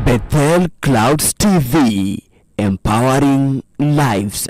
Bethel Clouds TV, empowering lives.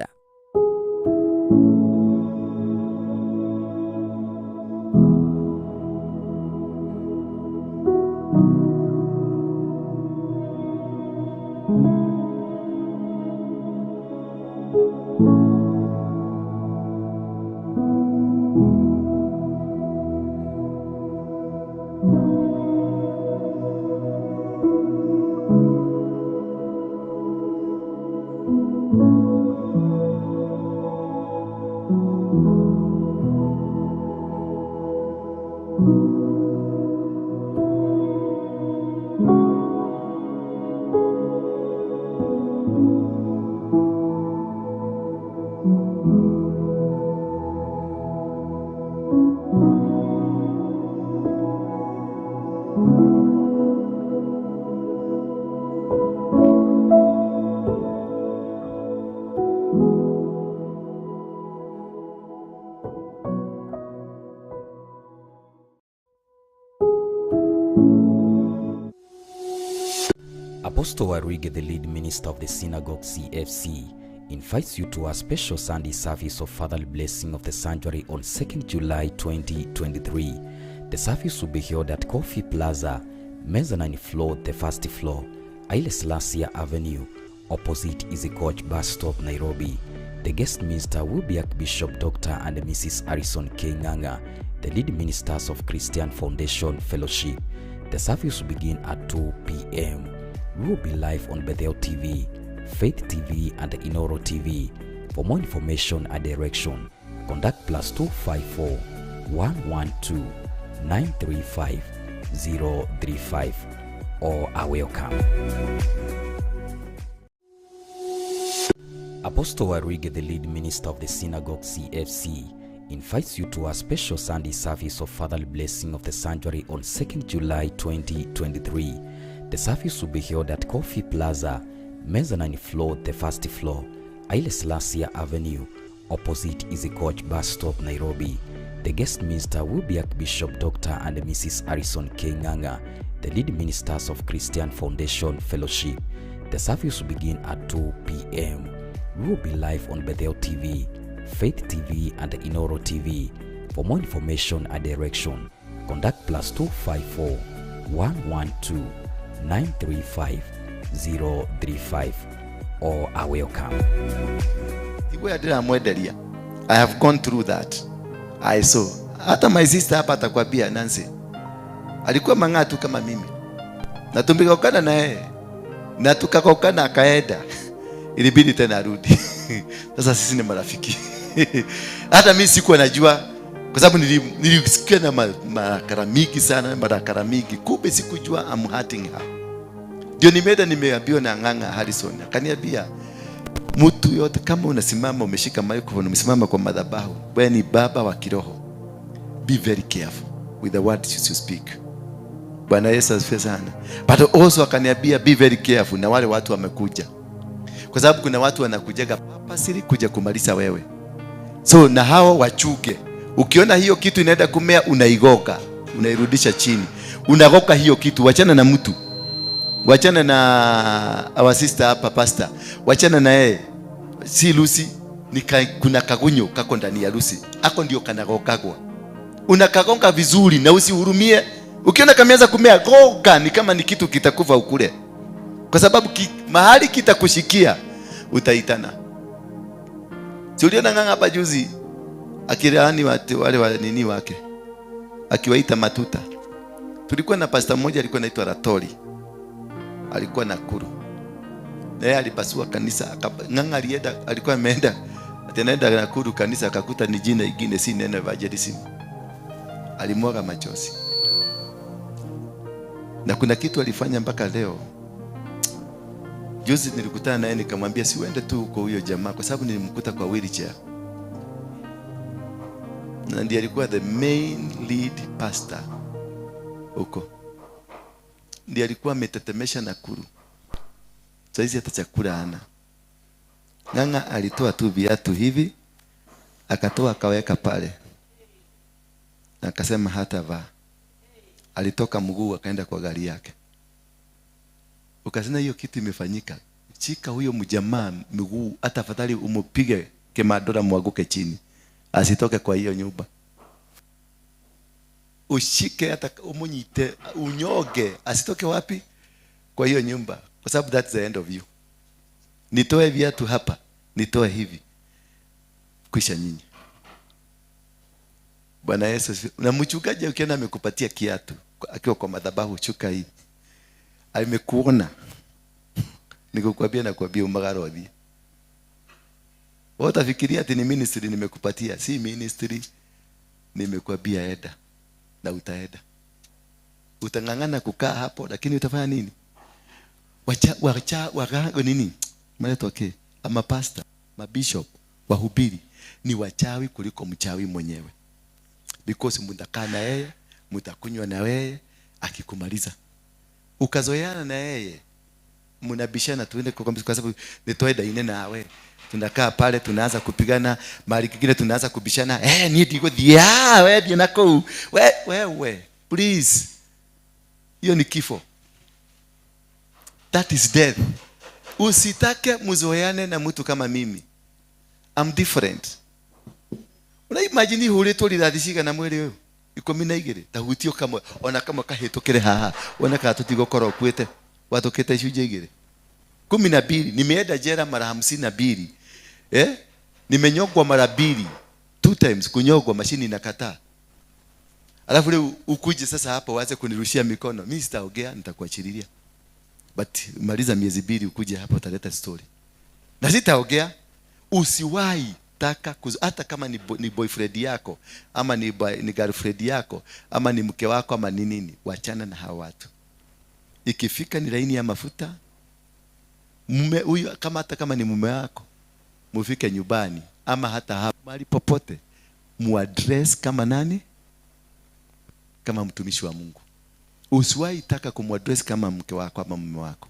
Apostle Waruinge, the lead minister of the Synagogue CFC, invites you to a special Sunday service of Fatherly Blessing of the Sanctuary on 2nd July 2023. The service will be held at Coffee Plaza, mezzanine floor, the first floor, Haile Selassie Avenue, opposite Easy Coach Bus Stop, Nairobi. The guest minister will be Archbishop Dr. and Mrs. Harrison K. Ng'ang'a, the lead ministers of Christian Foundation Fellowship. The service will begin at 2 p.m. We will be live on Bethel TV, Faith TV, and Inoro TV. For more information and direction, contact +254 112 935 035 or are welcome. Apostle Waruinge, the lead minister of the Synagogue CFC, invites you to a special Sunday service of Fatherly Blessing of the Sanctuary on 2nd July 2023. The service will be held at Coffee Plaza, mezzanine floor, the first floor, Haile Selassie Avenue, opposite Easy Coach Bus Stop, Nairobi. The guest minister will be Archbishop Dr. and Mrs. Harrison K. Ng'ang'a, the lead ministers of Christian Foundation Fellowship. The service will begin at 2 p.m. We will be live on Bethel TV, Faith TV, and Inoro TV. For more information and direction, contact +254 112 935 035 or are welcome. Igwe ndiramwenderia. I have gone through that. I saw. Hata my sister hapa atakwambia Nancy. Alikuwa mang'aa tu kama mimi. Na tumekokana na yeye. Na tukakokana akaenda. Ilibidi tena arudi. Sasa sisi ni marafiki. Hata mimi sikuwa najua kwa sababu nilisikia na marakara mingi sana, marakara mingi. Kumbe sikujua I'm hurting her. Ndio nimeenda nimeambiwa na Ng'ang'a Harrison. Akaniambia mtu yote kama unasimama umeshika microphone umesimama kwa madhabahu, wewe ni baba wa kiroho. Be very careful with the words you speak. Bwana Yesu asifiwe sana. But also akaniambia be very careful na wale watu wamekuja. Kwa sababu kuna watu wanakujaga purposely kuja kumaliza wewe. So na hao wachuge. Ukiona hiyo kitu inaenda kumea unaigoka, unairudisha chini. Unagoka hiyo kitu, wachana na mtu. Wachana na our sister hapa pastor. Wachana na yeye. Si Lucy, ni kuna kagunyo kako ndani ya Lucy. Ako ndio kanagokagwa. Unakagonga vizuri na usihurumie. Ukiona kameanza kumea goga, ni kama ni kitu kitakufa ukule. Kwa sababu mahali kitakushikia utaitana. Si uliona Ng'ang'a hapa juzi akilaani watu wale wa nini wake, akiwaita matuta. Tulikuwa na pastor mmoja alikuwa anaitwa Ratori, alikuwa Nakuru. Na yeye alipasua kanisa, Ng'ang'a alienda, alikuwa ameenda, ati anaenda Nakuru kanisa akakuta ni jina ingine, si neno evangelism. Alimwaga machozi. Na kuna kitu alifanya mpaka leo. Juzi nilikutana naye nikamwambia si uende tu huko huyo jamaa, kwa sababu nilimkuta kwa wheelchair. Na ndiye alikuwa the main lead pastor huko. Ndiye alikuwa ametetemesha Nakuru. Saizi hata chakula hana. Ng'ang'a alitoa tu viatu hivi, Akatoa akaweka pale na akasema hatavaa. Alitoka mguu akaenda kwa gari yake. Ukasema hiyo kitu imefanyika, shika huyo mjamaa mguu, hata afadhali umupige kemadora mwaguke chini, asitoke kwa hiyo nyumba. Ushike hata umunyite, unyoge, asitoke wapi? Kwa hiyo nyumba, kwa sababu that's the end of you. Nitoe viatu hapa, nitoe hivi, kwisha nyinyi. Bwana Yesu asifiwe. Na mchungaji ukiona amekupatia kiatu akiwa kwa madhabahu, shuka hii, amekuona, nikukwambia, nakwambia umagarothi. Wewe utafikiria ati ni ministry nimekupatia. Si ministry, nimekwambia enda na utaenda. Utang'ang'ana kukaa hapo, lakini utafanya nini? Wacha wacha waga nini? Maana okay, ama pastor, mabishop, wahubiri ni wachawi kuliko mchawi mwenyewe. Because mtakaa na yeye, mtakunywa na yeye, akikumaliza ukazoeana na yeye, mnabishana, tuende kwa sababu nitoe ine nawe. Tunakaa pale tunaanza kupigana, mahali kingine tunaanza kubishana, ni ndigũthiĩ, we thiĩ na kũu, we wewe, please. Hiyo ni kifo. That is death. Usitake mzoeane na mtu kama mimi. I'm different. Una imagine huritwo rithathi cigana mwĩrĩ ũyũ? 12. Ta hutio kamwe, ona kamwe kahĩtũkĩre haha, wone kana tũtigũkorwo ũkuĩte, watũkĩte icunjĩ igĩrĩ. 12. Nimeenda jela mara 52. Nimenyongwa mara mbili. 2 times kunyongwa, mashini inakataa. Alafu leo ukuje sasa hapo uanze kunirushia mikono. Mimi sitaongea, nitakuachililia. But maliza miezi 2 ukuje hapo utaleta story. Na sitaongea. Usiwahi taka hata kama ni boyfriend yako ama ni girlfriend yako ama ni mke wako ama ni nini, wachana na hawa watu. Ikifika ni laini ya mafuta, mume huyu kama hata kama ni mume wako, mufike nyumbani ama hata hapa mahali popote, muaddress kama nani? Kama mtumishi wa Mungu. Usiwahi taka kumuaddress kama mke wako ama mume wako.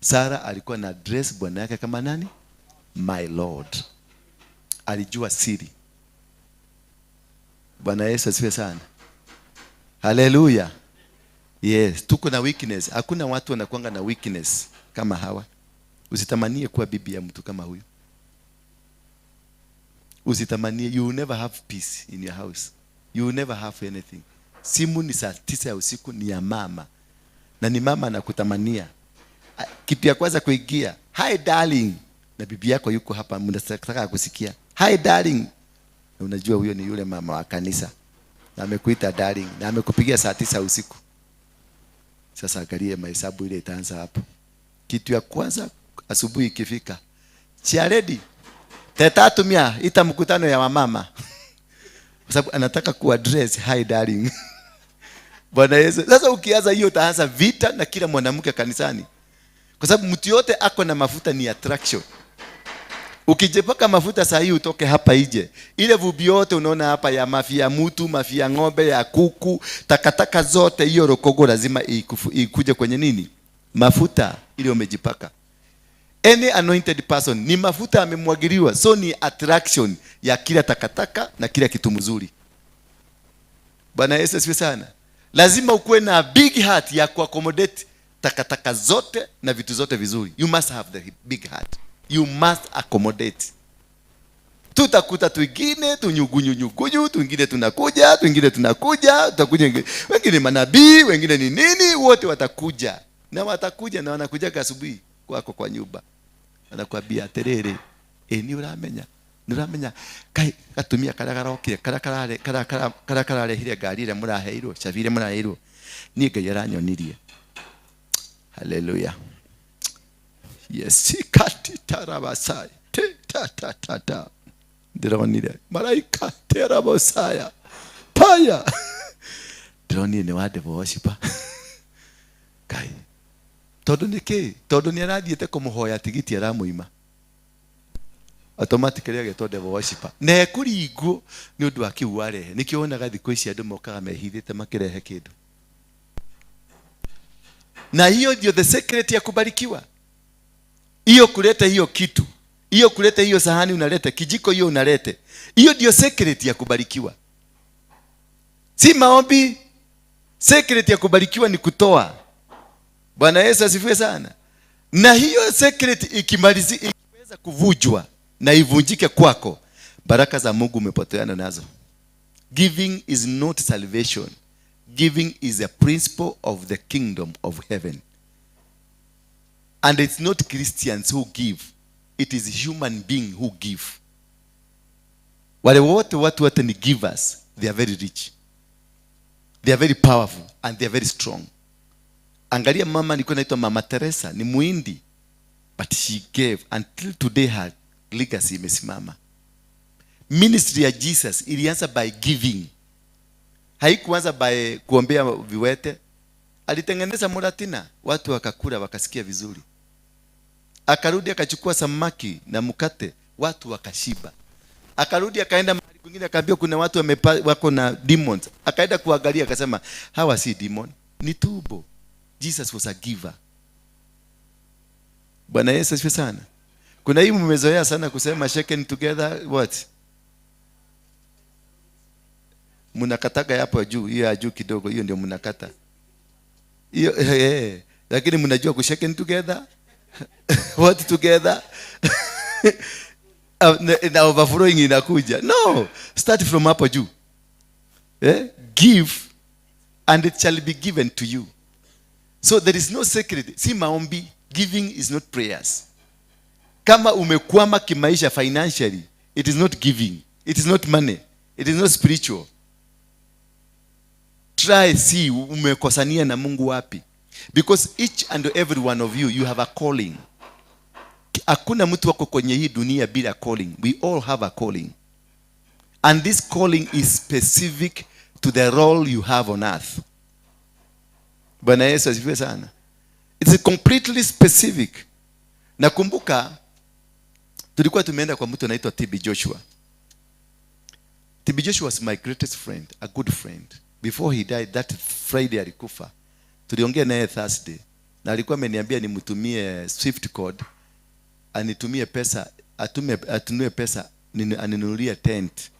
Sara alikuwa na address bwana yake kama nani? My Lord. Alijua siri. Bwana Yesu asifiwe sana. Haleluya. Yes, tuko na weakness. Hakuna watu wanakuanga na weakness kama hawa. Usitamanie kuwa bibi ya mtu kama huyu. Usitamanie, you will never have peace in your house. You will never have anything. Simu ni saa 9 ya usiku ni ya mama. Na ni mama anakutamania. Kitu ya kwanza kuingia, hi darling. Na bibi yako yuko hapa, mnataka kusikia. Hi darling. Na unajua huyo ni yule mama wa kanisa. Na amekuita darling, na amekupigia saa 9 usiku. Sasa angalie mahesabu ile itaanza hapo. Kitu ya kwanza asubuhi ikifika, Chiaredi, tetatumia ita mkutano ya wamama. Kwa sababu anataka kuaddress hi darling. Bwana Yesu. Sasa ukianza hiyo utaanza vita na kila mwanamke kanisani. Kwa sababu mtu yote ako na mafuta ni attraction. Ukijipaka mafuta saa hii utoke hapa ije, ile vumbi yote unaona hapa ya mafia mtu, mafia ng'ombe, ya kuku, takataka zote, hiyo rokogo lazima ikuje kwenye nini? Mafuta ile umejipaka. Any anointed person ni mafuta amemwagiliwa, so ni attraction ya kila takataka na kila kitu mzuri. Bwana Yesu asifiwe sana. Lazima ukuwe na big heart ya kuaccommodate takataka zote na vitu zote vizuri. You must have the big heart. You must accommodate. Tutakuta twingine tunyugunyunyugunyu, twingine tunakuja, twingine tunakuja, tutakuja wengine manabii, wengine ni nini, wote watakuja. Na watakuja na wanakuja asubuhi kwako kwa nyumba. Wanakuambia terere, ni uramenya. Ni uramenya kai gatumia karia garokire, karia karare, karia karia kararehire ngari ĩrĩa mũraheirwo, cabi ĩrĩa mũraheirwo. Niĩ Ngai aranyonirie. Hallelujah. Yes, kati tarabasai. Te ta ta ta ta. Ndironire. Malaika terabosaya. Paya. Ndironire ni wa devil worshiper. Kai. Tondu niki? Tondu ni arathiĩte kũmũhoya tigiti aramũima. Automatically agetwo devil worshiper. Na ekũringwo nĩ ũndũ wa kĩu warehe. Nĩkĩo wonaga thikũ ici andũ mokaga mehithĩte makĩrehe kĩndũ. Na hiyo ndio the secret ya kubarikiwa. Hiyo kuleta hiyo kitu. Hiyo kuleta hiyo sahani unaleta, kijiko hiyo unalete. Hiyo ndio secret ya kubarikiwa. Si maombi. Secret ya kubarikiwa ni kutoa. Bwana Yesu asifiwe sana. Na hiyo secret ikiweza kuvujwa na ivunjike kwako, baraka za Mungu umepoteana nazo. Giving is not salvation. Giving is a principle of the kingdom of heaven. And it's not Christians who give. It is human being who give. Wale wote watu wote ni givers. They are very rich. They are very powerful and they are very strong. Angalia mama alikuwa anaitwa Mama Teresa, ni Muhindi. But she gave until today, her legacy imesimama. Ministry ya Jesus ilianza by giving. Haikuanza by kuombea viwete. Alitengeneza muratina, watu wakakula wakasikia vizuri. Akarudi akachukua samaki na mkate, watu wakashiba. Akarudi akaenda mahali kwingine akaambiwa kuna watu wako na demons. Akaenda kuangalia akasema hawa si demon, ni tumbo. Jesus was a giver. Bwana Yesu asifiwe sana. Kuna hii mmezoea sana kusema shaken together what? Mnakataga hapo juu, hiyo ya juu kidogo, hiyo ndio mnakata. Hiyo lakini mnajua kushaken together? What together? Na overflowing inakuja. No, start from hapo juu. Give and it shall be given to you. So there is no secret. Si maombi. Giving is not prayers. Kama umekwama kimaisha financially, it is not giving. It is not money. It is not spiritual. Try see umekosania na Mungu wapi. Because each and every one of you, you have a calling. Hakuna mtu wako kwenye hii dunia bila calling. We all have a calling. And this calling is specific to the role you have on earth. Bwana Yesu asifiwe sana. It's completely specific. Nakumbuka tulikuwa tumeenda kwa mtu anaitwa TB Joshua. TB Joshua was my greatest friend, a good friend. Before he died, that Friday alikufa. Tuliongea naye Thursday. Na alikuwa ameniambia nimtumie Swift code, anitumie pesa, atumie pesa aninunulie tent.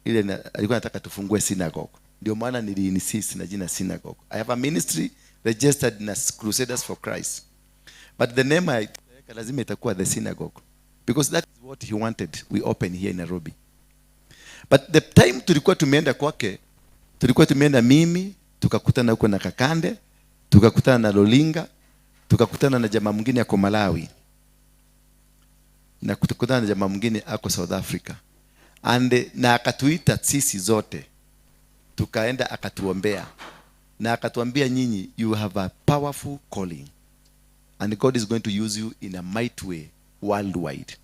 Ile alikuwa anataka tufungue synagogue. Ndio maana niliinsist na jina synagogue. I have a ministry registered na Crusaders for Christ. But the name I lazima itakuwa the synagogue. Because that is what he wanted we open here in Nairobi. But the time tulikuwa tumeenda kwake, tulikuwa tumeenda mimi, tukakutana huko na Kakande, tukakutana na Lolinga, tukakutana na jamaa mwingine ako Malawi. Na tukakutana na jamaa mwingine ako South Africa. And na akatuita sisi zote. Tukaenda akatuombea. Na akatuambia nyinyi, you have a powerful calling. And God is going to use you in a mighty way worldwide.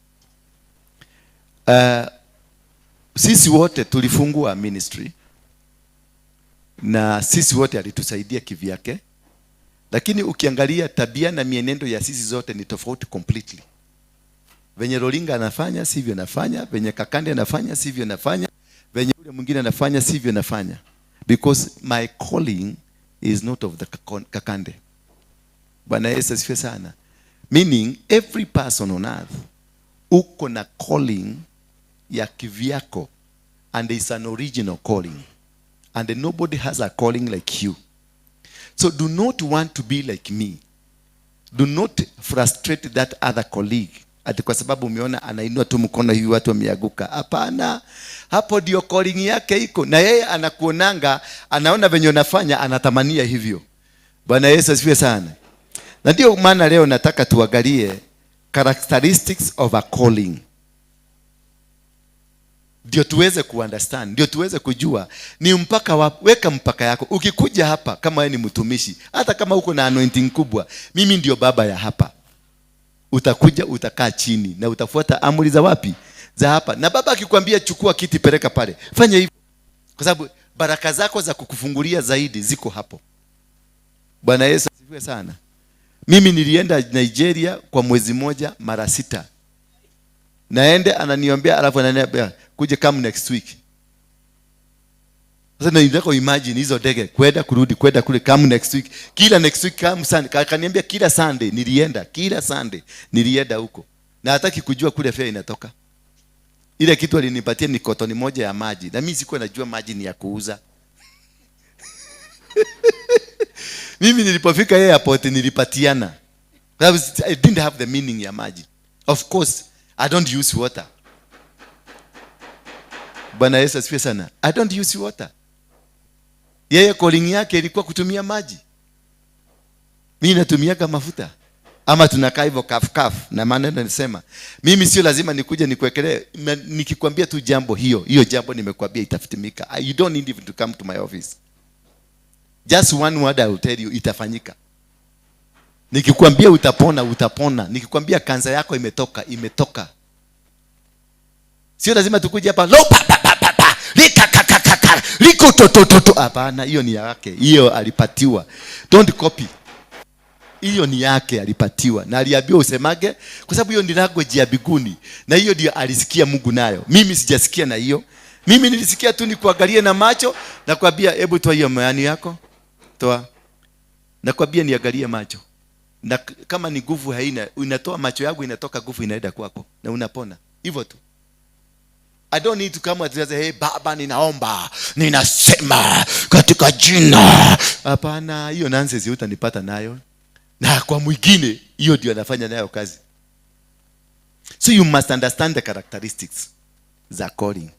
Sisi wote tulifungua ministry. Na sisi wote alitusaidia kivyake. Lakini ukiangalia tabia na mienendo ya sisi zote ni tofauti completely. Venye Rolinga anafanya sivyo nafanya, venye Kakande anafanya sivyo nafanya, venye yule mwingine anafanya sivyo nafanya. Because my calling is not of the Kakande. Bwana Yesu asifiwe sana. Meaning every person on earth uko na calling ya kivyako, and it's an original calling. And nobody has a calling like you. So do not want to be like me. Do not frustrate that other colleague. Ati kwa sababu umeona anainua tu mkono hivi watu wameanguka. Hapana. Hapo ndio calling yake iko. Na yeye anakuonanga, anaona venye unafanya, anatamania hivyo. Bwana Yesu asifiwe sana. Na ndio maana leo nataka tuangalie characteristics of a calling. Ndio tuweze kuunderstand, ndio tuweze kujua ni mpaka wapi. Weka mpaka yako. Ukikuja hapa kama wewe ni mtumishi, hata kama uko na anointing kubwa, mimi ndio baba ya hapa. Utakuja utakaa chini na utafuata amri za wapi? Za hapa. Na baba akikwambia chukua kiti peleka pale, fanya hivyo. Kwa sababu baraka zako za kukufungulia zaidi ziko hapo. Bwana Yesu asifiwe sana. Mimi nilienda Nigeria kwa mwezi moja mara 6. Naende ananiombea alafu ananiambia kuja come next week. Sasa nataka imagine hizo ndege kwenda kurudi kwenda kule come next week. Kila next week come Sunday. Akaniambia kila Sunday nilienda, kila Sunday nilienda huko. Na hataki kujua kule fare inatoka. Ile kitu alinipatia ni kotoni moja ya maji, na mimi sikuwa najua maji ni ya kuuza. Mimi nilipofika airport nilipatiana. I didn't have the meaning ya maji. Of course, I don't use water. Bwana Yesu asifiwe sana. I don't use water. Yeye calling yake ilikuwa kutumia maji. Mimi natumiaga mafuta. Ama tunakaa hivyo kaf kaf, na maana nasema mimi sio lazima nikuje nikuwekelee, nikikwambia tu jambo hiyo, hiyo jambo nimekuambia itafitimika. You don't need even to come to my office. Just one word I will tell you, itafanyika. Nikikwambia utapona, utapona. Nikikwambia kansa yako imetoka, imetoka. Sio lazima tukuje hapa lo pa pa pa pa pa lika ka ka ka ka liko to to to to. Hapana, hiyo ni yake. Hiyo alipatiwa. Don't copy. Hiyo ni yake, alipatiwa. Na aliambiwa usemage, kwa sababu hiyo ni language ya biguni. Na hiyo ndio alisikia Mungu nayo. Mimi sijasikia na hiyo. Mimi nilisikia tu nikuangalie na macho na kuambia hebu toa hiyo mayani yako. Toa. Nakwambia niangalie macho. Na kama ni nguvu haina, unatoa macho yangu, inatoka nguvu inaenda kwako na unapona. Hivyo tu. I don't need to come and say, hey, baba ninaomba, ninasema katika jina. Hapana, hiyo nonsense utanipata nayo. Na kwa mwingine hiyo ndio anafanya nayo kazi. So you must understand the characteristics za calling.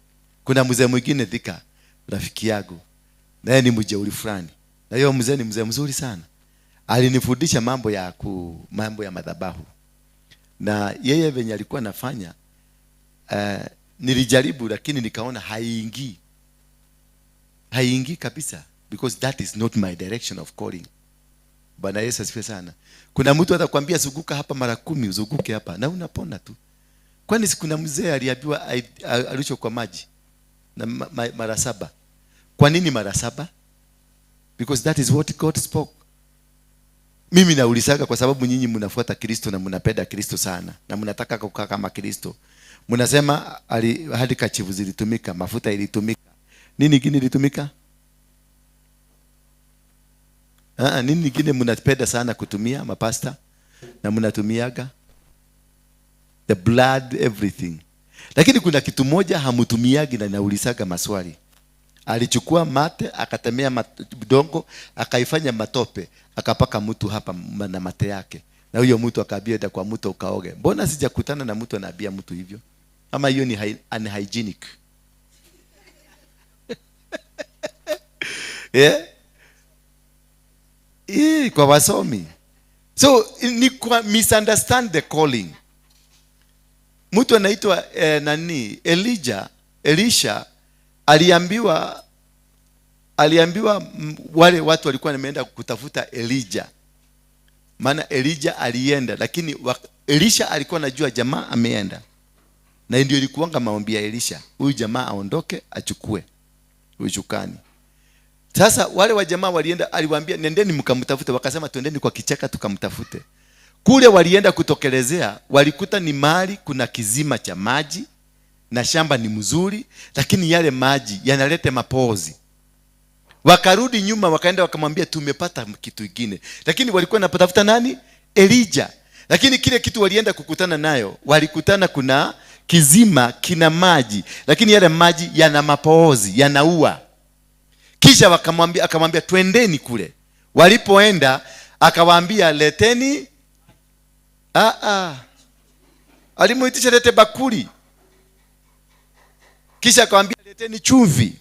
Kuna mzee mwingine Thika, rafiki yangu, naye ni mjeuri fulani. Na hiyo mzee ni mzee mzuri sana. Alinifundisha mambo ya madhabahu. Na yeye venye alikuwa anafanya, nilijaribu lakini nikaona haiingii. Haiingii kabisa, because that is not my direction of calling. Bwana Yesu asifiwe sana. Kuna mtu atakwambia zunguka hapa mara 10, uzunguke hapa na unapona tu. Kwani si kuna mzee aliambiwa arushwe kwa maji na mara 7? Kwa nini mara 7? Because that is what God spoke. Mimi naulizaga kwa sababu nyinyi mnafuata Kristo na mnapenda Kristo sana na mnataka kukaa kama Kristo. Mnasema handkerchief zilitumika, mafuta ilitumika. Nini kingine ilitumika? Nini kingine mnapenda sana kutumia mapasta na mnatumiaga? The blood, everything. Lakini kuna kitu moja hamutumiagi na naulizaga maswali. Alichukua mate, akatemea udongo, akaifanya matope, akapaka mtu hapa na mate yake. Na huyo mtu akaambia enda kwa mto ukaoge. Mbona sijakutana na mtu anaambia mtu hivyo? Ama hiyo ni unhygienic. Yeah? Kwa wasomi. So ni kwa misunderstand the calling. Mtu anaitwa nani? Elijah, Elisha aliambiwa wale watu walikuwa wameenda kutafuta Elijah. Maana Elijah alienda, lakini Elisha alikuwa anajua jamaa ameenda. Na ndio ilikuwanga maombi ya Elisha, huyu jamaa aondoke achukue ushukani. Sasa wale wa jamaa walienda, aliwaambia nendeni mkamtafute, wakasema twendeni kwa kichaka tukamtafute. Kule walienda kutokelezea, walikuta ni mahali kuna kizima cha maji na shamba ni mzuri, lakini yale maji yanaleta mapozi. Wakarudi nyuma wakaenda wakamwambia tumepata kitu kingine. Lakini walikuwa wanatafuta nani? Elijah. Lakini kile kitu walienda kukutana nayo, walikutana kuna kizima kina maji, lakini yale maji yana mapozi, yanaua. Kisha akamwambia twendeni kule. Walipoenda akawaambia leteni, alimuitisha lete bakuli. Kisha akamwambia leteni chumvi.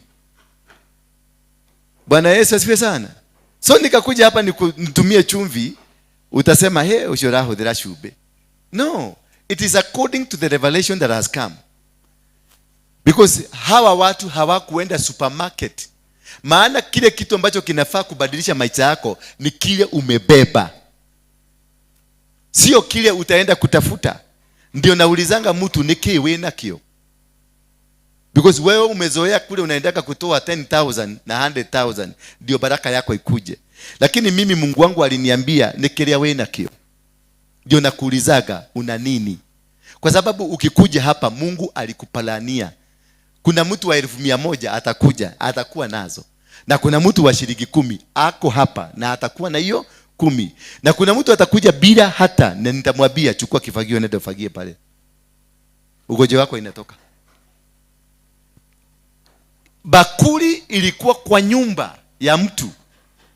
Bwana Yesu asifiwe sana. So nikakuja hapa nitumie chumvi, utasema he ushora hodera shube. No, it is according to the revelation that has come. Because hawa watu hawakuenda supermarket. Maana kile kitu ambacho kinafaa kubadilisha maisha yako ni kile umebeba, sio kile utaenda kutafuta. Ndio naulizanga mtu ni kiwe na kio. Because wewe umezoea kule unaendaka kutoa 10,000 na 100,000 ndio baraka yako ikuje. Lakini mimi Mungu wangu aliniambia nikilia wewe na kio. Ndio nakuulizaga una nini? Kwa sababu ukikuja hapa Mungu alikupalania. Kuna mtu wa 100,000 atakuja, atakuwa nazo. Na kuna mtu wa shilingi 10 ako hapa na atakuwa na hiyo 10. Na kuna mtu atakuja bila hata, na nitamwambia chukua kifagio nenda ufagie pale. Ugonjwa wako inatoka. Bakuli ilikuwa kwa nyumba ya mtu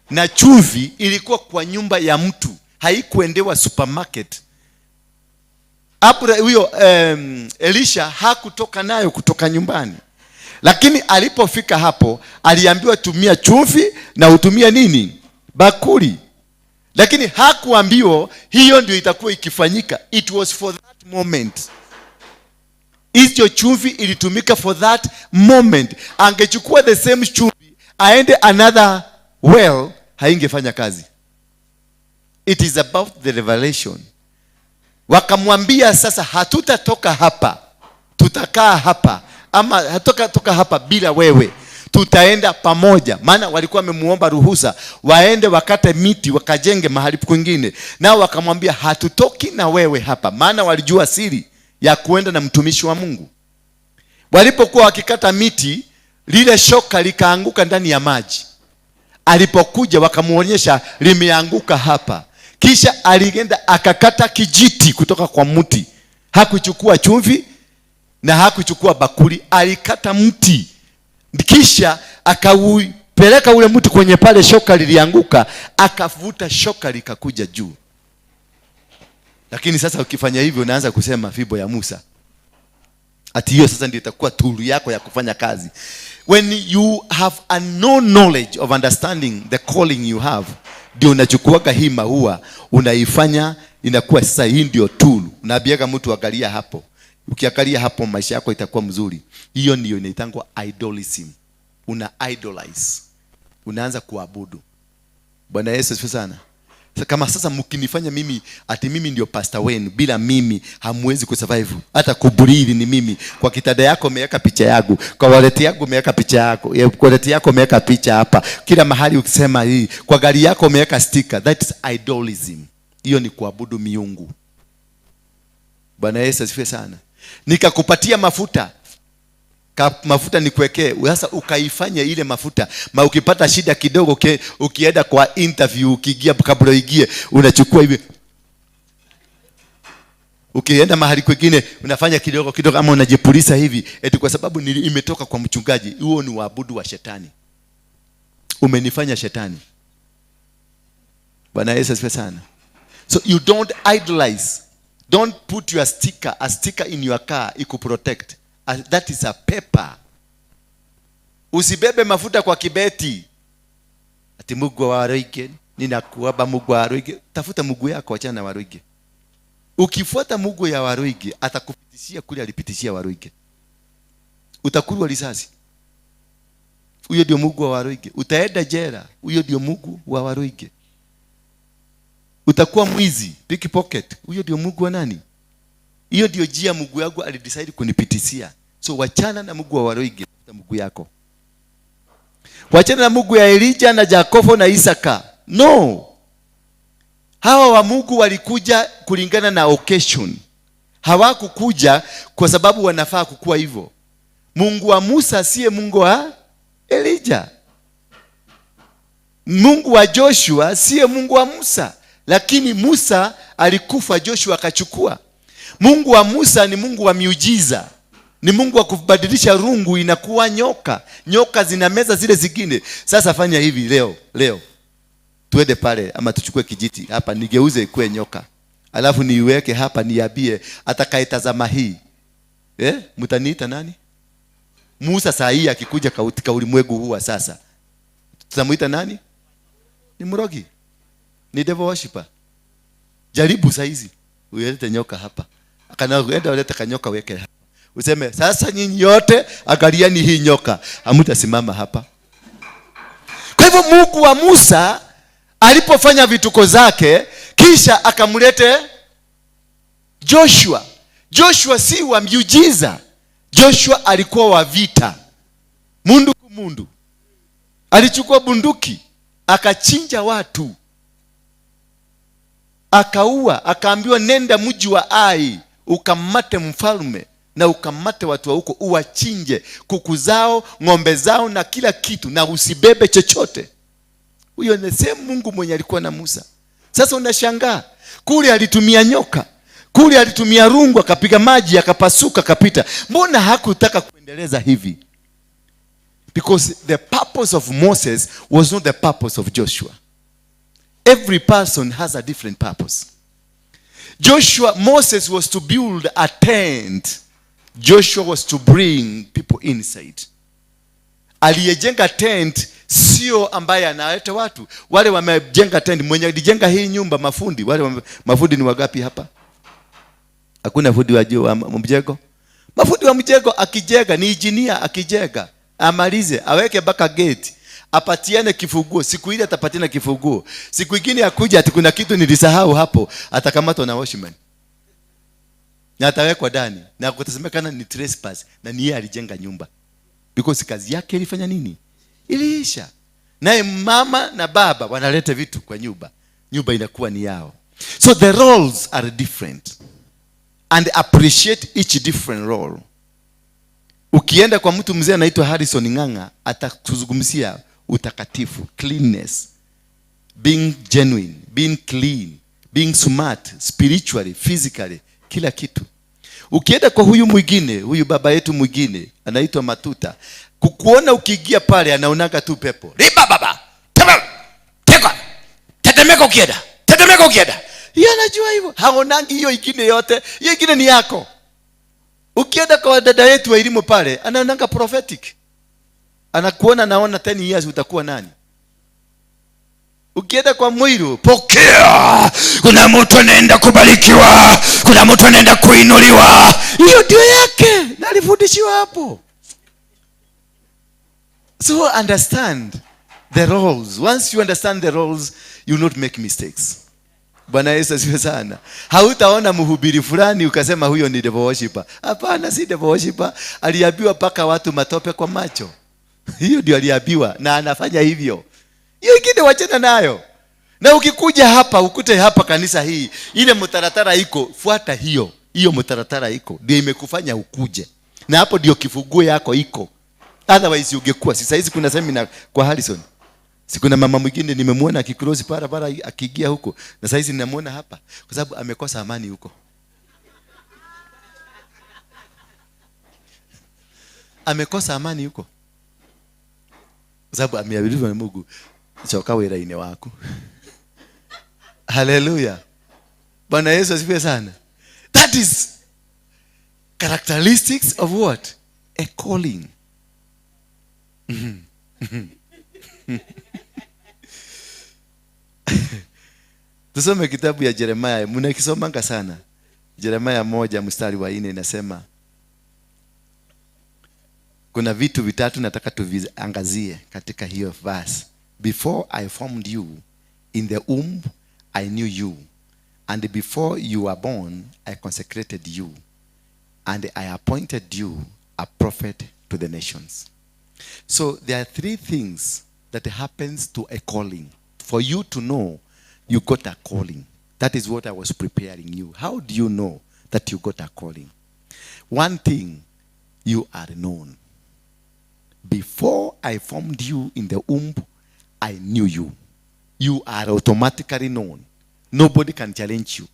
na chumvi ilikuwa kwa nyumba ya mtu, haikuendewa supermarket. Huyo Elisha hakutoka nayo kutoka nyumbani, lakini alipofika hapo aliambiwa tumia chumvi na utumie nini? Bakuli. Lakini hakuambiwa hiyo ndio itakuwa ikifanyika. It was for that moment. Hiyo chumvi ilitumika for that moment. Angechukua the same chumvi aende another well, haingefanya kazi. It is about the revelation. Wakamwambia sasa, hatutatoka hapa, tutakaa hapa, ama hatutatoka hapa bila wewe, tutaenda pamoja. Maana walikuwa wamemuomba ruhusa waende wakate miti wakajenge mahali kwingine, nao wakamwambia hatutoki na wewe hapa, maana walijua siri ya kuenda na mtumishi wa Mungu. Walipokuwa wakikata miti, lile shoka likaanguka ndani ya maji. Alipokuja wakamuonyesha limeanguka hapa. Kisha alienda akakata kijiti kutoka kwa mti. Hakuchukua chumvi na hakuchukua bakuli, alikata mti. Kisha akaupeleka ule mti kwenye pale shoka lilianguka, akavuta shoka likakuja juu. Lakini sasa ukifanya hivyo unaanza kusema fimbo ya Musa. Ati hiyo sasa ndio itakuwa tool yako ya kufanya kazi. When you have a no knowledge of understanding the calling you have, ndio unachukuaga hii maua unaifanya inakuwa sasa hii ndio tool. Unaambiaga mtu angalia hapo. Ukiangalia hapo maisha yako itakuwa mzuri. Hiyo ndio inaitangwa idolism. Una idolize. Unaanza kuabudu. Bwana Yesu asifiwe sana. Kama sasa mkinifanya mimi ati mimi ndio pastor wenu, bila mimi hamwezi kusurvive. Hata kubreathe ni mimi. Kwa kitanda yako umeweka picha yangu, kwa wallet yangu umeweka picha yako, kwa wallet yako umeweka picha hapa. Kila mahali ukisema hii, kwa gari yako umeweka sticker. That is idolism. Hiyo ni kuabudu miungu. Bwana Yesu asifiwe sana. Nikakupatia mafuta. Mafuta nikuwekee. Sasa ukaifanya ile mafuta. Ma ukipata shida kidogo ukienda kwa interview, ukiingia kabla uingie, unachukua hivi. Ukienda mahali kwingine unafanya kidogo kidogo ama unajipuliza hivi eti kwa sababu imetoka kwa mchungaji. Huo ni waabudu wa shetani. Umenifanya shetani. Bwana Yesu asifiwe sana. So you don't idolize. Don't put your sticker, a sticker in your car ikuprotect. That is a paper. Usibebe mafuta kwa kibeti. Ati Mungu wa Waruinge, ninakuomba Mungu wa Waruinge. Tafuta Mungu yako, achana na Waruinge. Ukifuata Mungu ya Waruinge, atakupitishia kule alipitishia Waruinge. Utakulwa risasi. Huyo ndio Mungu wa Waruinge. Utaenda jela. Huyo ndio Mungu wa Waruinge. Utakuwa mwizi, pickpocket. Huyo ndio Mungu wa nani? Hiyo ndio njia Mungu yangu alidecide kunipitishia. So wachana na Mungu wa Waruinge, tafuta Mungu yako. Wachana na Mungu ya Elijah na Jacobo na Isaka. No. Hawa wa Mungu walikuja kulingana na occasion. Hawakukuja kwa sababu wanafaa kukua hivyo. Mungu wa Musa siye Mungu wa Elijah. Mungu wa Joshua siye Mungu wa Musa. Lakini Musa alikufa, Joshua akachukua. Mungu wa Musa ni Mungu wa miujiza. Ni Mungu wa kubadilisha rungu inakuwa nyoka. Nyoka zinameza zile zingine. Sasa fanya hivi leo, leo. Tuende pale ama tuchukue kijiti hapa nigeuze ikuwe nyoka. Alafu niiweke hapa niambie atakayetazama hii. Mtaniita nani? Musa saa hii akikuja katika ulimwengu huu wa sasa. Tutamuita nani? Ni mrogi. Ni devil worshiper. Jaribu saa hizi ulete nyoka hapa. Akanaenda ulete kanyoka weke hapa. Useme sasa nyinyi yote angalieni hii nyoka. Hamtasimama hapa. Kwa hivyo Mungu wa Musa alipofanya vituko zake kisha akamlete Joshua. Joshua si wa miujiza. Joshua alikuwa wa vita. Mundu kumundu. Alichukua bunduki akachinja watu. Akaua, akaambiwa nenda mji wa Ai ukamate mfalme na ukamate watu wa huko, uwachinje kuku zao, ng'ombe zao na kila kitu, na usibebe chochote. Huyo ni same Mungu mwenye alikuwa na Musa. Sasa unashangaa kule alitumia nyoka, Kule alitumia rungu akapiga maji akapasuka akapita. Mbona hakutaka kuendeleza hivi? Because the purpose of Moses was not the purpose of Joshua. Every person has a different purpose. Joshua, Moses was to build a tent. Joshua was to bring people inside. Aliyejenga tent sio ambaye analeta watu. Wale wamejenga tent, mwenye alijenga hii nyumba mafundi, mafundi ni wagapi hapa? Hakuna fundi wa mjengo. Mafundi wa mjengo akijenga ni engineer, akijenga amalize aweke mpaka gate, apatiane kifunguo. Siku ile atapatiana kifunguo, siku ingine akuja ati kuna kitu nilisahau hapo, atakamatwa na watchman na atawekwa ndani na kutasemekana ni trespass, na ni yeye alijenga nyumba because kazi yake ilifanya nini? Iliisha. Naye mama na baba wanaleta vitu kwa nyumba, nyumba inakuwa ni yao. So the roles are different and appreciate each different role. Ukienda kwa mtu mzee anaitwa Harrison Ng'ang'a, atakuzungumzia utakatifu, cleanness, being genuine, being clean, being smart spiritually, physically, kila kitu. Ukienda kwa huyu mwingine, huyu baba yetu mwingine anaitwa Matuta, kukuona ukiingia pale anaonaga tu pepo. Riba baba, tema, teka, tetemeka ukienda, tetemeka ukienda. Yeye anajua hivyo, haonangi hiyo ingine yote, hiyo ingine ni yako. Ukienda kwa dada yetu wa elimu pale, anaonanga prophetic. Anakuona, naona 10 years utakuwa nani. Ukienda kwa Mwiru, Pokea. Kuna mtu anaenda kubarikiwa, kuna mtu anaenda kuinuliwa. Hiyo ndio yake, na alifundishiwa hapo. So understand the roles. Once you understand the roles, you will not make mistakes. Bwana Yesu asifiwe sana. Hautaona mhubiri fulani ukasema huyo ni devil worshiper. Hapana, si devil worshiper. Aliambiwa paka watu matope kwa macho. Hiyo ndio aliambiwa na anafanya hivyo. Hiyo ingine wachana nayo. Na ukikuja hapa ukute hapa kanisa hii, ile mtaratara iko, fuata hiyo. Hiyo mtaratara iko ndio imekufanya ukuje. Na hapo ndio kifunguo yako iko. Otherwise ungekuwa sasa hizi kuna seminar kwa Harrison. Si kuna mama mwingine nimemwona akicross barabara akiingia huko, na sasa hizi ninamuona hapa kwa sababu amekosa amani huko. Amekosa amani huko. Kwa sababu ameambiwa na Mungu, choka wira-inĩ waku. Hallelujah. Bwana Yesu asifiwe sana. That is characteristics of what? A calling. Tusome kitabu ya Jeremiah, mnakisomanga sana. Jeremiah 1 mstari wa 4 inasema kuna vitu vitatu nataka tuviangazie katika hiyo verse. Before I formed you in the womb, I knew you, and before you were born, I consecrated you, and I appointed you a prophet to the nations. So there are three things that happens to a calling. For you to know you got a calling. That is what I was preparing you. How do you know that you got a calling? One thing, you are known. Before I formed you in the womb, I knew you. You are automatically known. Nobody can challenge you.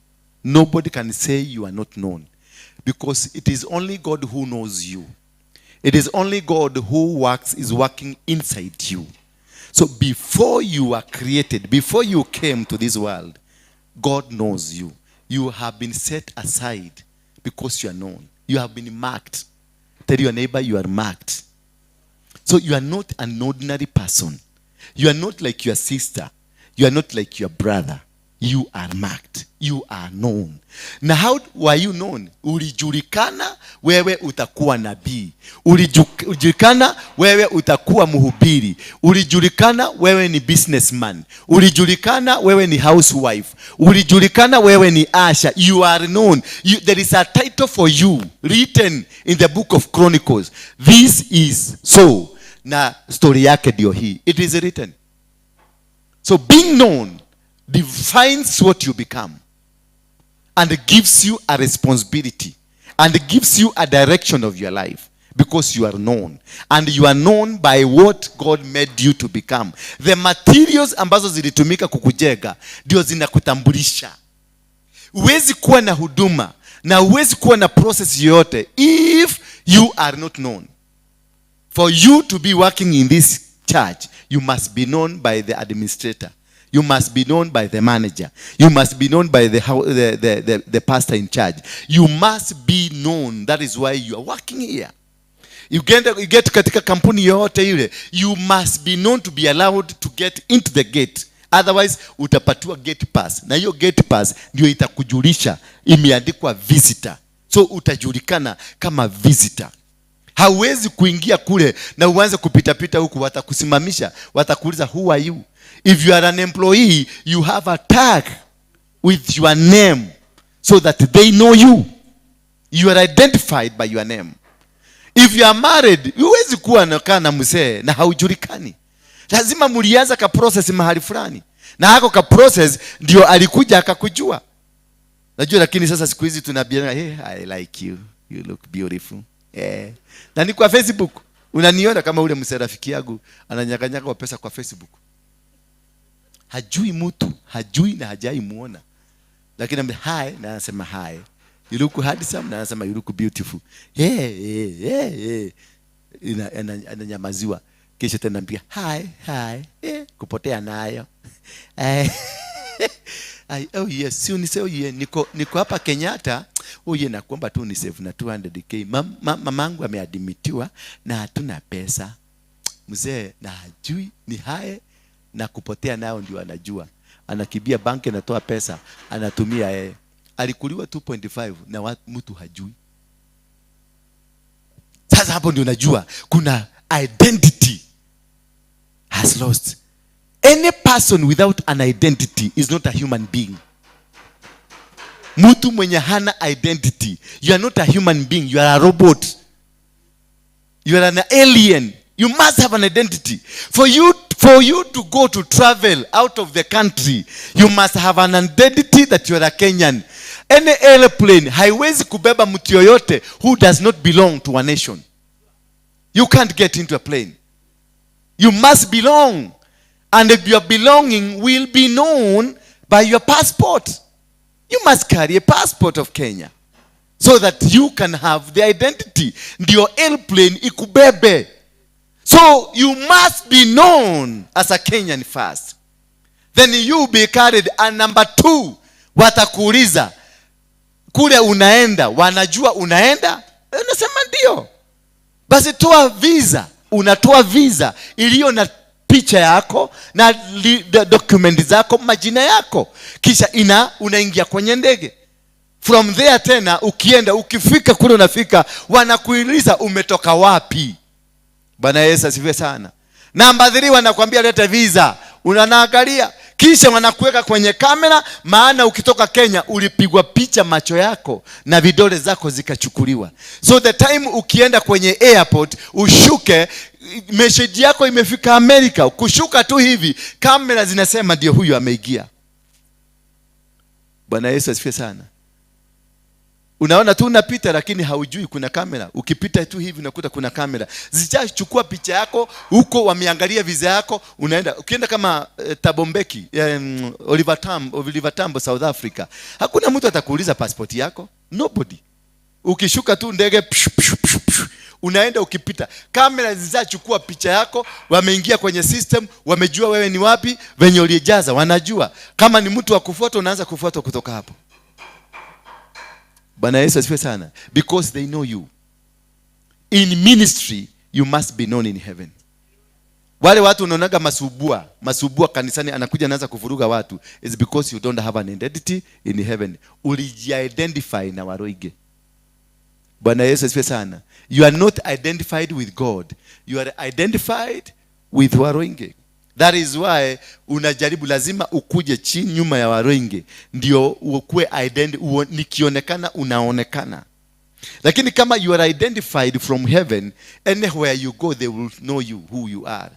Nobody can say you are not known. Because it is only God who knows you. It is only God who is working inside you. So before you were created, before you came to this world, God knows you. You have been set aside because you are known. You have been marked. Tell your neighbor you are marked. So you are not an ordinary person. You are not like your sister. You are not like your brother. You are marked. You are known. Na how were you known? Ulijulikana wewe utakuwa nabii. Ulijulikana wewe utakuwa mhubiri. Ulijulikana wewe ni businessman. Ulijulikana wewe ni housewife. Ulijulikana wewe ni asha. You are known. There is a title for you written in the book of Chronicles. This is so. Na story yake ndio hii. It is written. So being known defines what you become and gives you a responsibility and gives you a direction of your life because you are known, and you are known by what God made you to become. The materials ambazo zilitumika kukujenga ndio zinakutambulisha. Huwezi kuwa na huduma na huwezi kuwa na process yoyote if you are not known. For you to be working in this church, you must be known by the administrator. You must be known by the manager. You must be known by the pastor in charge. You must be known. That is why you are working here. You get katika kampuni yoyote ile, you must be known to be allowed to get into the gate. Otherwise utapatiwa gate pass, na hiyo gate pass ndio itakujulisha imeandikwa visitor, so utajulikana kama visitor. Hauwezi kuingia kule na uanze kupitapita huku, watakusimamisha, watakuuliza, "Who are you?" If you are an employee, you have a tag with your name so that they know you. You are identified by your name. If you are married, huwezi kuwa nakaa na mzee na haujulikani. Lazima mulianza ka process mahali fulani, na hako ka process ndio alikuja akakujua. Najua, lakini sasa siku hizi tunaambiana, "Hey, I like you, you look beautiful." Eh. Na ni kwa Facebook unaniona kama ule mzee rafiki yangu ananyang'anyaga wa pesa kwa Facebook. Hajui mtu, hajui na hajai muona, lakini ambe hi na anasema hi, you look handsome, na anasema you look beautiful. Yeah. Ananyamaziwa. Kisha tena ambia hi hi, kupotea nayo. Oh yes, si unise, oh yeah, niko hapa Kenyatta. Oh yeah, nakuomba tu nisave na 200K. Mamangu ameadmitiwa na hatuna pesa. Mzee na hajui ni hae na kupotea nayo ndio anajua. Anakimbia banki, anatoa pesa, anatumia yeye. Alikuliwa 2.5 na mtu hajui. Sasa hapo ndio unajua kuna identity has lost. Any person without an identity is not a human being. Mtu mwenye hana identity, you are not a human being, you are a robot, you are an alien. You must have an identity. For you to go to travel out of the country, you must have an identity that you are a Kenyan. Any airplane haiwezi kubeba mtu yoyote who does not belong to a nation. You can't get into a plane. You must belong, and if your belonging will be known by your passport. You must carry a passport of Kenya so that you can have the identity ndio airplane ikubebe. So you must be known as a Kenyan first, then you be carried. And number two, watakuuliza kule unaenda, wanajua unaenda? Unasema ndio. Basi toa visa. Unatoa visa iliyo na picha yako na document zako, majina yako, kisha unaingia kwenye ndege. From there tena ukienda, ukifika kule unafika, wanakuuliza umetoka wapi. Bwana Yesu asifiwe sana. Namba 3, wanakwambia leta visa, unanaangalia, kisha wanakuweka kwenye kamera, maana ukitoka Kenya ulipigwa picha macho yako na vidole zako zikachukuliwa. So the time ukienda kwenye airport ushuke, message yako imefika Amerika. Kushuka tu hivi, kamera zinasema ndio huyu ameingia. Bwana Yesu asifiwe sana. Unaona tu unapita, lakini haujui kuna kamera. Ukipita tu hivi unakuta kuna kamera zishachukua picha yako huko, wameangalia visa yako. Unaenda, ukienda kama Thabo Mbeki, Oliver Tambo, South Africa, hakuna mtu atakuuliza passport yako, nobody. Ukishuka tu ndege, pshu, pshu, pshu, pshu, unaenda ukipita, kamera zishachukua picha yako, wameingia kwenye system, wamejua wewe ni wapi, venye ulijaza wanajua. Kama ni mtu wa kufuata, unaanza kufuatwa kutoka hapo. Bwana Yesu asifiwe sana. Because they know you. In ministry, you must be known in heaven. Wale watu unaonaga masubua masubua kanisani, anakuja anaanza kuvuruga watu, is because you don't have an identity in heaven. Ulijiidentify na Waruinge. Bwana Yesu asifiwe sana. You are not identified with God, you are identified with Waruinge. That is why unajaribu, lazima ukuje chini nyuma ya Waruinge ndio ukuwe nikionekana unaonekana. Lakini kama you are identified from heaven, anywhere you go they will know you, who you are.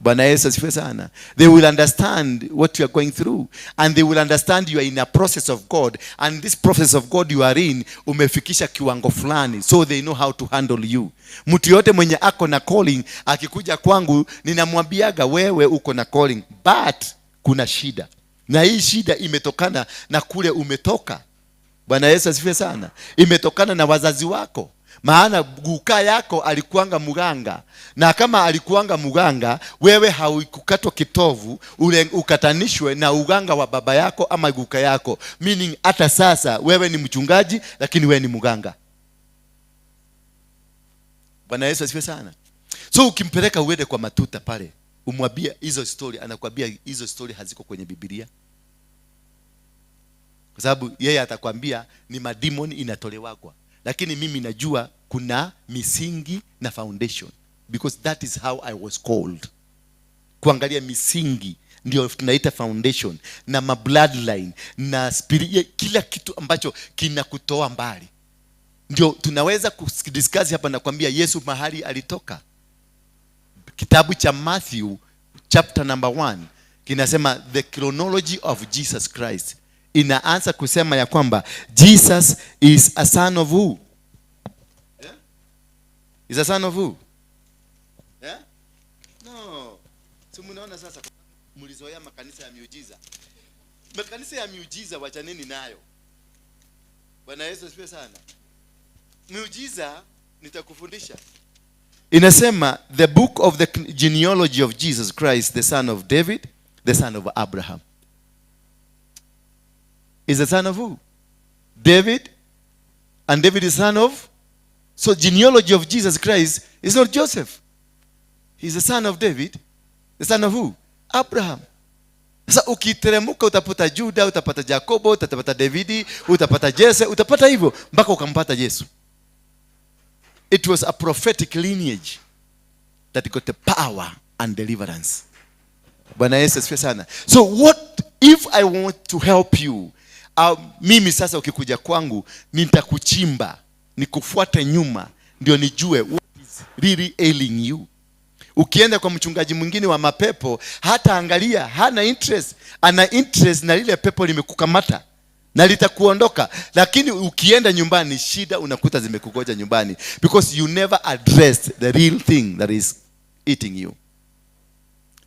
Bwana Yesu asifiwe sana. They will understand what you are going through, and they will understand you are in a process of God, and this process of God you are in, umefikisha kiwango fulani, so they know how to handle you. Mtu yote mwenye ako na calling akikuja kwangu, ninamwambiaga, "Wewe uko na calling, but kuna shida." Na hii shida imetokana na kule umetoka. Bwana Yesu asifiwe sana. Imetokana na wazazi wako, maana guka yako alikuanga muganga, na kama alikuanga muganga, wewe haukukatwa kitovu ule ukatanishwe na uganga wa baba yako ama guka yako, meaning hata sasa wewe ni mchungaji, lakini wewe ni muganga. Bwana Yesu asifiwe sana. So ukimpeleka uende kwa matuta pale, umwambie hizo story, anakuambia hizo story haziko kwenye Biblia, kwa sababu yeye atakwambia ni mademon inatolewagwa, lakini mimi najua kuna misingi na foundation, because that is how I was called. Kuangalia misingi ndio tunaita foundation na ma bloodline na spirit, kila kitu ambacho kinakutoa mbali ndio tunaweza kudiscuss hapa. Nakwambia Yesu mahali alitoka. Kitabu cha Matthew chapter number 1 kinasema the chronology of Jesus Christ. Inaanza kusema ya kwamba Jesus is a son of who? Yeah? Is a son of who? Yeah? No. So mnaona sasa mlizoea makanisa ya miujiza. Makanisa ya miujiza wachaneni nayo. Bwana Yesu asifiwe sana. Miujiza nitakufundisha. Inasema the book of the genealogy of Jesus Christ, the son of David, the son of Abraham. Is the son of who? David. And David is son of? So genealogy of Jesus Christ is not Joseph. He's the son of David. The son of who? Abraham. Sasa ukiteremuka utapata Juda, utapata Jakobo, utapata Davidi, utapata Jesse, utapata hivyo mpaka ukampata Yesu. It was a prophetic lineage that got the power and deliverance. Bwana Yesu asifiwe sana. So what if I want to help you? Mimi sasa ukikuja kwangu nitakuchimba, nikufuate nyuma ndio nijue what is really ailing you. Ukienda kwa mchungaji mwingine wa mapepo, hata angalia, hana interest, ana interest na lile pepo limekukamata na litakuondoka, lakini ukienda nyumbani shida unakuta zimekugoja nyumbani, because you never addressed the real thing that is eating you.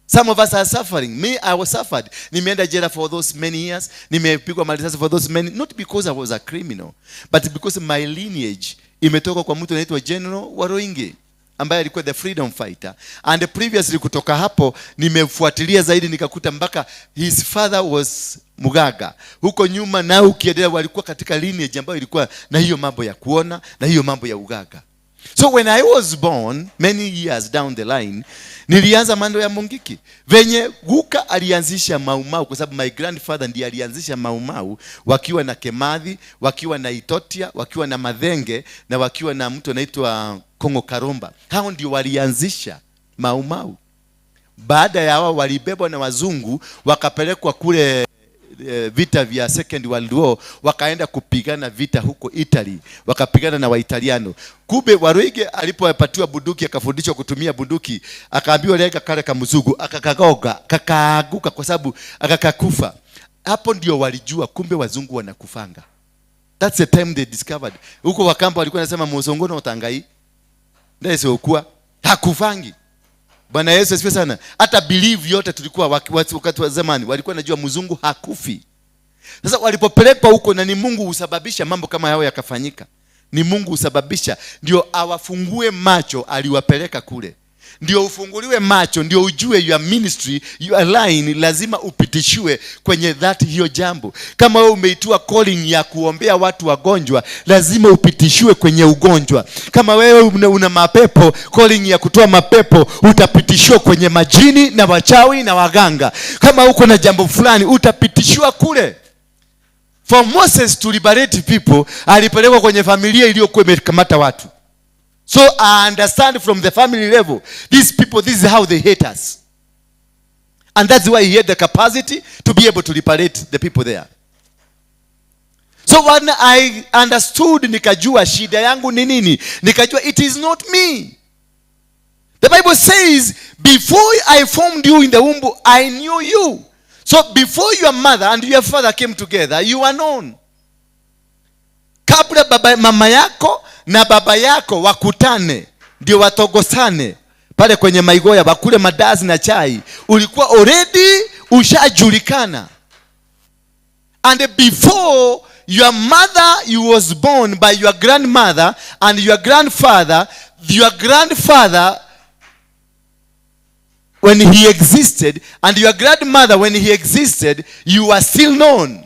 Some of us are suffering. Me, I was suffered. Nimeenda jela for those many years. Nimepigwa marisasi for those many, not because I was a criminal, but because my lineage imetoka kwa mtu anaitwa General Waruinge ambaye alikuwa the freedom fighter. And previously kutoka hapo nimefuatilia zaidi nikakuta mpaka his father was Mugaga. Huko nyuma na ukiendelea walikuwa katika lineage ambayo ilikuwa na hiyo mambo ya kuona na hiyo mambo ya ugaga. So when I was born many years down the line, nilianza mambo ya Mungiki. Venye Guka alianzisha Mau Mau, kwa sababu my grandfather ndiye alianzisha Mau Mau wakiwa na Kemathi, wakiwa na Itotia, wakiwa na Madhenge na wakiwa na mtu anaitwa Kongo Karomba. Hao ndio walianzisha Mau Mau. Baada ya hao walibebwa na wazungu wakapelekwa kule vita vya Second World War, wakaenda kupigana vita huko Italy, wakapigana na Waitaliano. Kumbe Waruinge alipopatiwa bunduki akafundishwa kutumia bunduki, akaambiwa lenga kale kamzungu, akakagoga, kakaaguka kwa sababu akakakufa. Hapo ndio walijua kumbe wazungu wanakufanga. That's the time they discovered. Huko Wakamba walikuwa wanasema muzungu no tangai. Ndiye ukua hakufangi. Bwana Yesu asifiwe sana. Hata believe yote tulikuwa wakati wa zamani walikuwa wanajua mzungu hakufi. Sasa walipopelekwa huko, na ni Mungu husababisha mambo kama hayo yakafanyika. Ni Mungu husababisha ndio awafungue macho, aliwapeleka kule. Ndio ufunguliwe macho, ndio ujue your ministry, your line lazima upitishiwe kwenye that hiyo jambo. Kama wewe umeitiwa calling ya kuombea watu wagonjwa, lazima upitishiwe kwenye ugonjwa. Kama wewe una mapepo, calling ya kutoa mapepo, utapitishiwa kwenye majini na wachawi na waganga. Kama uko na jambo fulani, utapitishiwa kule. For Moses to liberate people, alipelekwa kwenye familia iliyokuwa imekamata watu. So I understand from the family level, these people, this is how they hate us. And that's why he had the capacity to be able to liberate the people there. So when I understood, nikajua shida yangu ni nini. Nikajua it is not me. The Bible says, before I formed you in the womb, I knew you. So before your mother and your father came together, you are known. Kabla baba, mama yako na baba yako wakutane, ndio watogosane pale kwenye maigoya wakule madazi na chai, ulikuwa already ushajulikana. And before your mother, you was born by your grandmother and your grandfather. Your grandfather, when he existed, and your grandmother, when he existed, you are still known.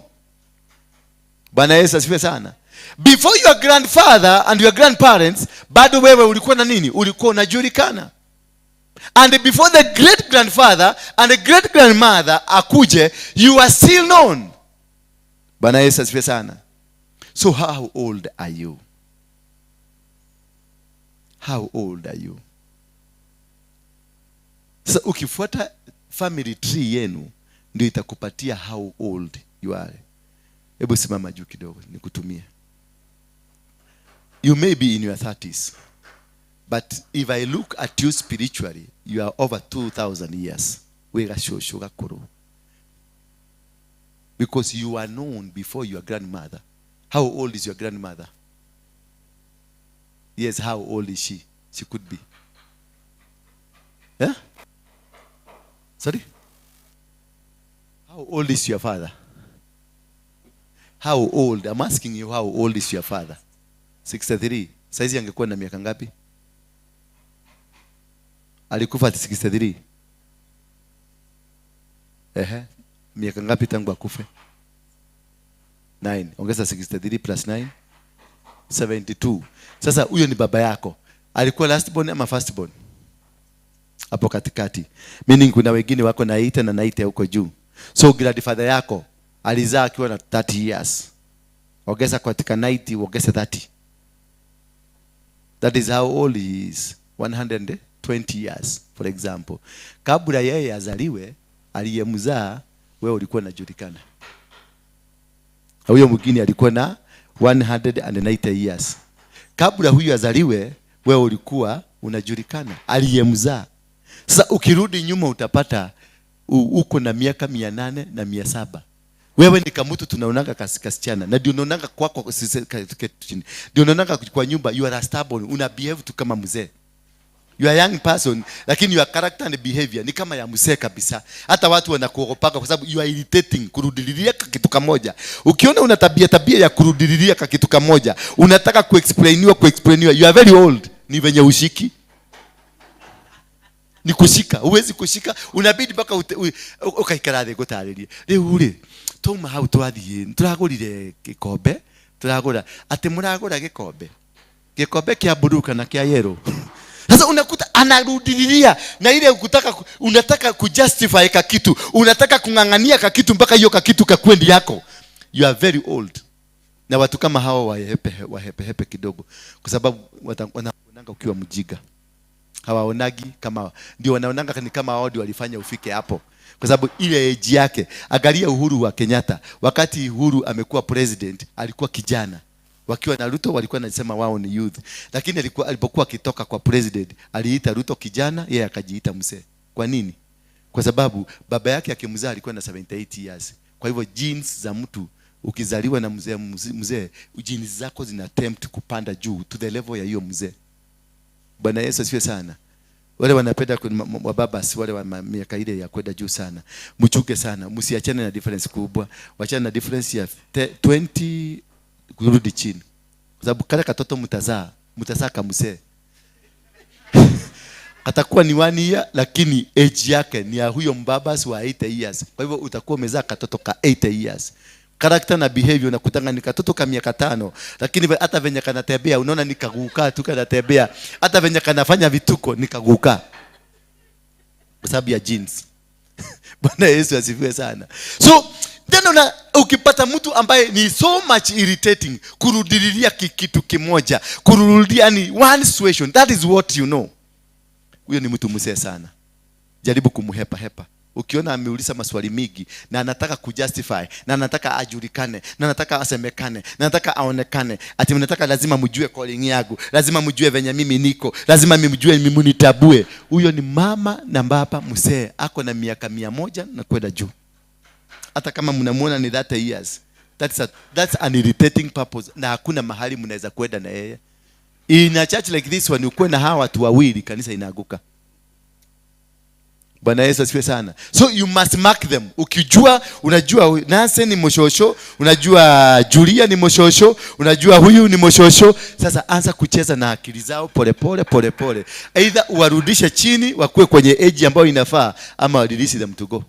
Bwana Yesu asifiwe sana. Before your grandfather and your grandparents, bado wewe ulikuwa na nini? Ulikuwa unajulikana. And before the great grandfather and the great grandmother akuje, you are still known. Bwana Yesu asifiwe sana. So how old are you? How old are you? Sasa ukifuata family tree yenu ndio itakupatia how old you are. Hebu simama juu kidogo nikutumie. You may be in your 30s, but if I look at you spiritually, you are over 2000 years. Wĩ gacũcũ gakũrũ. Because you are known before your grandmother. How old is your grandmother? Yes, how old is she? She could be. Yeah? Sorry? How old is your father? How old? I'm asking you, how old is your father? 63. Saizi angekuwa na miaka ngapi? Alikufa at 63. Ehe. Miaka ngapi tangu akufe? 9. Ongeza 63 plus 9. 72. Sasa huyo ni baba yako. Alikuwa last born ama first born? Hapo katikati. Meaning kuna wengine wako na 8 na 90 huko juu. So grandfather yako alizaa akiwa na 30 years. Ongeza katika 90, ongeza 30. That is how old he is. 120 years, for example. Kabla yeye azaliwe, aliyemzaa wewe ulikuwa unajulikana. Huyo mwingine alikuwa na 190 years. Kabla huyu azaliwe, wewe ulikuwa unajulikana, aliyemzaa. Sasa ukirudi nyuma utapata uko na miaka 800 na 700. Wewe ni kamutu tunaonanga kasichana na ndio unaonanga kwako chini. Ndio unaonanga kwa nyumba you are a stubborn, una behave tu kama mzee. You are a young person, lakini your character and behavior ni kama ya mzee kabisa. Hata watu wanakuogopaka kwa sababu you are irritating, kurudililia kitu kamoja. Ukiona una tabia ya kurudililia kitu kamoja, unataka kuexplainiwa, you are very old, ni venye ushiki. Ni kushika, huwezi kushika, unabidi mpaka ukaikara thĩ ngũtarĩrie. Rĩu rĩ, twauma hau twathiĩ, tũragũrire gĩkombe, tũragũra, atĩ mũragũra gĩkombe. Gĩkombe kĩa blue kana kĩa yellow. Sasa unakuta anarudililia na ile ukutaka, unataka kujustify ka kitu, unataka kung'ang'ania ka kitu mpaka hiyo ka kitu kakwendi yako. You are very old. Na watu kama hawa wahepe kidogo kwa sababu wanaonanga ukiwa mjiga. Hawaonagi kama ndio wanaonanga ni kama wao ndio walifanya ufike hapo. Kwa sababu ile age yake, angalia Uhuru wa Kenyatta, wakati Uhuru amekuwa president alikuwa kijana. Wakiwa na Ruto walikuwa wanasema wao ni youth. Lakini alipokuwa akitoka kwa president aliita Ruto kijana, yeye akajiita mzee. Kwa nini? Kwa sababu baba yake akimzaa alikuwa na 78 years. Kwa hivyo genes za mtu, ukizaliwa na mzee, genes zako zina attempt kupanda juu to the level ya hiyo mzee. Bwana Yesu asifiwe sana. Wale wanapenda wababa, si wale wa miaka ile ya kwenda juu sana. Mchuke sana, msiachane na difference kubwa. Wachane na difference ya 20 kurudi chini. Kwa sababu kale katoto mtazaa kamzee. Atakuwa ni 1 year, lakini age yake ni ya huyo mbaba wa 8 years. Kwa hivyo utakuwa umezaa katoto ka 8 years. Character na behavior unakutanga ni katoto ka miaka 5, lakini hata venye kanatembea unaona ni kaguka tu kanatembea. Hata venye kanafanya vituko ni kaguka. Kwa sababu ya genes. Bwana Yesu asifiwe sana. So tena ukipata mtu ambaye ni so much irritating, kurudililia kitu kimoja, kurudia ni one situation, that is what you know. Huyo ni mtu mzee sana. Jaribu kumhepa hepa. Ukiona ameuliza maswali mingi na anataka kujustify, na anataka ajulikane, na anataka asemekane, na anataka aonekane, ati mnataka lazima mjue calling yangu, lazima mjue venye mimi niko, lazima mjue mimi mnitabue. Huyo ni mama na baba mzee, ako na miaka 100 na kwenda juu. Hata kama mnamuona ni 30 years, that's an irritating purpose, na hakuna mahali mnaweza kwenda na yeye. In a church like this one, ukuwe na hawa watu wawili, kanisa inaaguka. Bwana Yesu asifiwe sana. So you must mark them. Ukijua, unajua Nancy ni moshosho, unajua Julia ni moshosho, unajua huyu ni moshosho. Sasa anza kucheza na akili zao pole pole pole pole. Either uwarudishe chini wakuwe kwenye age ambayo inafaa, ama release them to go.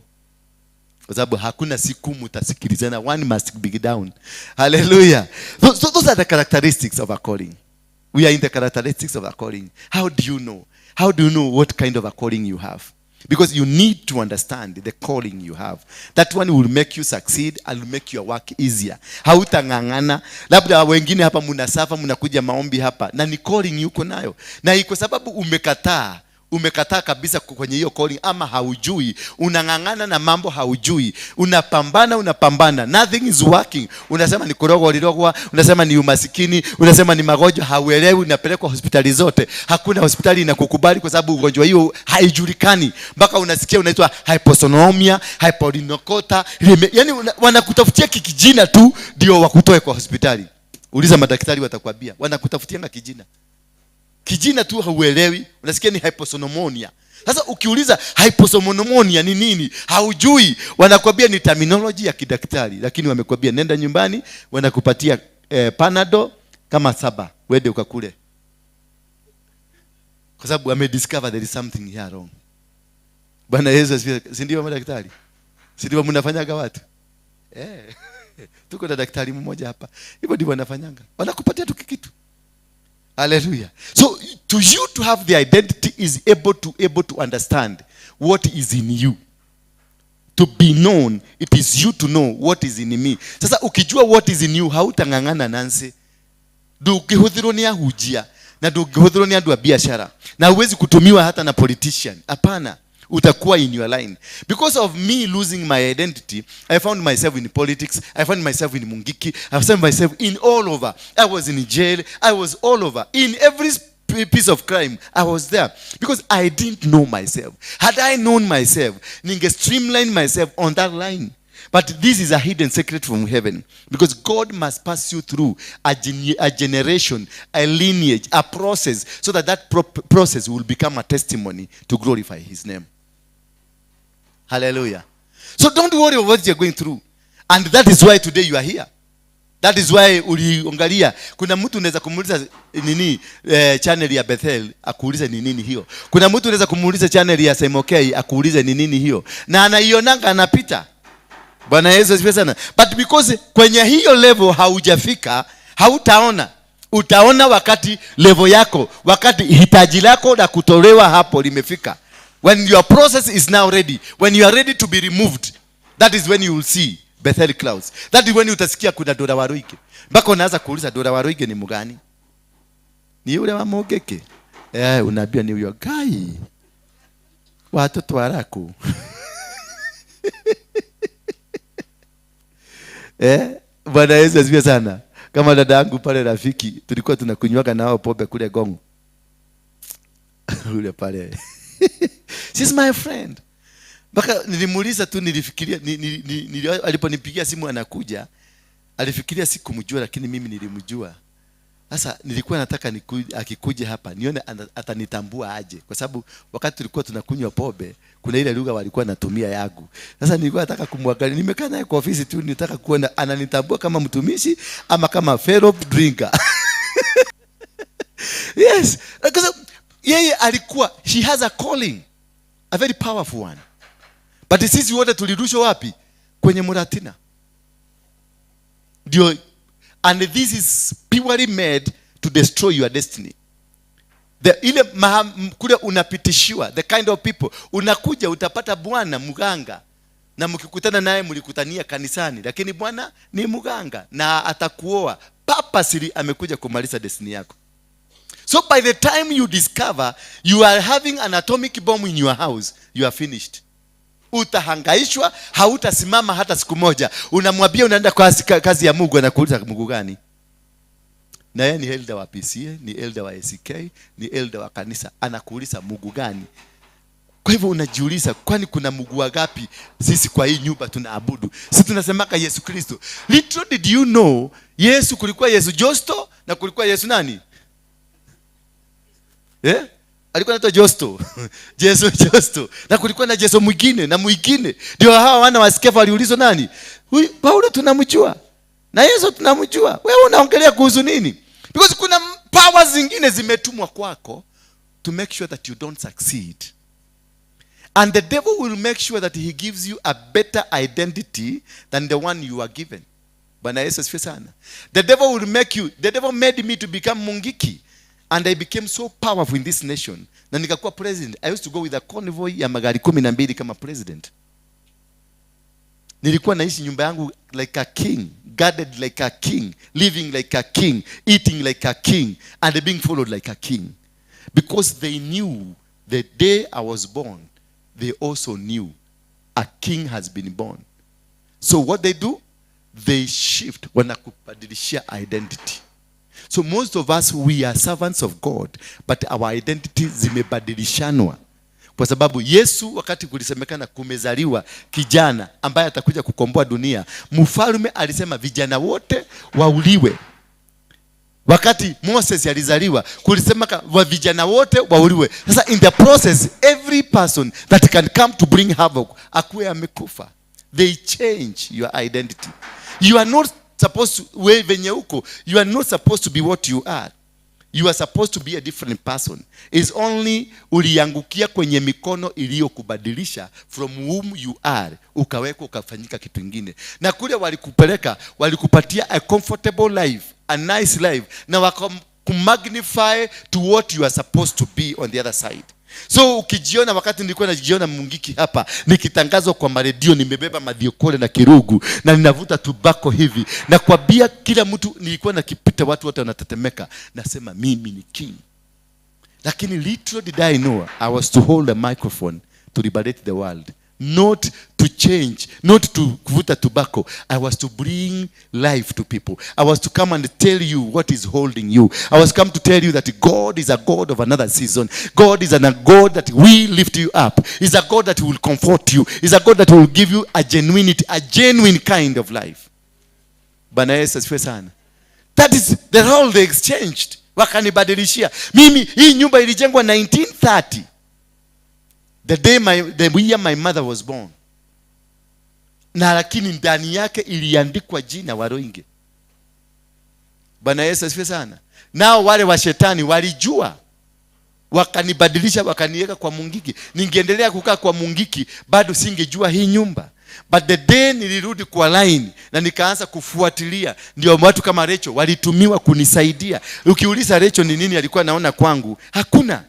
Kwa sababu hakuna siku mtasikilizana, one must be down. Hallelujah. So those are the characteristics of a calling. We are in the characteristics of a calling. How do you know? How do you know what kind of a calling you have? Because you need to understand the calling you have. That one will make you succeed and will make your work easier. Hautang'ang'ana. Labda wengine hapa mnasafa, mnakuja maombi hapa, na ni calling yuko nayo. Na kwa sababu umekataa kabisa kwenye hiyo calling, ama haujui, unang'ang'ana na mambo haujui, unapambana, unapambana, nothing is working. Unasema ni kurogwa ulirogwa, unasema ni umasikini, unasema ni magonjwa, hauelewi, unapelekwa hospitali zote, hakuna hospitali inakukubali kwa sababu ugonjwa hiyo haijulikani, mpaka unasikia unaitwa hyposonomia, hyporinokota, yani wanakutafutia kijina tu ndio wakutoe kwa hospitali. Uliza madaktari watakwambia, wanakutafutia kijina. Kijina tu hauelewi, unasikia ni hyposonomonia. Sasa ukiuliza hyposonomonia ni nini, haujui, wanakuambia ni terminology ya kidaktari, lakini wamekwambia nenda nyumbani, wanakupatia Panadol kama 7, uende ukakule. Kwa sababu wamediscover there is something here wrong. Bwana Yesu asifiwe. Si ndio madaktari? Si ndio mnafanyaga watu? Tuko na daktari mmoja hapa. Hivyo ndivyo wanafanyanga. Wanakupatia tu kitu. Hallelujah. So to you to have the identity is able to understand what is in you. To be known, it is you to know what is in me. Sasa ukijua what is in you, hautang'ang'ana Nancy. Ndungihũthĩrwo nĩ ahunjia, na ndungihũthĩrwo nĩ andũ a biashara, na huwezi kutumiwa hata na politician. Hapana. Utakuwa in your line. Because of me losing my identity, I found myself in politics, I found myself in Mungiki, I found myself in all over. I was in jail, I was all over. In every piece of crime, I was there. Because I didn't know myself. Had I known myself, ninge streamline myself on that line. But this is a hidden secret from heaven. Because God must pass you through a generation, a lineage, a process, so that that process will become a testimony to glorify his name. Hallelujah. So don't worry about what you're going through. And that is why today you are here. That is why uliangalia. Kuna mtu unaweza kumuuliza nini, channel ya Bethel, akuulize ni nini hiyo. Kuna mtu unaweza kumuuliza channel ya Semokei, akuulize ni nini hiyo. Na anaionanga anapita. Bwana Yesu asifiwe sana. But because kwenye hiyo level haujafika, hautaona. Utaona wakati level yako, wakati hitaji lako la kutolewa hapo limefika. When your process is now ready, when you are ready to be removed, that is when you will see Bethel clouds. That is when utasikia kuna Dora Waruinge. Mpaka unaanza kuuliza Dora Waruinge ni mgani? Ni yule wa Mungiki? Unaambia ni huyo guy. Watoto waraku. Bwana Yesu asifiwe sana. Kama dada yangu pale rafiki, tulikuwa tunakunywaga nao pombe kule Gong. Ule pale. She's my friend. Mpaka nilimuuliza tu, nilifikiria, aliponipigia simu anakuja, alifikiria sikumjua, lakini mimi nilimjua. Sasa nilikuwa nataka akikuja hapa nione atanitambua aje, kwa sababu wakati tulikuwa tunakunywa pombe kuna ile lugha walikuwa natumia yangu. Sasa nilikuwa nataka kumwangalia, nimekaa naye kwa ofisi tu, nilitaka kuona ananitambua kama mtumishi ama kama fellow drinker. Yes, because yeye alikuwa, she has a calling, a very powerful one. But sisi wote tulirushwa wapi? Kwenye Muratina. Ndio, and this is purely made to destroy your destiny. The, ile maha, kule unapitishiwa, the kind of people, unakuja utapata bwana mganga, na mkikutana naye mlikutania kanisani, lakini bwana ni mganga na atakuoa. Purposely amekuja kumaliza destiny yako. So by the time you discover you are having an atomic bomb in your house, you are finished. Utahangaishwa, hautasimama hata siku moja. Unamwambia unaenda kwa kazi ya Mungu, anakuuliza Mungu gani? Na yeye ni elder wa PCA, ni elder wa ACK, ni elder wa kanisa, anakuuliza Mungu gani? Kwa hivyo unajiuliza, kwani kuna Mungu wangapi sisi kwa hii nyumba tunaabudu? Sisi tunasemaka Yesu Kristo. Little did you know, Yesu kulikuwa Yesu Josto na kulikuwa Yesu nani? Alikuwa anaitwa Josto. Jesu Josto. Na kulikuwa na Jesu mwingine na mwingine. Ndio hawa wana wa Skefa waliulizwa nani? Huyu Paulo tunamjua. Na Yesu tunamjua. Wewe unaongelea kuhusu nini? Because kuna power zingine zimetumwa kwako to make sure that you don't succeed. And the devil will make sure that he gives you a better identity than the one you are given. Bwana Yesu asifiwe sana. The devil will make you, the devil made me to become Mungiki. And I became so powerful in this nation. Na nikakuwa president. I used to go with a convoy ya magari 12 kama president. Nilikuwa naishi nyumba yangu like a king, guarded like a king, living like a king, eating like a king, and being followed like a king. Because they knew the day I was born, they also knew a king has been born. So what they do, they shift, wanakubadilishia identity. So most of us, we are servants of God, but our identity zimebadilishanwa. Kwa sababu Yesu wakati kulisemekana kumezaliwa kijana ambaye atakuja kukomboa dunia, mfalme alisema vijana wote wauliwe. Wakati Moses alizaliwa kulisema wa vijana wote wauliwe. Sasa in the process every person that can come to bring havoc akuwe amekufa. They change your identity. You are not supposed to, we venye uko, you are not supposed to be what you are. You are supposed to be a different person. It's only uliangukia kwenye mikono iliyokubadilisha from whom you are, ukawekwa ukafanyika kitu kingine. Na kule walikupeleka, walikupatia a comfortable life, a nice life, na wakakumagnify to what you are supposed to be on the other side. So ukijiona, wakati nilikuwa najiona Mungiki hapa nikitangazwa kwa maredio, nimebeba madhiokole na kirugu na ninavuta tubako hivi, na kwambia kila mtu, nilikuwa nakipita watu wote wanatetemeka, nasema mimi ni king. Lakini little did I know I was to hold a microphone to liberate the world, not to change, not to kuvuta tobacco. I was to bring life to people. I was to come and tell you what is holding you. I was come to tell you that God is a God of another season. God is a God that will lift you up. Is a God that will comfort you. Is a God that will give you a genuinity, a genuine kind of life. Bwana Yesu asifiwe sana. That is the role they exchanged. Wakanibadilishia. Mimi hii nyumba ilijengwa 1930. The year my mother was born. Na lakini ndani yake iliandikwa jina Waruinge. Bwana Yesu asifiwe sana. Nao wale wa shetani walijua, wakanibadilisha, wakaniweka kwa Mungiki. Ningeendelea kukaa kwa Mungiki bado singejua hii nyumba. But the day nilirudi kwa line na nikaanza kufuatilia, ndio watu kama Rachel walitumiwa kunisaidia. Ukiuliza Rachel ni nini alikuwa anaona kwangu, hakuna.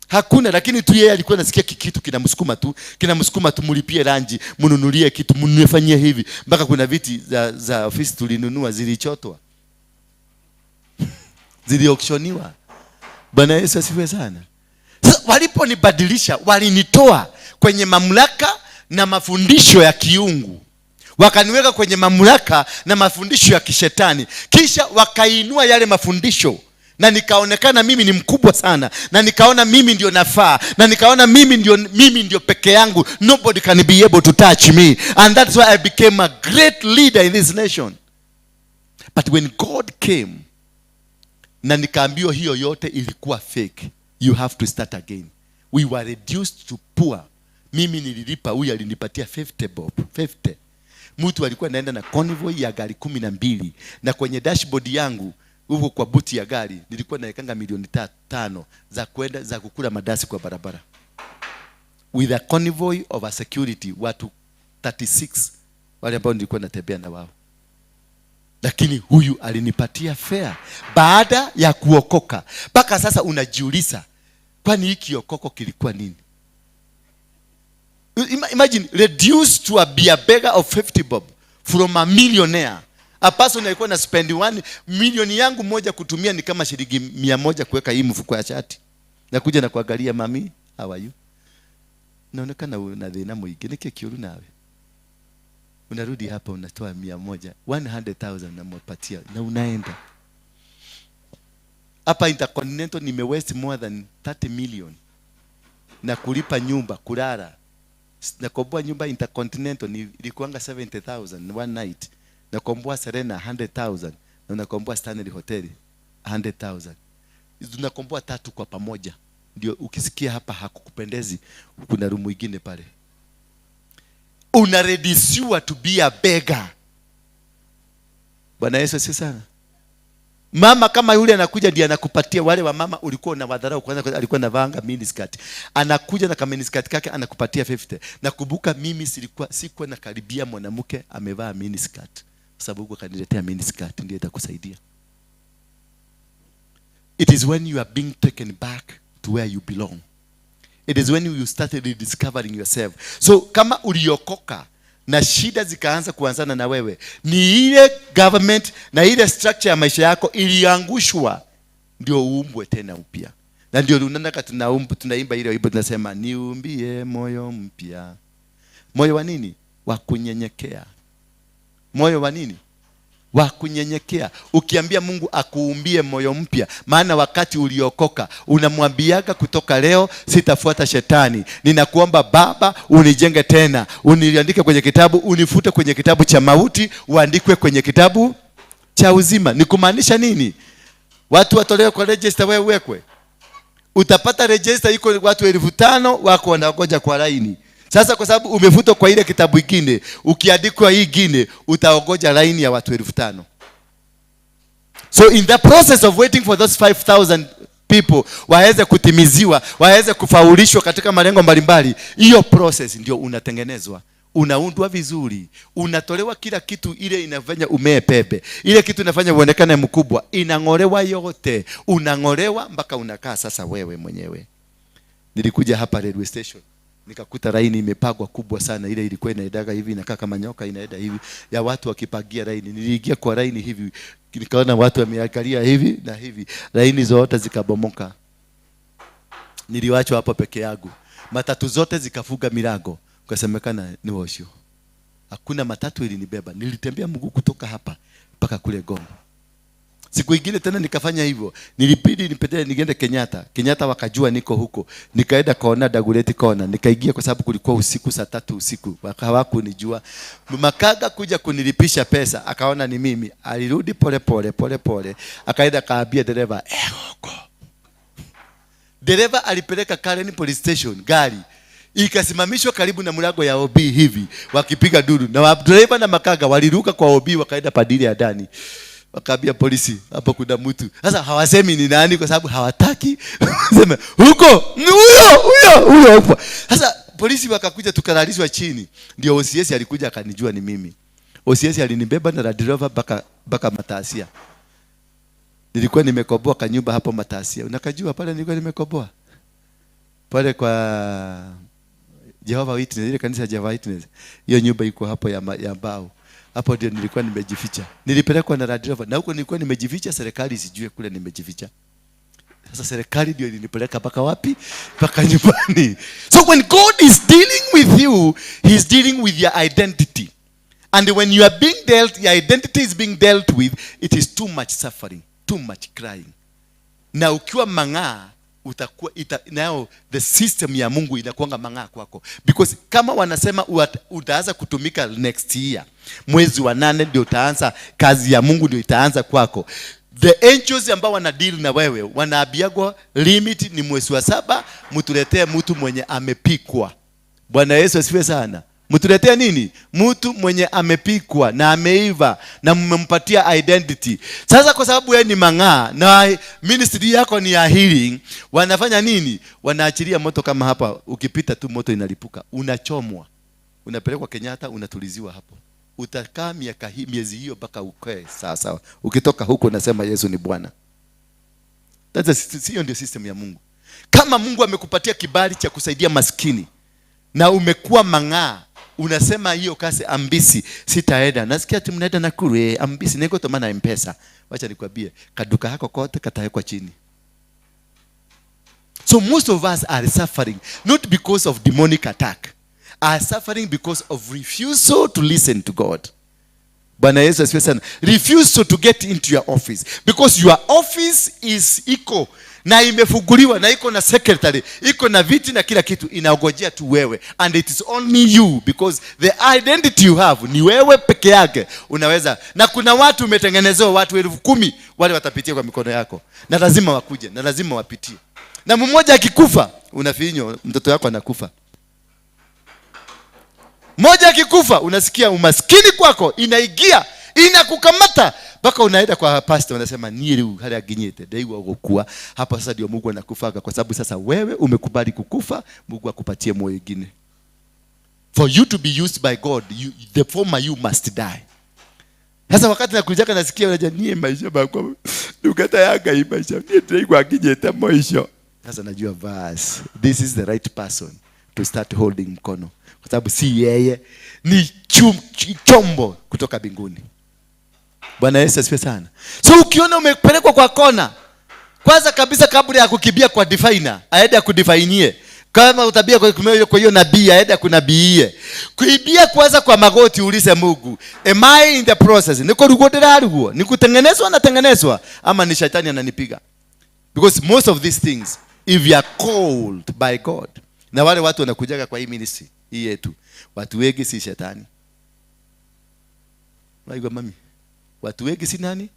Hakuna, lakini tu yeye alikuwa anasikia kitu kinamsukuma tu, kinamsukuma tu, mulipie ranji, mnunulie kitu, mnifanyie hivi. Mpaka kuna viti za ofisi tulinunua zilichotwa. Ziliauctioniwa. Bwana Yesu asifiwe sana. Sasa waliponibadilisha, walinitoa kwenye mamlaka na mafundisho ya kiungu, wakaniweka kwenye mamlaka na mafundisho ya kishetani. Kisha wakainua yale mafundisho na nikaonekana mimi ni mkubwa sana, na nikaona mimi ndio nafaa, na nikaona mimi ndio peke yangu, nobody can be able to touch me, and that's why I became a great leader in this nation. But when God came na nikaambiwa hiyo yote ilikuwa fake, you have to start again. We were reduced to poor. Mimi nililipa, huyu alinipatia 50 bob, 50. Mtu alikuwa naenda na convoy ya gari 12, na kwenye dashboard yangu huko kwa buti ya gari nilikuwa naekanga milioni 5 za kwenda za kukula madasi kwa barabara, with a convoy of a security watu 36 wale ambao nilikuwa natembea na wao. Lakini huyu alinipatia fare baada ya kuokoka. Mpaka sasa unajiuliza, kwani hiki kiokoko kilikuwa nini? Imagine reduced to a beer beggar of 50 bob from a millionaire. A person alikuwa na spend 1 milioni yangu moja kutumia ni kama shilingi 100 kuweka hii mfuko ya shati. Nakuja na kuangalia, "Mami, how are you? Naonekana una thina mwingi, niki kiuru nawe." Unarudi hapa unatoa 100, 100,000 nampatia na unaenda. Hapa Intercontinental nime waste more than 30 million na kulipa nyumba, kulala. Nakomboa nyumba Intercontinental ni ilikuanga 70,000 one night. Nakomboa Serena 100,000 na unakomboa Stanley Hotel 100,000. Tunakomboa tatu kwa pamoja. Ndio ukisikia hapa hakukupendezi, kuna room ingine pale. Unareduciwa to be a beggar. Bwana Yesu asifiwe sana. Mama kama yule anakuja ndiye anakupatia. Wale wa mama ulikuwa unawadharau kwanza, alikuwa anavaanga miniskirt. Anakuja na kaminiskirt kake anakupatia 50. Nakumbuka mimi sikuwa nakaribia mwanamke amevaa miniskirt. Sababu huko akaniletea miniskirt ndiye itakusaidia. It is when you are being taken back to where you belong. It is when you started rediscovering yourself. So kama uliokoka na shida zikaanza kuanzana na wewe, ni ile government na ile structure ya maisha yako iliangushwa, ndio uumbwe tena upya. Na ndio unaona tunaimba ile wimbo tunasema, niumbie moyo mpya. Moyo wa nini? Wa kunyenyekea. Moyo wa nini? Wa kunyenyekea. Ukiambia Mungu akuumbie moyo mpya, maana wakati uliokoka unamwambiaga kutoka leo sitafuata shetani. Ninakuomba Baba unijenge tena, uniandike kwenye kitabu, unifute kwenye kitabu cha mauti, uandikwe kwenye kitabu cha uzima. Ni kumaanisha nini? Watu watolewe kwa register, wewe uwekwe. Utapata register iko watu 5,000 wako wanangoja kwa laini. Sasa kwa sababu umefutwa kwa ile kitabu kingine, ukiandikwa hii kingine utaongoja laini ya watu 5,000. So in the process of waiting for those 5,000 people waweze kutimiziwa, waweze kufaulishwa katika malengo mbalimbali, hiyo process ndio unatengenezwa. Unaundwa vizuri, unatolewa kila kitu ile inafanya umee pepe, ile kitu inafanya uonekane mkubwa, inang'olewa yote, unang'olewa mpaka unakaa sasa wewe mwenyewe. Nilikuja hapa railway station, nikakuta laini imepagwa kubwa sana, ile ilikuwa inaendaga hivi, inakaa kama nyoka inaenda hivi, ya watu wakipagia laini. Niliingia kwa laini hivi, nikaona watu wameangalia hivi na hivi, laini zote zikabomoka. Niliwachwa hapo peke yangu, matatu zote zikafunga milango, ukasemekana ni washo. Hakuna matatu ilinibeba, nilitembea mguu kutoka hapa mpaka kule Ngong. Siku ingine tena nikafanya hivyo, nilibidi nipite niende Kenyatta. Kenyatta wakajua niko huko. Nikaenda kona Dagoretti Kona, nikaingia kwa sababu kulikuwa usiku saa 3 usiku, hawakunijua. Makaga kuja kunilipisha pesa, akaona ni mimi. Alirudi pole pole pole pole, akaenda kaambia dereva, huko. Dereva alipeleka Karen Police Station gari. Ikasimamishwa karibu na mlango ya OB hivi, wakipiga duru. Na dereva na makaga waliruka kwa OB wakaenda padili ya ndani. Wakaambia polisi hapo kuna mtu. Sasa hawasemi ni nani kwa sababu hawataki. Sema huko ni huyo huyo huyo hapo. Sasa polisi wakakuja tukalalishwa chini. Ndio OCS alikuja akanijua ni mimi. OCS alinibeba na Land Rover mpaka Matasia. Nilikuwa nimekoboa kanyumba hapo Matasia. Unakajua pale nilikuwa nimekoboa? Pale kwa Jehovah Witness, ile kanisa ya Jehovah Witness. Hiyo nyumba iko hapo ya mbao. Hapo ndio nilikuwa nimejificha. Nilipelekwa na Land Rover na huko nilikuwa nimejificha, serikali isijue kule nimejificha. Sasa serikali ndio ilinipeleka mpaka wapi? Mpaka nyumbani. So when God is dealing with you, he is dealing with your identity. And when you are being dealt, your identity is being dealt with, it is too much suffering, too much crying. Na ukiwa mang'aa, utakuwa now the system ya Mungu inakuanga mang'aa kwako. Because kama wanasema utaanza kutumika next year, mwezi wa 8 ndio utaanza kazi ya Mungu ndio itaanza kwako. The angels ambao wana deal na wewe wanaambiagwa limit ni mwezi wa 7, mtuletee mtu mwenye amepikwa. Bwana Yesu asifiwe sana. Mtuletee nini? Mtu mwenye amepikwa na ameiva na mmempatia identity. Sasa kwa sababu wewe ni mang'aa na ministry yako ni ya healing, wanafanya nini? Wanaachilia moto kama hapa, ukipita tu moto inalipuka, unachomwa. Unapelekwa Kenyatta, unatuliziwa hapo. Utakaa miaka hii, miezi hiyo mpaka ukae sawa sawa. Ukitoka huko unasema Yesu ni Bwana. Hiyo ndio system ya Mungu. Kama Mungu amekupatia kibali cha kusaidia maskini na umekuwa mang'aa, unasema hiyo kasi ambisi sitaenda. Nasikia ati mnaenda Nakuru, ambisi niko to maana M-Pesa. Wacha nikwambie, kaduka hako kote katawekwa chini. So most of us are suffering not because of demonic attack, are suffering because of refusal to listen to God. Bwana Yesu asifiwe sana. Refusal to get into your office because your office is iko na imefunguliwa na iko na secretary, iko na viti na kila kitu, inaogojea tu wewe, and it is only you because the identity you have ni wewe peke yake unaweza. Na kuna watu umetengenezewa watu 10,000 wale watapitia kwa mikono yako, na lazima wakuje na lazima wapitie. Na mmoja akikufa unafinywa, mtoto wako anakufa. Mmoja akikufa unasikia umaskini kwako inaingia, inakukamata mpaka unaenda kwa pastor unasema niĩ rĩu harĩa nginyĩte ndaigua gũkua hapa. Sasa ndio Mungu anakufaga, kwa sababu sasa wewe umekubali kukufa, Mungu akupatie moyo ingine. For you to be used by God, the former you must die. Sasa wakati nakujaka nasikia unajua niĩ maisha makwa ndungata ya Ngai maisha niĩ ndĩraigua nginyĩte mũico. Sasa najua verse, this is the right person to start holding mkono, kwa sababu si yeye, ni chombo kutoka mbinguni. Bwana Yesu asifiwe sana. So ukiona umepelekwa kwa kona, kwanza kabisa kabla ya kukimbia kwa diviner, aende akudivinie. Kama utabia kwa hiyo nabii, aende akunabiie. Kuibia kwanza kwa magoti ulize Mungu, am I in the process? Niko rugo ndĩrarugwo? Ni kutengenezwa natengenezwa ama ni shetani ananipiga? Because most of these things, if you are called by God, na wale watu wanakujaga kwa hii ministry hii yetu, watu wengi si shetani. Unaigua mami? Watu wengi si nani?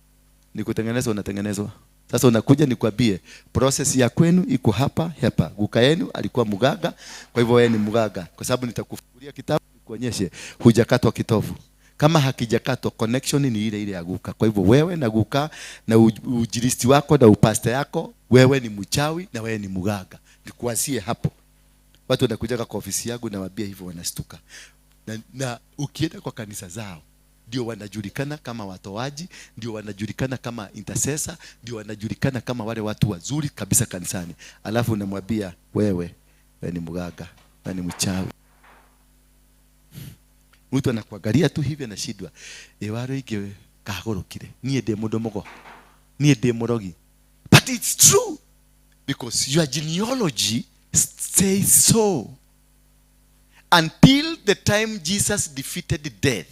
Ni kutengenezwa unatengenezwa. Sasa unakuja nikwambie process ya kwenu iko hapa hapa. Guka yenu alikuwa mganga, kwa hivyo wewe ni mganga. Kwa sababu nitakufungulia kitabu nikuonyeshe hujakatwa kitovu. Kama hakijakatwa, connection ni ile ile ya guka. Kwa hivyo wewe na guka na ujilisti wako na upasta yako, wewe ni mchawi na wewe ni mganga. Nikuanzie hapo. Watu wanakuja kwa ofisi yangu na waambia hivyo wanastuka. Na ukienda kwa kanisa zao ndio wanajulikana kama watoaji, ndio wanajulikana kama intercessor, ndio wanajulikana kama wale watu wazuri kabisa kanisani. Alafu unamwambia wewe, wewe ni mganga, wewe ni mchawi. Mtu anakuangalia tu hivi anashindwa. Ewaro ingi kagurukire. Niĩ ndĩ mũndũ mũgo. Niĩ ndĩ mũrogi. But it's true because your genealogy says so. Until the time Jesus defeated death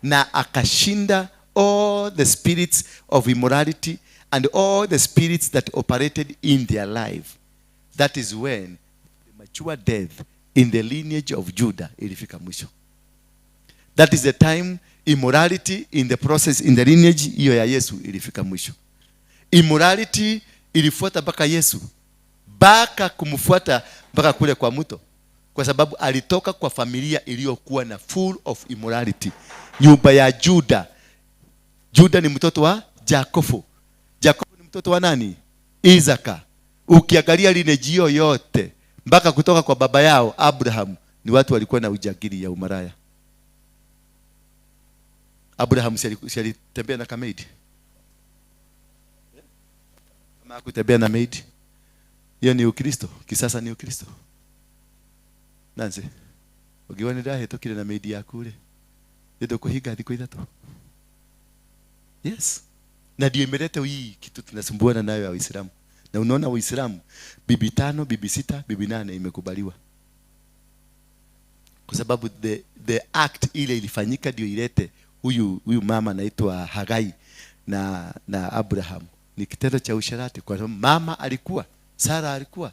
na akashinda all the spirits of immorality and all the spirits that operated in their life. That is when the mature death in the lineage of Judah ilifika mwisho. That is the time immorality in the process in the lineage hiyo ya Yesu ilifika mwisho. Immorality ilifuata mpaka Yesu, mpaka kumfuata mpaka kule kwa mto, kwa sababu alitoka kwa familia iliyokuwa na full of immorality. Nyumba ya Juda. Juda ni mtoto wa Jakobo. Jakobo ni mtoto wa nani? Isaka. Ukiangalia lineage hiyo yote mpaka kutoka kwa baba yao Abraham, ni watu walikuwa na ujagiri ya umaraya. Abraham si alitembea na kamaid? Kama hakutembea na maid, hiyo ni Ukristo. Kisasa ni Ukristo. Nancy, ukiwa ni ndahĩtũkire na maid yaku rĩ, nĩndũkũhinga thikũ ithatũ. Yes. Na ndio imeleta hii kitu tunasumbuana nayo ya Uislamu. Na unaona Uislamu bibi 5, bibi 6, bibi 8 imekubaliwa. Kwa sababu the act ile ilifanyika ndio ilete huyu mama anaitwa Hagai na Abraham. Ni kitendo cha usherati, kwa sababu mama alikuwa, Sara alikuwa.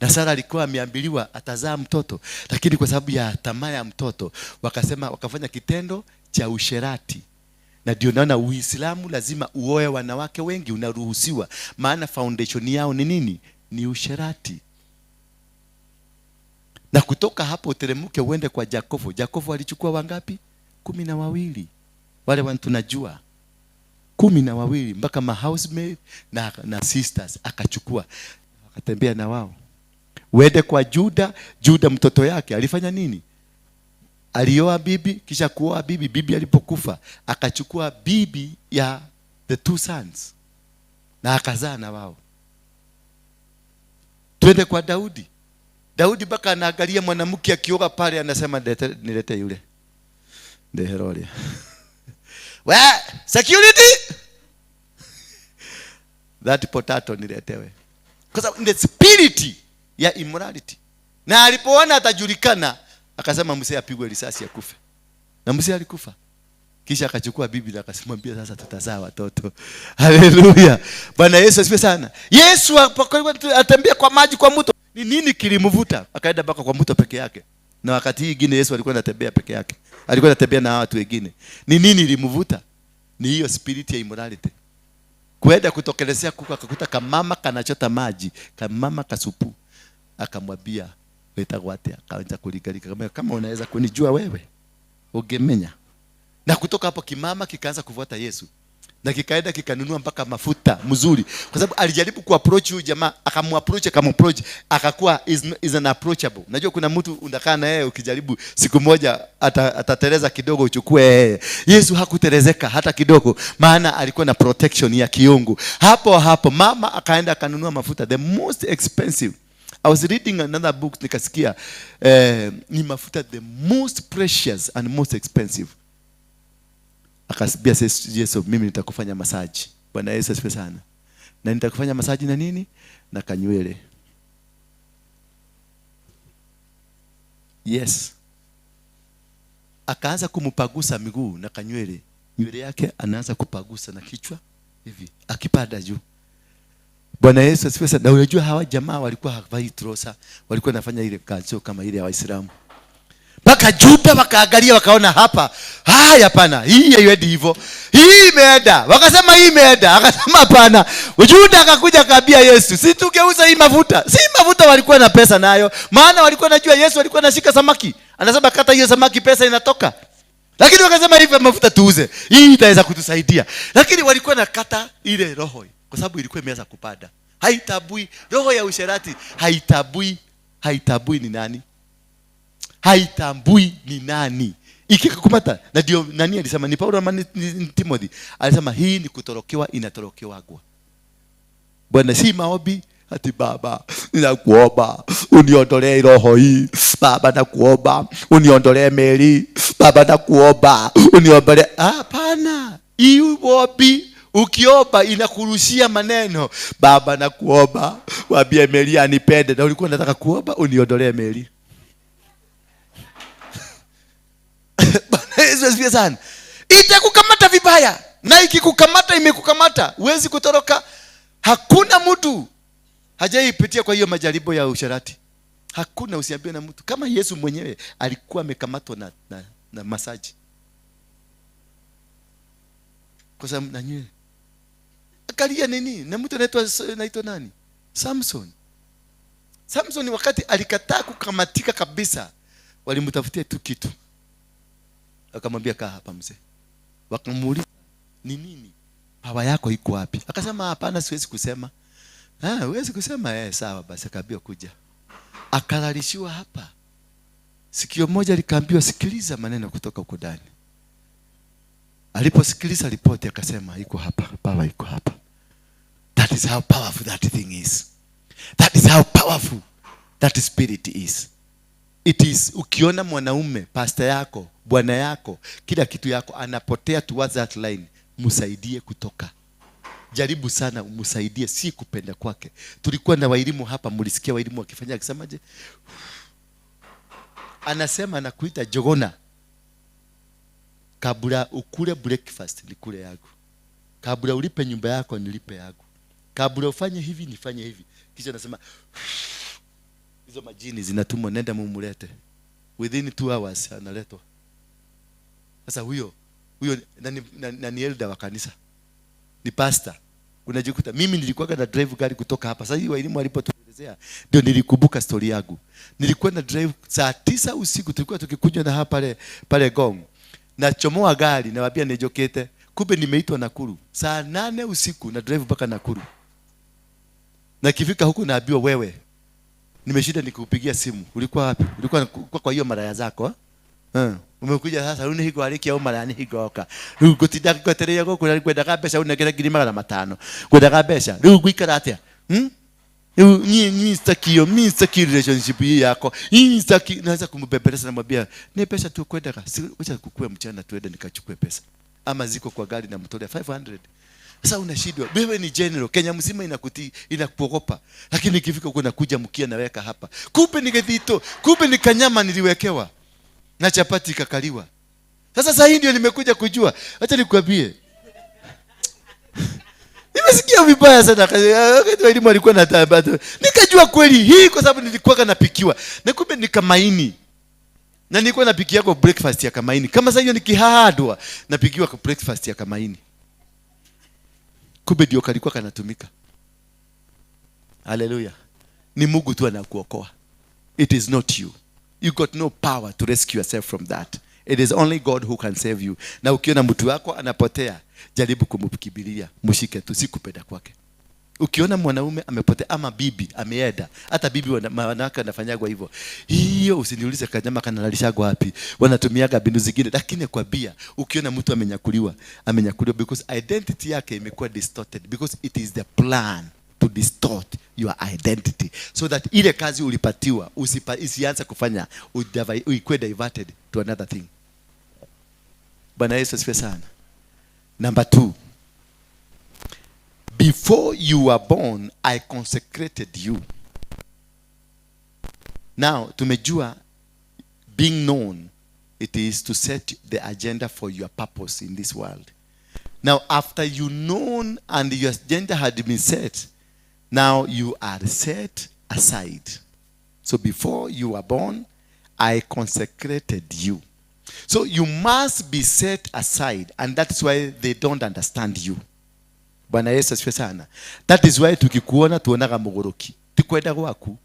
Na Sara alikuwa ameambiliwa atazaa mtoto, lakini kwa sababu ya tamaa ya mtoto wakafanya kitendo cha usherati. Na ndio naona Uislamu lazima uoe wanawake wengi, unaruhusiwa, maana foundation yao ni nini? Ni usherati. Na kutoka hapo uteremke uende kwa Jakobo. Jakobo alichukua wangapi? 12. Wale watu tunajua 12, mpaka ma housemaid na sisters akachukua, akatembea na wao. Uende kwa Juda. Juda mtoto yake alifanya nini? Alioa bibi, kisha kuoa bibi. Bibi alipokufa akachukua bibi ya the 2 sons na akazaa na wao. Twende kwa Daudi. Daudi mpaka anaangalia mwanamke akioga pale anasema nilete yule. Ndeheroria. We, security. That potato niletewe. Kwa sababu the spirit ya immorality. Na alipoona atajulikana akasema mzee apigwe risasi akufe. Na mzee alikufa. Kisha akachukua bibi na akasimwambia sasa tutazaa watoto. Haleluya. Bwana Yesu asifiwe sana. Yesu atembea kwa maji kwa mto. Ni nini kilimvuta? Akaenda mpaka kwa mto peke yake. Na wakati hii ingine Yesu alikuwa anatembea peke yake. Alikuwa anatembea na watu wengine. Ni nini ilimvuta? Ni hiyo spirit ya immorality. Kuenda kutokelezea kuku akakuta kamama kanachota maji, kamama kasupu. Akamwambia wetagwo atia? Akaanza kuligalika, akamwambia kama unaweza kunijua wewe ungemenya. Na kutoka hapo kimama kikaanza kufuata Yesu. Na kikaenda kikanunua mpaka mafuta mzuri, kwa sababu alijaribu kuapproach huyu jamaa, akamapproach, akamapproach, akakuwa is unapproachable. Unajua kuna mtu unakaa na yeye, ukijaribu siku moja atateleza kidogo uchukue yeye. Yesu hakutelezeka hata kidogo, maana alikuwa na protection ya kiungu. Hapo hapo mama akaenda akanunua mafuta the most expensive. I was reading another book nikasikia ni mafuta the most precious and most expensive. Akasibia Yesu, mimi nitakufanya masaji. Bwana Yesu asifiwe sana. Na nitakufanya masaji na nini? Na kanywele. Yes. Akaanza kumupagusa miguu na kanywele. Nywele yake anaanza kupagusa na kichwa hivi, akipanda juu. Bwana Yesu asifiwe sana. Na unajua hawa jamaa walikuwa hawavai trosa, walikuwa wanafanya ile kazi kama ile ya Waislamu. Mpaka Juda wakaangalia wakaona hapa, haya hapana, hii haiendi hivyo. Hii imeenda. Wakasema hii imeenda. Akasema hapana. Juda akakuja akaambia Yesu, si tungeuza hii mafuta. Si mafuta walikuwa na pesa nayo. Maana walikuwa najua Yesu alikuwa anashika samaki. Anasema kata hiyo samaki pesa inatoka. Lakini wakasema hivi mafuta tuuze. Hii itaweza kutusaidia. Lakini walikuwa nakata ile roho kwa sababu ilikuwa imeanza kupanda. Haitabui roho ya usherati, haitabui, haitabui ni nani? Haitambui ni nani. Ikikukamata, na ndio nani alisema, ni Paulo ama ni Timothy? Alisema hii ni kutorokewa, inatorokewagwa. Bwana, si maombi ati baba ninakuomba uniondolee roho hii, baba nakuomba uniondolee meli, baba nakuomba uniondolee. Hapana, hii ombi ukiomba inakurushia maneno. Baba nakuomba waambie meli anipende, na ulikuwa unataka kuomba uniondolee meli. Bwana Yesu asifiwe sana. Itakukamata vibaya, na ikikukamata imekukamata, huwezi kutoroka. Hakuna mtu hajaipitia kwa hiyo majaribu ya usherati. Hakuna, usiambiwe na mtu. Kama Yesu mwenyewe alikuwa amekamatwa na masaji. Kwa sababu na nywele. Akalia nini? Na mtu anaitwa nani? Samson. Samson wakati alikataa kukamatika kabisa, walimtafutia tu kitu. Akamwambia kaa hapa mzee. Wakamuuliza ni nini? Power yako iko wapi? Akasema hapana, siwezi kusema. Ah, huwezi kusema? Sawa basi. Akaambiwa kuja. Akalalishiwa hapa. Sikio moja likaambiwa sikiliza maneno kutoka huko ndani. Aliposikiliza ripoti akasema iko hapa, power iko hapa. That is how powerful that thing is. That is how powerful that spirit is. It is, ukiona mwanaume, pastor yako, bwana yako, kila kitu yako anapotea towards that line, msaidie kutoka. Jaribu sana umsaidie, si kupenda kwake. Tulikuwa na waelimu hapa, mlisikia waelimu wakifanya akisemaje? Anasema anakuita jogona. Kabla ukule breakfast nikule yangu. Kabla ulipe nyumba yako nilipe yangu. Kabla ufanye hivi nifanye hivi. Kisha anasema hizo majini zinatumwa, nenda mumulete. Within 2 hours analetwa. Sasa huyo nani elder wa kanisa? Ni pastor. Unajikuta mimi nilikuwa na drive gari kutoka hapa. Sasa hii walimu walipotuelezea ndio nilikumbuka story yangu. Nilikuwa na drive saa 9 usiku, tulikuwa tukikunywa na hapa pale Gong. Nachomoa gari nawaambia nijokete, kumbe nimeitwa Nakuru. Saa 8 usiku na drive mpaka Nakuru. Na kifika huko naambiwa wewe, nimeshinda nikupigia simu. Ulikuwa wapi? Ulikuwa kwa hiyo maraya zako? Umekuja sasa runi higo aliki au maraya higo oka. Rĩu ngũtinda ngwetereire gũkũ na ngwendaga mbeca unengere 500,000. Ngwendaga mbeca. Rĩu ngũikara atĩa? Rĩu niĩ sitaki hiyo, mimi sitaki relationship hii yako. Hii sitaki. Naweza kumbembeleza na mwambia, ni pesa tu kwendaga. Wacha kukue mchana tuende nikachukue pesa. Ama ziko kwa gari na mtolea 500. Sasa unashindwa. Wewe ni general, Kenya mzima inakutii, inakuogopa. Lakini ikifika huko nakuja mkia naweka hapa. Kumbe ni gethito, kumbe ni kanyama niliwekewa. Na chapati ikakaliwa. Sasa hii ndio nimekuja kujua. Acha nikwambie. Nimesikia vibaya sana. Wakati walimu walikuwa na tabata. Nikajua kweli hii kwa sababu nilikuwa napikiwa. Na kumbe ni kamaini. Na nilikuwa napikia kwa breakfast ya kamaini. Kama sasa hiyo nikihadwa napikiwa kwa breakfast ya kamaini. Kumbe ndio kalikuwa kanatumika. Haleluya. Ni Mungu tu anakuokoa. It is not you. You got no power to rescue yourself from that. It is only God who can save you. Na ukiona mtu wako anapotea, jaribu kumkimbilia, mshike tu, si kupenda kwake. Ukiona mwanaume amepotea ama bibi ameenda, hata bibi wanawake wanafanyagwa hivyo. Hiyo usiniulize kanyama kanalishagwa wapi. Wanatumiaga mbinu zingine, lakini kwambia ukiona mtu amenyakuliwa, amenyakuliwa because identity yake imekuwa distorted, because it is the plan to distort your identity so that ile kazi ulipatiwa isianze kufanya, ikuwe diverted to another thing. Bwana Yesu asifiwe sana. Number 2. Before you were born, I consecrated you. Now, tumejua being known, it is to set the agenda for your purpose in this world. Now, after you known and your agenda had been set, now you are set aside. So before you were born, I consecrated you. So you must be set aside, and that's why they don't understand you. Bwana Yesu asifiwe sana. That is why tukikuona tuonaga muguruki. Ti kwenda gwaku,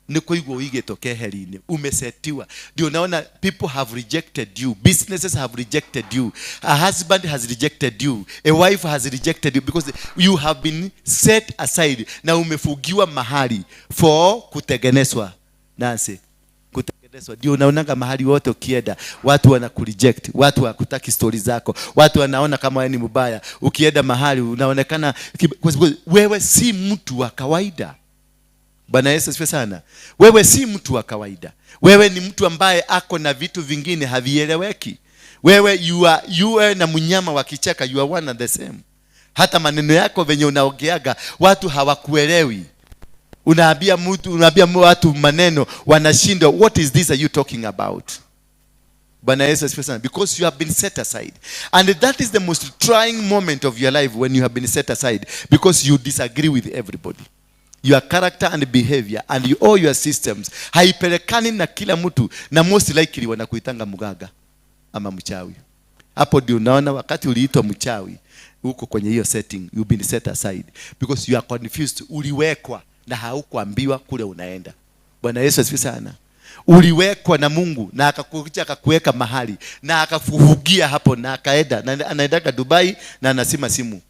ni kuigwo uigĩtwo keheri-inĩ, umesetiwa. Ndio unaona people have rejected you, businesses have rejected you, a husband has rejected you, a wife has rejected you, because you have been set aside na umefugiwa mahali for kutengenezwa. Nancy, kutengenezwa. Ndio unaonaga mahali wote ukienda watu wanakureject, watu hawakutaki story zako, watu wanaona kama wewe ni mbaya. Ukienda mahali unaonekana kwa sababu wewe si mtu wa kawaida. Bwana Yesu asifiwe sana. Wewe si mtu wa kawaida. Wewe ni mtu ambaye ako na vitu vingine havieleweki. Wewe you are na mnyama wa kichaka, you are one and the same. Hata maneno yako venye unaongeaga watu hawakuelewi. Unaambia mtu, unaambia watu maneno wanashindwa, what is this are you talking about? Bwana Yesu asifiwe sana. Because you have been set aside. And that is the most trying moment of your life, when you have been set aside, because you disagree with everybody. Your character and behavior and all your systems haipelekani na kila mtu, na most likely wanakuitanga mganga ama mchawi. Hapo ndio unaona wakati uliitwa mchawi huko kwenye hiyo setting, you've been set aside because you are confused. Uliwekwa na haukuambiwa kule unaenda. Bwana Yesu asifiwe sana. Uliwekwa na Mungu na akakuja akakuweka mahali na akakufugia hapo na akaenda, na anaendaga Dubai na anasima simu.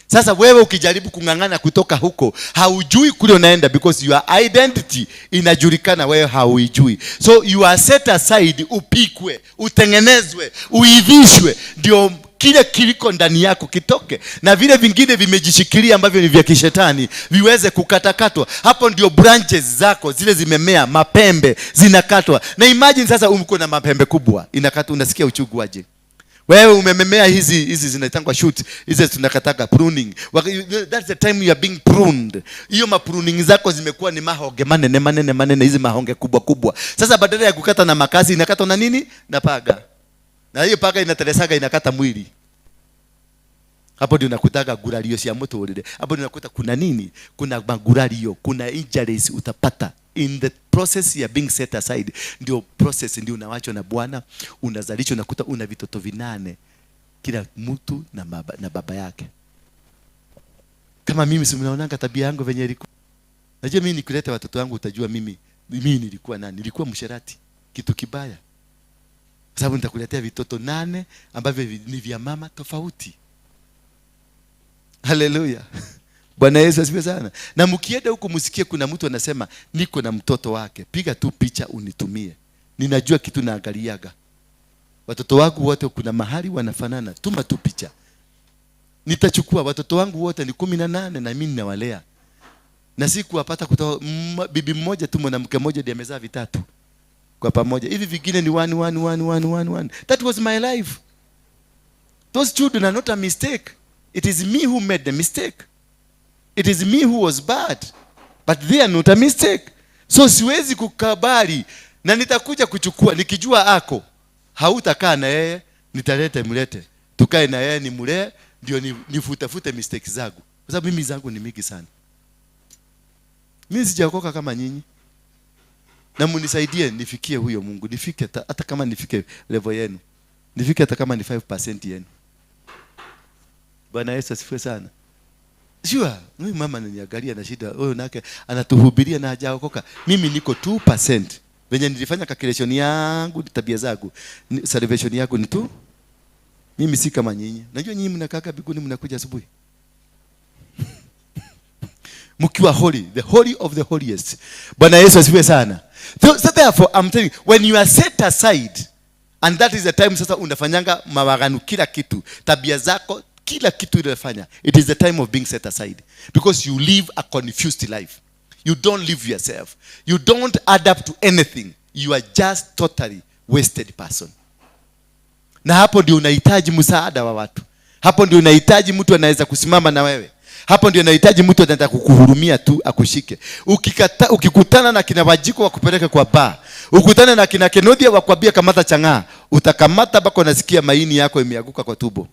Sasa wewe ukijaribu kung'ang'ana kutoka huko, haujui kule unaenda because your identity inajulikana, wewe hauijui. So you are set aside, upikwe, utengenezwe, uivishwe, ndio kile kiliko ndani yako kitoke, na vile vingine vimejishikilia ambavyo ni vya kishetani viweze kukatakatwa. Hapo ndio branches zako zile zimemea, mapembe zinakatwa. Na imagine sasa uko na mapembe kubwa inakatwa, unasikia uchungu aje? Wewe umememea hizi zinaitangwa shoot, hizi tunakataka pruning. That's the time you are being pruned. Hiyo ma pruning zako zimekuwa ni mahonge manene manene manene, hizi mahonge kubwa kubwa. Sasa badala ya kukata na makasi inakata na nini? Na paga. Na hiyo paga inatelesaga inakata mwili. Hapo ndio unakutaka gurario cia muturire. Hapo ndio unakuta kuna nini? Kuna magurario, kuna injuries utapata in the process ya being set aside. Ndio process, ndio unawachwa na Bwana, unazalishwa, unakuta una vitoto 8, kila mtu na baba yake. Kama mimi si mnaonanga tabia yangu venye ilikuwa. Najua mimi nikuleta watoto wangu utajua mimi nilikuwa nani? Nilikuwa msherati, kitu kibaya. Kwa sababu nitakuletea vitoto 8 ambavyo ni vya mama tofauti. Haleluya. Bwana Yesu asifiwe sana. Na mkienda huko msikie kuna mtu anasema niko na mtoto wake, piga tu picha unitumie. Ninajua kitu naangaliaga. Watoto wangu wote kuna mahali wanafanana, tuma tu picha. Nitachukua watoto wangu wote ni 18 na mimi ninawalea. Na sikuwapata kutoka bibi mmoja tu, mwanamke mmoja ndiye amezaa vitatu kwa pamoja. Hivi vingine ni 1 1 1 1 1 1. That was my life. Those children are not a mistake. It is me who made the mistake. It is me who was bad. But they are not a mistake. So siwezi kukabali na nitakuja kuchukua nikijua ako hautakaa na yeye, nitaleta mlete. Tukae na yeye nimlee ndio nifutafute mistakes zangu. Kwa sababu mimi zangu ni mingi sana. Mimi sijaokoka kama nyinyi. Na munisaidie nifikie huyo Mungu, nifike hata kama nifike level yenu. Nifike hata kama ni 5% yenu. Bwana Yesu asifiwe sana. Sure, huyu mama ananiangalia na shida, huyu nake anatuhubiria na hajaokoka. Mimi niko 2%. Venye nilifanya calculation yangu, tabia zangu, salvation yangu ni tu. Mimi si kama nyinyi. Najua nyinyi mnakaa mbinguni, mnakuja asubuhi mkiwa holy, the holy of the holiest. Bwana Yesu asifiwe sana. So therefore I'm telling you, when you are set aside, and that is the time sasa unafanyanga mawagano, kila kitu, tabia zako, kila kitu unafanya. It is the time of being set aside because you live a confused life. You don't live yourself. You don't adapt to anything. You are just totally wasted person. Na hapo ndio unahitaji msaada wa watu. Hapo ndio unahitaji mtu anaweza kusimama na wewe. Hapo ndio unahitaji mtu anaweza kukuhurumia tu, akushike. Ukikutana na kina Wajiko wakupeleke kwa baa, ukutane na kina Kenodia wakwambia kamata chang'aa, utakamata mpaka unasikia maini yako imeanguka kwa tumbo.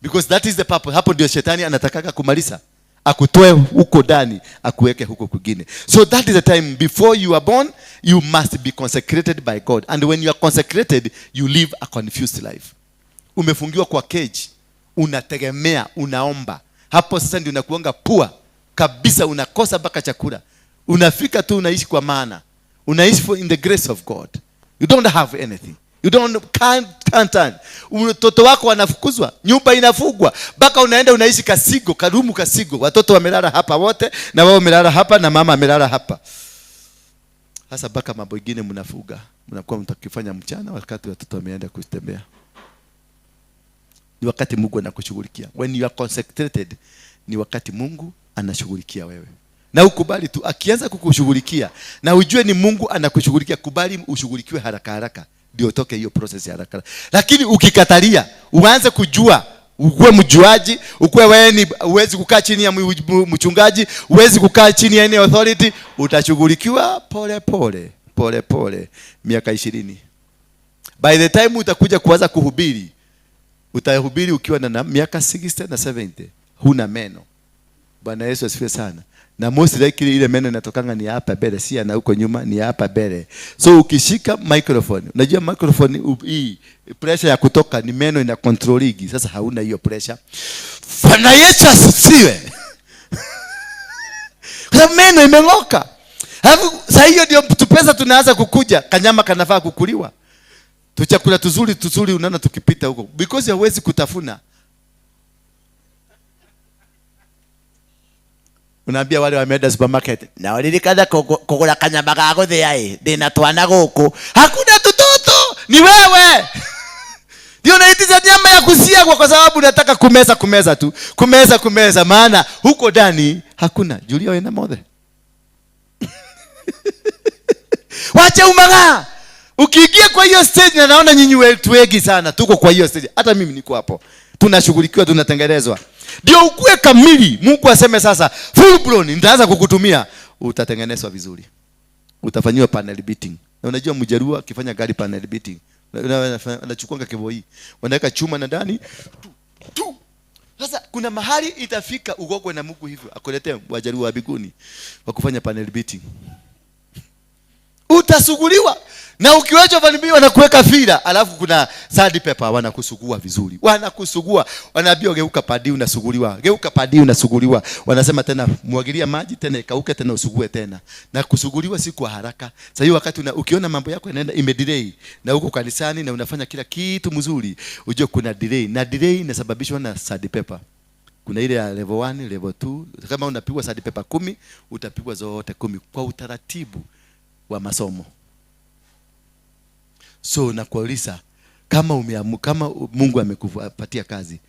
Because that is the purpose. Hapo ndio shetani anatakaga kumaliza, akutoe huko ndani, akuweke huko kwingine. So that is the time before you are born, you must be consecrated by God. And when you are consecrated, you live a confused life. Umefungiwa kwa cage, unategemea, unaomba. Hapo sasa ndio unakuanga poor kabisa, unakosa mpaka chakula. Unafika tu unaishi kwa maana. Unaishi for in the grace of God. You don't have anything. You don't can't turn. Mtoto wako anafukuzwa, nyumba inafungwa, mpaka unaenda unaishi kasigo, karumu kasigo. Watoto wamelala hapa wote na wao wamelala hapa na mama amelala hapa. Sasa mpaka mambo mengine mnafuga, mnakuwa mtakifanya mchana wakati watoto wameenda kutembea. Ni wakati Mungu anakushughulikia. When you are consecrated, ni wakati Mungu anashughulikia wewe. Na ukubali tu, akianza kukushughulikia na ujue ni Mungu anakushughulikia, kubali ushughulikiwe haraka haraka, ndio utoke hiyo process ya haraka. Lakini ukikatalia, uanze kujua, ukuwe mjuaji, ukuwe wewe ni huwezi kukaa chini ya mchungaji, huwezi kukaa chini ya any authority, utashughulikiwa pole pole, pole pole, miaka 20. By the time utakuja kuanza kuhubiri, utahubiri ukiwa na miaka 60 na 70, huna meno. Bwana Yesu asifiwe sana. Na most likely ile meno inatokanga ni hapa mbele, si na huko nyuma, ni hapa mbele. So ukishika microphone, unajua microphone hii pressure ya kutoka ni meno ina control. Sasa hauna hiyo pressure. Bwana Yesu asifiwe. Kwa sababu meno imeng'oka. Alafu saa hiyo ndio tupesa tunaanza kukuja, kanyama kanafaa kukuliwa. Tuchakula tuzuri tuzuri unaona tukipita huko. Because hauwezi kutafuna. Unaambia wale wameenda supermarket, na walilikana kugura kanyama ga guthia ĩ, ndĩna twana gũkũ. Hakuna tutoto, ni wewe. Ndio unaitisha nyama ya kusiagwa kwa sababu unataka kumeza kumeza tu. Kumeza kumeza, maana huko ndani hakuna. Julia wena mothe. Wacha umaga. Ukiingia kwa hiyo stage, na naona nyinyi wetu wengi sana tuko kwa hiyo stage. Hata mimi niko hapo. Tunashughulikiwa, tunatengenezwa. Ndio ukue kamili, Mungu aseme sasa full blown nitaanza kukutumia, utatengenezwa vizuri. Utafanyiwa panel beating. Na unajua mjaruo akifanya gari panel beating, anachukua keboi, wanaweka chuma na ndani tu, tu. Sasa kuna mahali itafika ugogwe na Mungu hivyo, akuletee wajaruo wa mbinguni wa kufanya panel beating. Utasuguliwa. Na ukiwachwa panel beating wanakuweka fila, alafu kuna sandpaper wanakusugua vizuri. Wanakusugua, wanaambia geuka padi unasuguliwa. Geuka padi unasuguliwa. Wanasema tena mwagilia maji tena ikauke tena usugue tena. Na kusuguliwa si kwa haraka. Sasa hiyo wakati ukiona mambo yako yanaenda imedelay na uko kanisani na unafanya kila kitu mzuri, ujue kuna delay. Na delay inasababishwa na sandpaper. Kuna ile ya level 1, level 2. Kama unapigwa sandpaper 10, utapigwa zote 10 kwa utaratibu wa masomo. So nakuuliza, kama Mungu amekupatia kazi,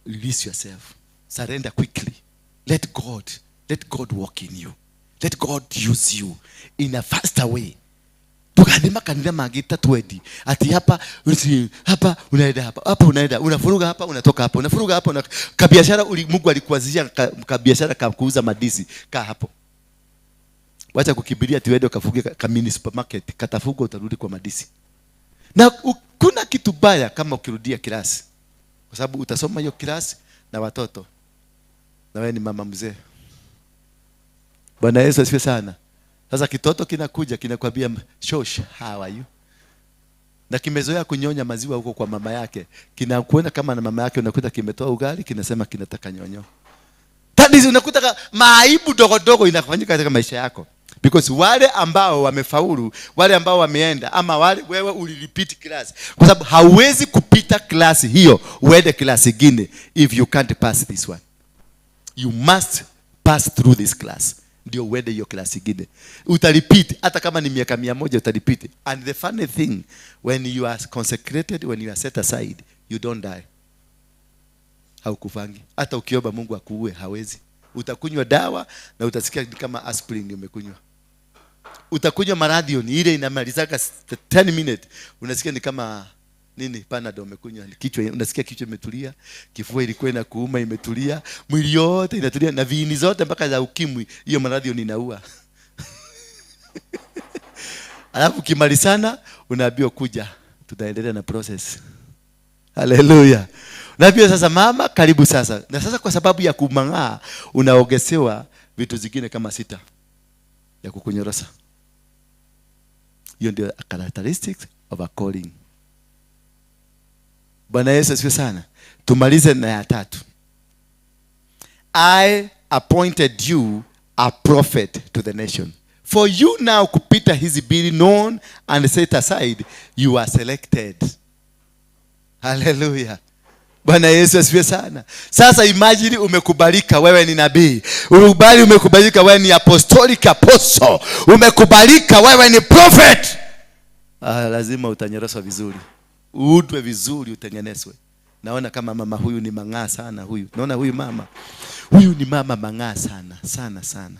release yourself. Surrender quickly. Let God work in you. Let God use you in a faster way. Tukathima kanitha mangĩ ta 20. Ati hapa, usi, hapa, unaenda hapa, hapa unaenda, unafuruga hapa, unatoka hapa, unafuruga hapa, kabiashara Mungu alikuanzishia kabiashara ka kuuza madisi, kaa hapo. Wacha kukimbilia ati uende ukafungie ka mini supermarket, katafuga utarudi kwa madisi. Na kuna kitu baya kama ukirudia klasi. Kwa sababu utasoma hiyo klasi na watoto. Na wewe ni mama mzee. Bwana Yesu asifiwe sana. Sasa kitoto kinakuja kinakwambia, Shosh, how are you? Na kimezoea kunyonya maziwa huko kwa mama yake. Kinakuona kama na mama yake, unakuta kimetoa ugali, kinasema kinataka nyonyo. That is, unakuta maaibu dogo dogo inafanyika katika maisha yako. Because wale ambao wamefaulu, wale ambao wameenda, ama wale wewe ulirepeat class. Kwa sababu hauwezi kupita class hiyo uende class ingine if you can't pass this one. You must pass through this class ndio uende hiyo class ingine. Utarepeat hata kama ni miaka 100 utarepeat. And the funny thing, when you are consecrated, when you are set aside, you don't die. Haukufangi. Hata ukiomba Mungu akuue hawezi. Utakunywa dawa na utasikia ni kama aspirin umekunywa. Utakunywa maradhion ile inamalizaka 10 minutes, unasikia ni kama nini, Panadol umekunywa. Kichwa, unasikia kichwa imetulia, kifua ilikuwa inakuuma imetulia, mwili yote inatulia, na viini zote mpaka za ukimwi, hiyo maradhion inaua. Alafu ukimalizana unaambiwa kuja, tutaendelea na process. Haleluya. Unaambiwa sasa, mama karibu sasa. Na sasa kwa sababu ya kumang'aa unaongezewa vitu zingine kama 6 ya kukunyorosa. Hiyo ndio characteristics of a calling. Bwana Yesu asifiwe sana. Tumalize na ya tatu. I appointed you a prophet to the nation. For you now kupita hizi mbili, known and set aside, you are selected. Hallelujah. Bwana Yesu asifiwe sana. Sasa imagine umekubalika wewe ni nabii. Ukubali umekubalika wewe ni apostolic apostle. Umekubalika wewe ni prophet. Lazima utanyoroswa vizuri. Uudwe vizuri, utengenezwe. Naona kama mama huyu ni mang'aa sana huyu. Naona huyu mama. Huyu ni mama mang'aa sana, sana sana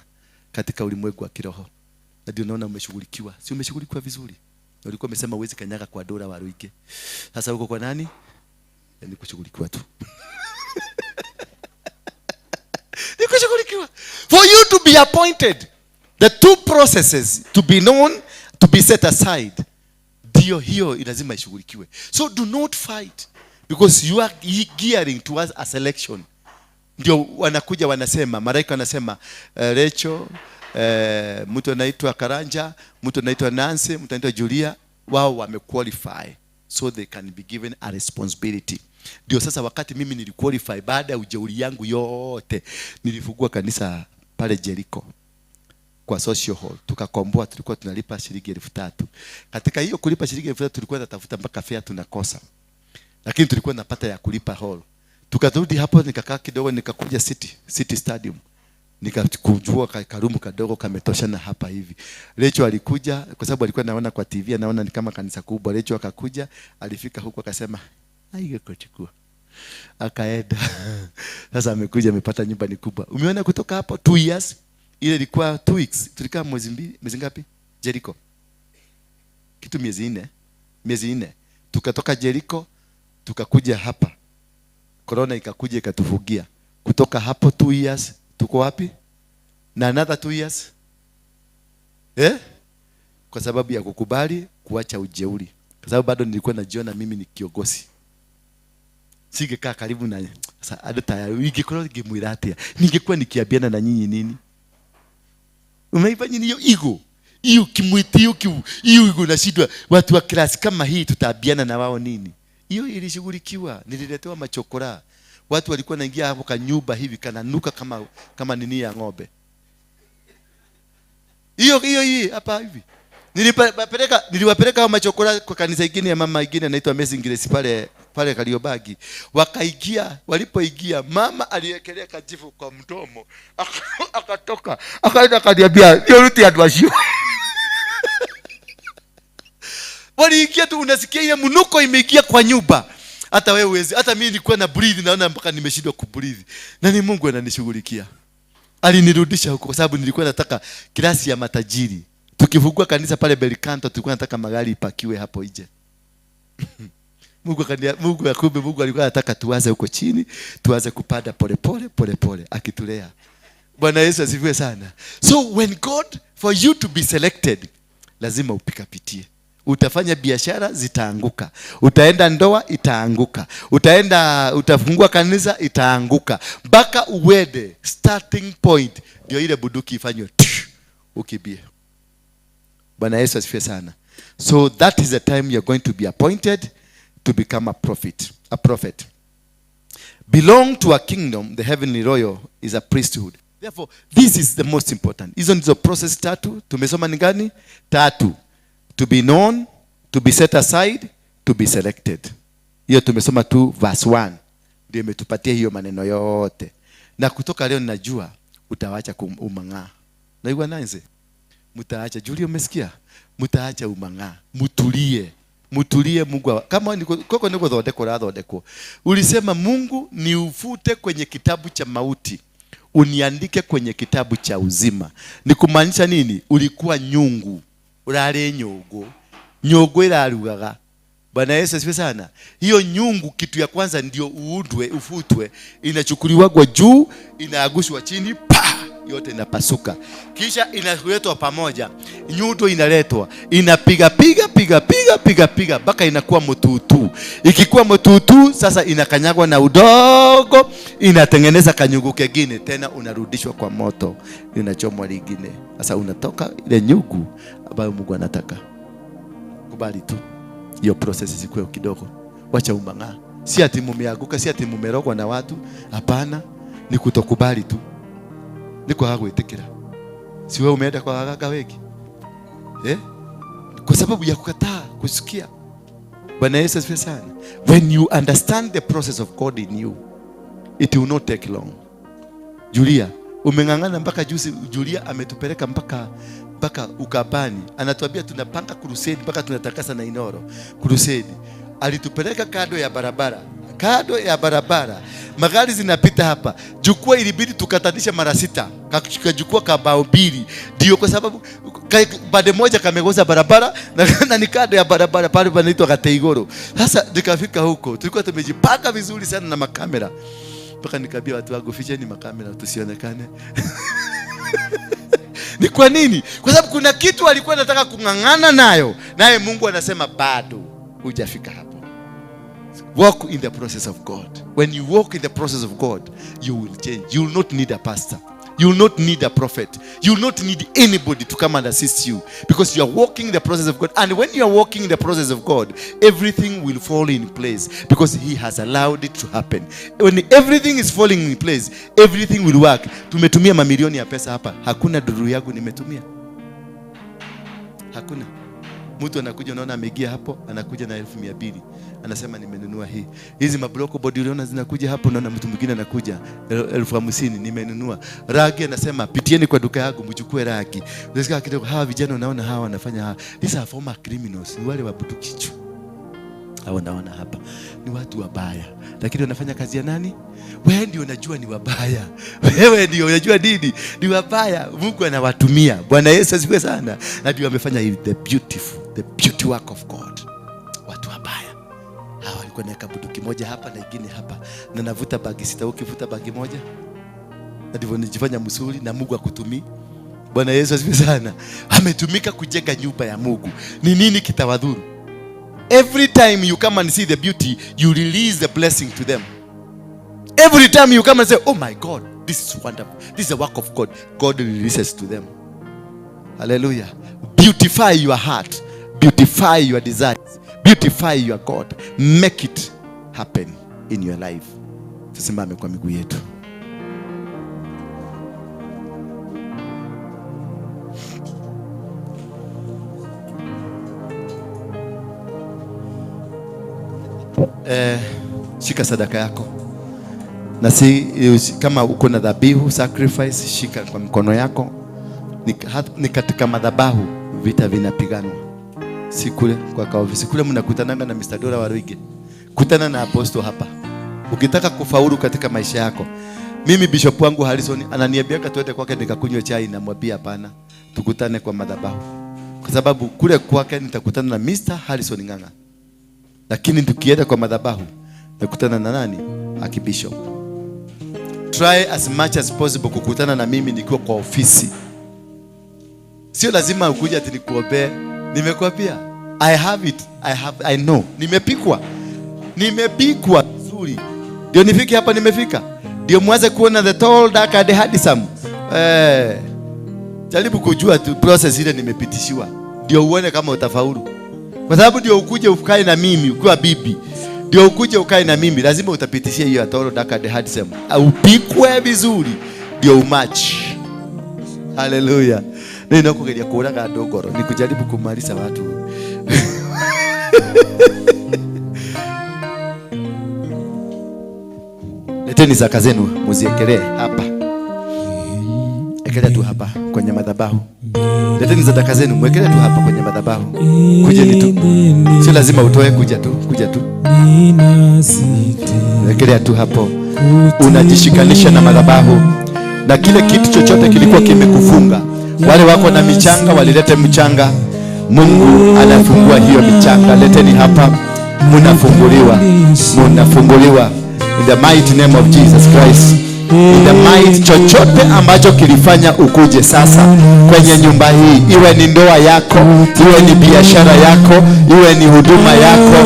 katika ulimwengu wa kiroho. Na ndio naona umeshughulikiwa. Si umeshughulikiwa vizuri? Na ulikuwa umesema huwezi kanyaga kwa dola Waruinge. Sasa uko kwa nani? Ni kushughulikiwa tu. Ni kushughulikiwa. For you to be appointed, the two processes, to be known, to be set aside, ndio hiyo lazima ishughulikiwe. So do not fight, because you are gearing towards a selection. Ndio wanakuja wanasema, malaika wanasema, Rachel, mtu anaitwa Karanja, mtu anaitwa Nancy, mtu anaitwa Julia, wao wamequalify so they can be given a responsibility. Ndio sasa wakati mimi niliqualify baada ya ujeuri yangu yote, nilifungua kanisa pale Jericho kwa social hall, tukakomboa. Tulikuwa tunalipa shilingi 3,000. Katika hiyo kulipa shilingi 3,000 tulikuwa tunatafuta mpaka fare tunakosa, lakini tulikuwa tunapata ya kulipa hall. Tukarudi hapo, nikakaa kidogo, nikakuja City Stadium, nikakujua karumu kadogo kametoshana hapa hivi. Rachel alikuja kwa sababu alikuwa anaona kwa TV, anaona ni kama kanisa kubwa. Rachel akakuja, alifika huko akasema haingekuchukua, akaenda. Sasa amekuja amepata nyumba ni kubwa. Umeona kutoka hapo 2 years, ile ilikuwa 2 weeks, tulikaa mwezi mbili, mwezi ngapi Jericho? Kitu miezi 4, miezi 4. Tukatoka Jericho tukakuja hapa. Corona ikakuja ikatufugia. Kutoka hapo 2 years tuko wapi? Na another 2 years? Kwa sababu ya kukubali kuacha ujeuri. Kwa sababu bado nilikuwa najiona mimi ni kiongozi. Singekaa karibu na sasa hata tayari ingekuwa ningemwira atia. Ningekuwa nikiambiana na nyinyi nini? Umeifanya hiyo ego. Hiyo kimwiti, hiyo ego nashindwa. Watu wa class kama hii tutaambiana na wao nini? Hiyo ilishughulikiwa. Nililetewa machokora. Watu walikuwa naingia hapo kanyumba hivi kananuka kama nini ya ng'ombe. Hiyo hiyo hii hapa hivi. Niliwapeleka hao machokora kwa kanisa ingine ya mama ingine anaitwa Amazing Grace pale Kariobangi. Wakaingia, walipoingia mama aliekelea kajifu kwa mdomo. Akatoka, akaenda akaniambia, "Ndio ruti ya dwashio." Waliingia tu unasikia ile mnuko imeingia kwa nyumba. Hata wewe huwezi, hata mimi nilikuwa na breathe naona mpaka nimeshindwa kubreathe. Na ni Mungu ananishughulikia. Alinirudisha huko kwa sababu nilikuwa nataka klasi ya matajiri. Tukifungua kanisa pale Belicanto tulikuwa nataka magari ipakiwe hapo nje. Mungu akumbe Mungu alikuwa anataka tuanze huko chini, tuanze kupanda pole pole pole pole akitulea. Bwana Yesu asifiwe sana. So when God, for you to be selected, lazima upikapitie. Utafanya biashara zitaanguka, utaenda ndoa itaanguka, utafungua kanisa itaanguka, mpaka uende starting point ndio ile bunduki ifanywe ukimbie. Bwana Yesu asifiwe sana. So that is the time you're going to be appointed to become a prophet. A prophet. Belong to a kingdom, the heavenly royal is a priesthood. Therefore, this is the most important. Hizo ndizo process tatu. Tumesoma ni gani? Tatu. To be known, to be set aside, to be selected. Hiyo tumesoma tu verse 1. Ndio imetupatia hiyo maneno yote. Na kutoka leo ninajua utawacha umang'aa. Naigua nanze? Mtaacha. Julia, umesikia? Mtaacha umang'aa. Mtulie. Mtulie Mungu. Kama koko niko thondekwo rathondekwo. Ulisema Mungu niufute kwenye kitabu cha mauti, uniandike kwenye kitabu cha uzima. Ni kumaanisha nini? Ulikuwa nyungu. Urari nyungu. Nyungu irarugaga. Bwana Yesu asifiwe sana. Hiyo nyungu kitu ya kwanza ndio uundwe, ufutwe, inachukuliwa kwa juu, inaagushwa chini, pa, yote inapasuka. Kisha inaletwa pamoja. Nyundo inaletwa, inapiga piga piga piga piga piga mpaka inakuwa mtutu. Ikikuwa mtutu sasa inakanyagwa na udogo, inatengeneza kanyungu kengine, tena unarudishwa kwa moto, inachomwa lingine. Sasa unatoka ile nyungu ambayo Mungu anataka. Kubali tu hiyo process isikuwe kidogo. Wacha umang'aa. Si ati mumeanguka, si ati mumerogwa na watu. Hapana, ni kutokubali tu. Ni kwa gwĩtĩkĩra. Si wewe umeenda kwa waganga wengi? Kwa sababu ya kukataa kusikia. Bwana Yesu asifiwe sana. When you understand the process of God in you, it will not take long. Julia, umeng'ang'ana mpaka juzi. Julia ametupeleka mpaka Ukambani. Anatuambia tunapanga crusade mpaka tunatakasa na Inoro. Crusade. Alitupeleka kando ya barabara. Kando ya barabara. Magari zinapita hapa. Jukwaa ilibidi tukatanishe mara 6. Kajukwaa kabao 2. Ndio kwa sababu pande moja kamegoza barabara na ni kando ya barabara pale panaitwa Kateigoro. Sasa nikafika huko. Tulikuwa tumejipanga vizuri sana na makamera. Mpaka nikaambia watu wangu ficheni makamera tusionekane. Ni kwa nini? Kwa sababu kuna kitu alikuwa anataka kung'ang'ana nayo. Naye Mungu anasema bado hujafika hapo. Walk in the process of God. When you walk in the process of God, you will change. You will not need a pastor. You will not need a prophet. You will not need anybody to come and assist you, because you are walking the process of God. And when you are walking the process of God, everything will fall in place, because he has allowed it to happen. When everything is falling in place, everything will work. Tumetumia mamilioni ya pesa hapa. Hakuna duru yangu nimetumia. Hakuna. Mtu anakuja, unaona ameingia hapo, anakuja na 200,000. Anasema nimenunua hii. Hizi mabloko body uliona zinakuja hapo, unaona mtu mwingine anakuja 50,000 nimenunua. Ragi anasema pitieni kwa duka yangu mchukue ragi. Unasikia kidogo hawa vijana unaona hawa wanafanya hawa. These are former criminals, ni wale wa bunduki. Hawa naona hapa ni watu wabaya, lakini wanafanya kazi ya nani? Wewe ndio unajua ni wabaya. Wewe ndio unajua nini? Ni wabaya. Mungu anawatumia. Bwana Yesu asifiwe sana. Na ndio amefanya hivi, the beautiful, the beauty work of God. Watu wabaya. Hawa walikuwa na bunduki moja hapa na nyingine hapa. Na navuta bagi sita, ukivuta bagi moja. Na ndivyo nijifanya msuri na Mungu akutumii. Bwana Yesu asifiwe sana. Ametumika kujenga nyumba ya Mungu. Ni nini kitawadhuru? Every time you come and see the beauty, you release the blessing to them. Every time you come and say, oh my God, this is wonderful. This is the work of God. God releases to them. Hallelujah. Beautify your heart. Beautify your desires. Beautify your God. Make it happen in your life. Tusimame kwa miguu yetu. Shika sadaka yako. Na si kama uko na dhabihu sacrifice, shika kwa mkono yako. Ni katika madhabahu vita vinapiganwa. Si kule kwa kaofisi. Kule mnakutananga na Mr. Dora Waruige. Kutana na apostle hapa. Ukitaka kufaulu katika maisha yako. Mimi bishop wangu Harrison ananiambia tuende kwake nikakunywe chai, namwambia hapana. Tukutane kwa madhabahu. Kwa sababu kule kwake nitakutana na Mr. Harrison Ng'ang'a. Lakini tukienda kwa madhabahu nakutana na nani? Akibishop. Try as much as possible kukutana na mimi nikiwa kwa ofisi. Sio lazima ukuje ati nikuombee. Nimekuambia I have it. I know. Nimepikwa. Nimepikwa vizuri. Ndio nifike hapa nimefika. Ndio mwanze kuona the tall, dark and handsome. Jaribu kujua tu process ile nimepitishiwa. Ndio uone kama utafaulu. Kwa sababu ndio ukuje ukae na mimi ukiwa bibi. Ndio ukuje ukae na mimi lazima utapitishia hiyo tall, dark and handsome. Upikwe vizuri ndio umatch. Haleluya. Nina kugeria kuraga andũ ngoro ni kujaribu kumaliza watu. Leteni zaka zenu muziekelee hapa. Ekelea tu hapa kwenye madhabahu. Leteni sadaka zenu mwekelee tu hapa kwenye madhabahu. Kujeni tu. Sio lazima utoe, kuja tu, kuja tu. Wekelea tu hapo. Unajishikanisha na madhabahu. Na kile kitu chochote kilikuwa kimekufunga. Wale wako na michanga walilete mchanga. Mungu anafungua hiyo michanga. Leteni hapa. Mnafunguliwa. Mnafunguliwa. In the mighty name of Jesus Christ. In the mighty, chochote ambacho kilifanya ukuje sasa kwenye nyumba hii, iwe ni ndoa yako, iwe ni biashara yako, iwe ni huduma yako,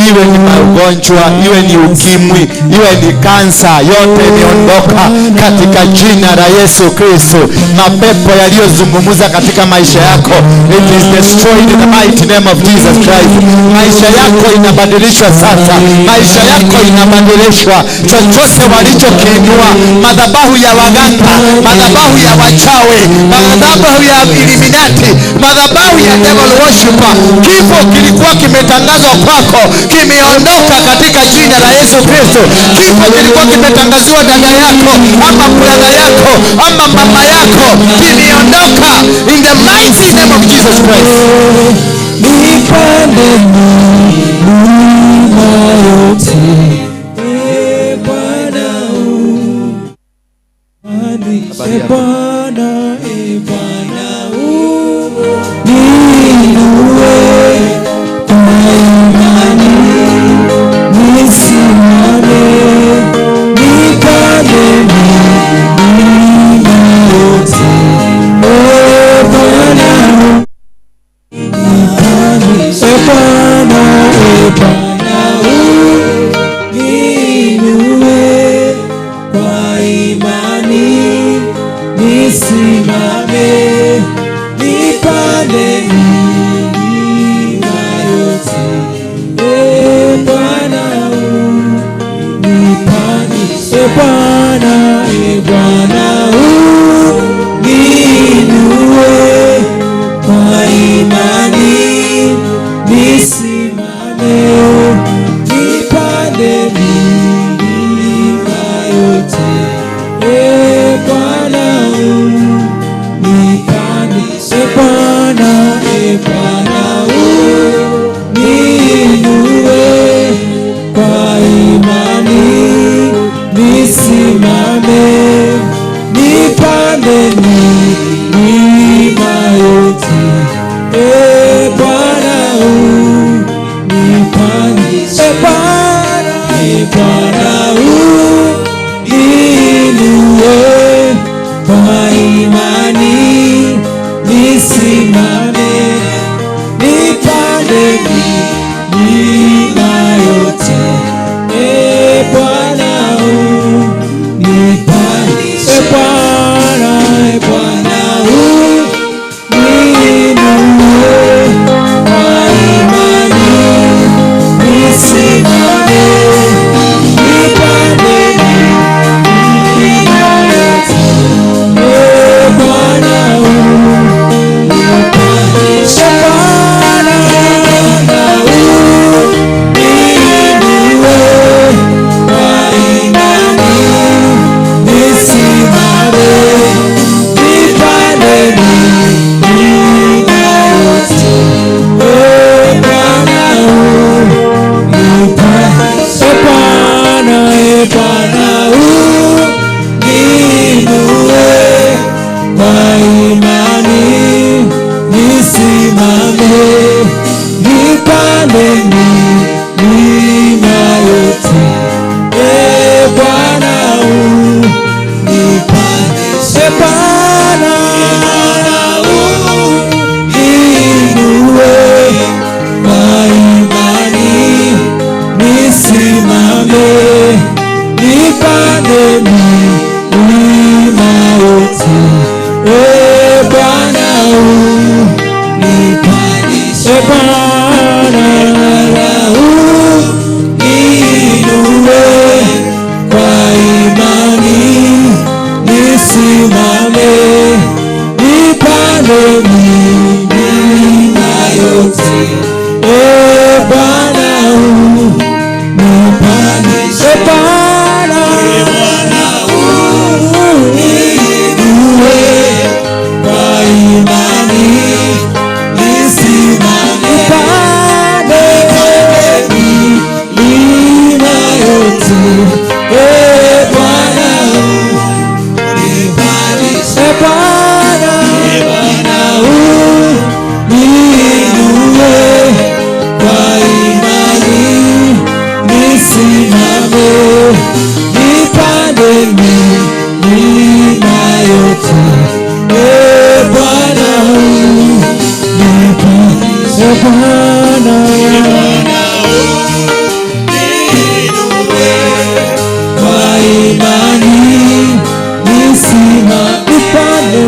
iwe ni magonjwa, iwe ni ukimwi, iwe ni kansa, yote imeondoka katika jina la Yesu Kristo. Mapepo yaliyozungumza katika maisha yako, it is destroyed in the mighty name of Jesus Christ. Maisha yako inabadilishwa sasa, maisha yako inabadilishwa. Chochote walichokiinua, madhabahu ya waganga, madhabahu ya wachawi, madhabahu ya Illuminati, madhabahu ya devil worshiper, kifo kilikuwa kimetangazwa kwako kimeondoka katika jina la Yesu Kristo. Kifo kilikuwa kimetangaziwa dada yako ama brother yako ama mama yako, kimeondoka in the mighty name of Jesus Christ. Nipande milima yote, e Bwana, e Bwana, e Bwana, niinue kwa imani, nisimame, nipande milima yote, e Bwana, e Bwana, e Bwana, niinue kwa imani, nisimame, nipande milima yote, e Bwana, nipande, e Bwana, e Bwana, niinue kwa imani, nisimame, nipande milima yote, e Bwana, nipande, e Bwana, e Bwana, niinue kwa imani, nisimame, nipande milima yote, e Bwana, nipande, e Bwana, e Bwana, niinue kwa imani, nisimame, nipande milima yote, e Bwana, nipande, e Bwana, e Bwana, niinue kwa imani, nisimame, nipande milima yote, e Bwana, nipande, e Bwana, niinue kwa imani, nisimame, nipande milima yote, e Bwana, nipande, e Bwana, e Bwana, niinue kwa imani, nisimame, nipande milima yote, e Bwana, nipande, e Bwana, Nipande milima yote, e Bwana unipandishe. E Bwana uniinue kwa imani nisimame. Nipande milima yote, e Bwana unipandishe. E Bwana uniinue kwa imani nisimame, nipande milima yote, e Bwana unipandishe. E Bwana uniinue kwa imani nisimame, nipande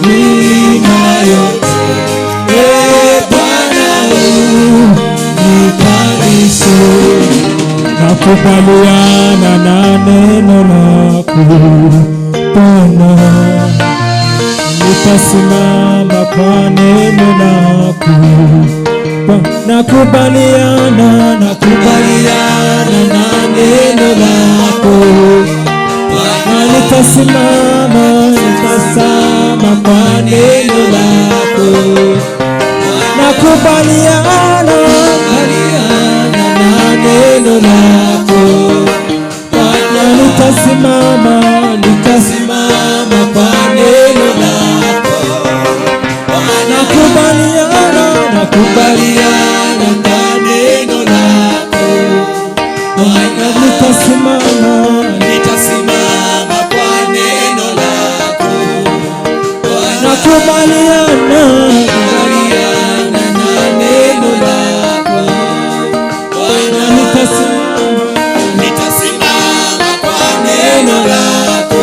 milima yote, e Bwana unipandishe. Nakubaliana na neno lako Bwana, nitasimama kwa neno lako. Nakubaliana, nakubaliana na neno lako Bwana, nitasimama, nitasimama kwa neno lako. Nakubaliana, nakubaliana na neno lako Bwana, nitasimama, nitasimama kwa neno lako. Nakubaliana, nakubaliana na neno lako Bwana, nitasimama, Nitasimama kwa neno lako. Nakubaliana, Nakubaliana na neno lako. Bwana, nitasimama, Nitasimama kwa neno lako.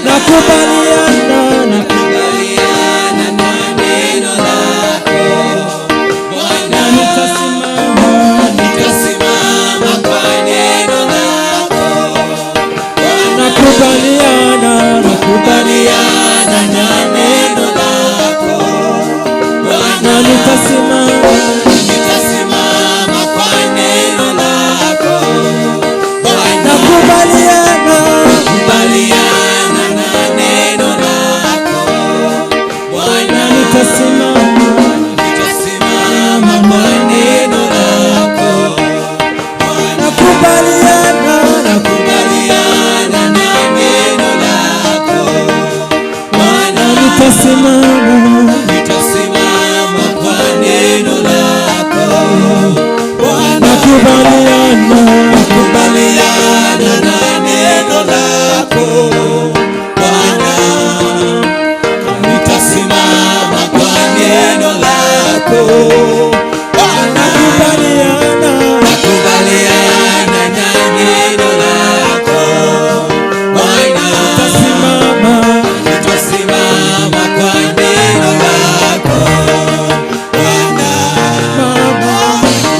Nakubaliana, Nakubaliana na neno lako. Bwana, nitasimama, Nitasimama kwa neno lako. Nakubaliana, Nakubaliana na neno lako. Bwana, nitasimama, Nitasimama kwa neno lako. Nakubaliana, Nakubaliana na neno lako. Bwana, nitasimama, Nitasimama kwa neno lako. Nakubaliana, Nakubaliana na neno lako. Bwana, nitasimama, Nitasimama kwa neno lako. Nakubaliana, Nakubaliana na neno lako. Bwana, nitasimama kwa neno lako. Bwana, nakubaliana, nakubaliana na neno lako. Bwana, nitasimama, nitasimama kwa neno lako. Bwana,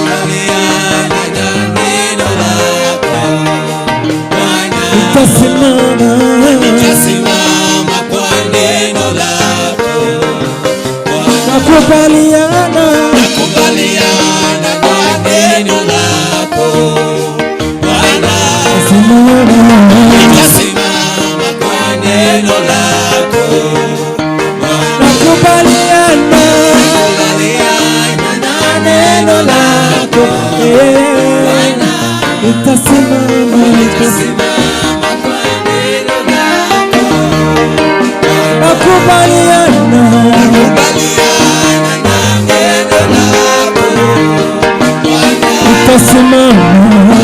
nakubaliana na neno lako. Bwana, nitasimama, nitasimama kwa neno lako. Nakubaliana, Nakubaliana kwa neno lako. Bwana, simama, nitasimama kwa neno lako. Nakubaliana, Nakubaliana na neno lako, eh, nitasimama, nitasimama kwa neno lako. Nakubaliana, Nakubaliana na neno lako. Nitasimama,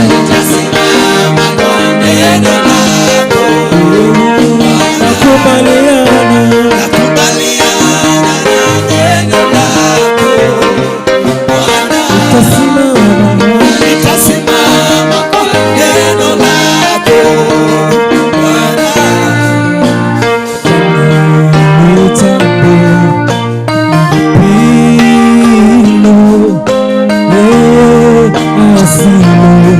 Nitasimama kwa neno lako. Nakubaliana, Nakubaliana na neno lako. Nitasimama, Nitasimama kwa neno lako. Mitambo pilo asilo.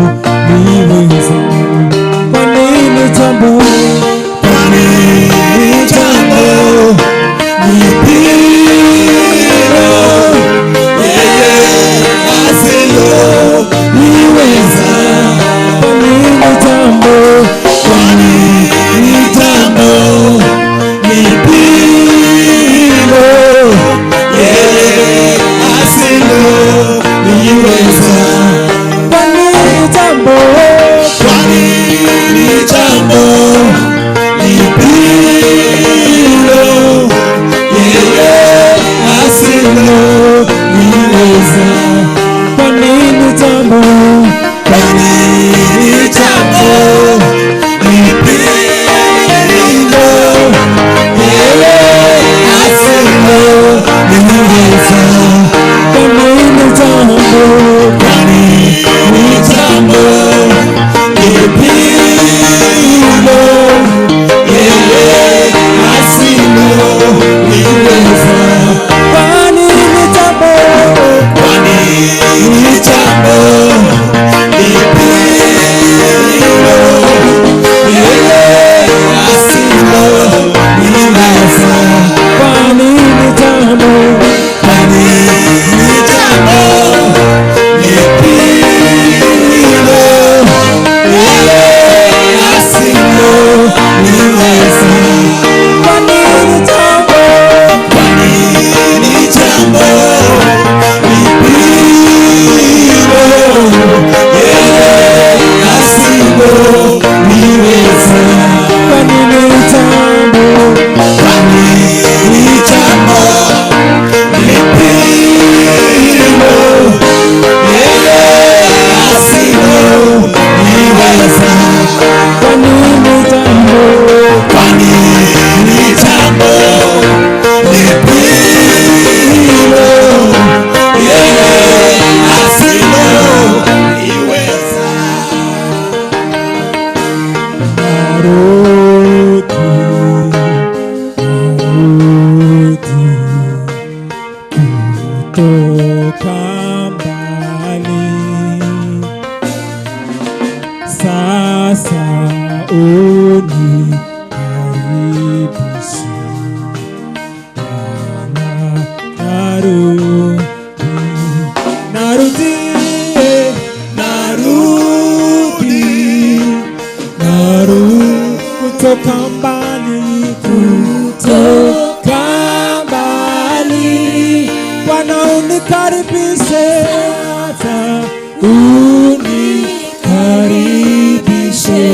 Unikaribishe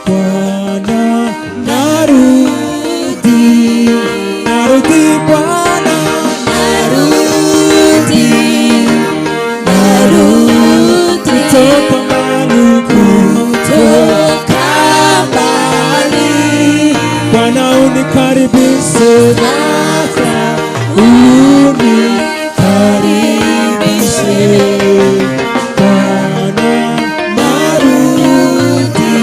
Bwana, narudi, narudi Bwana, Narudi, narudi kutoka mbali, kutoka mbali. Bwana unikaribishe Sasa unikaribishe Bwana, narudi,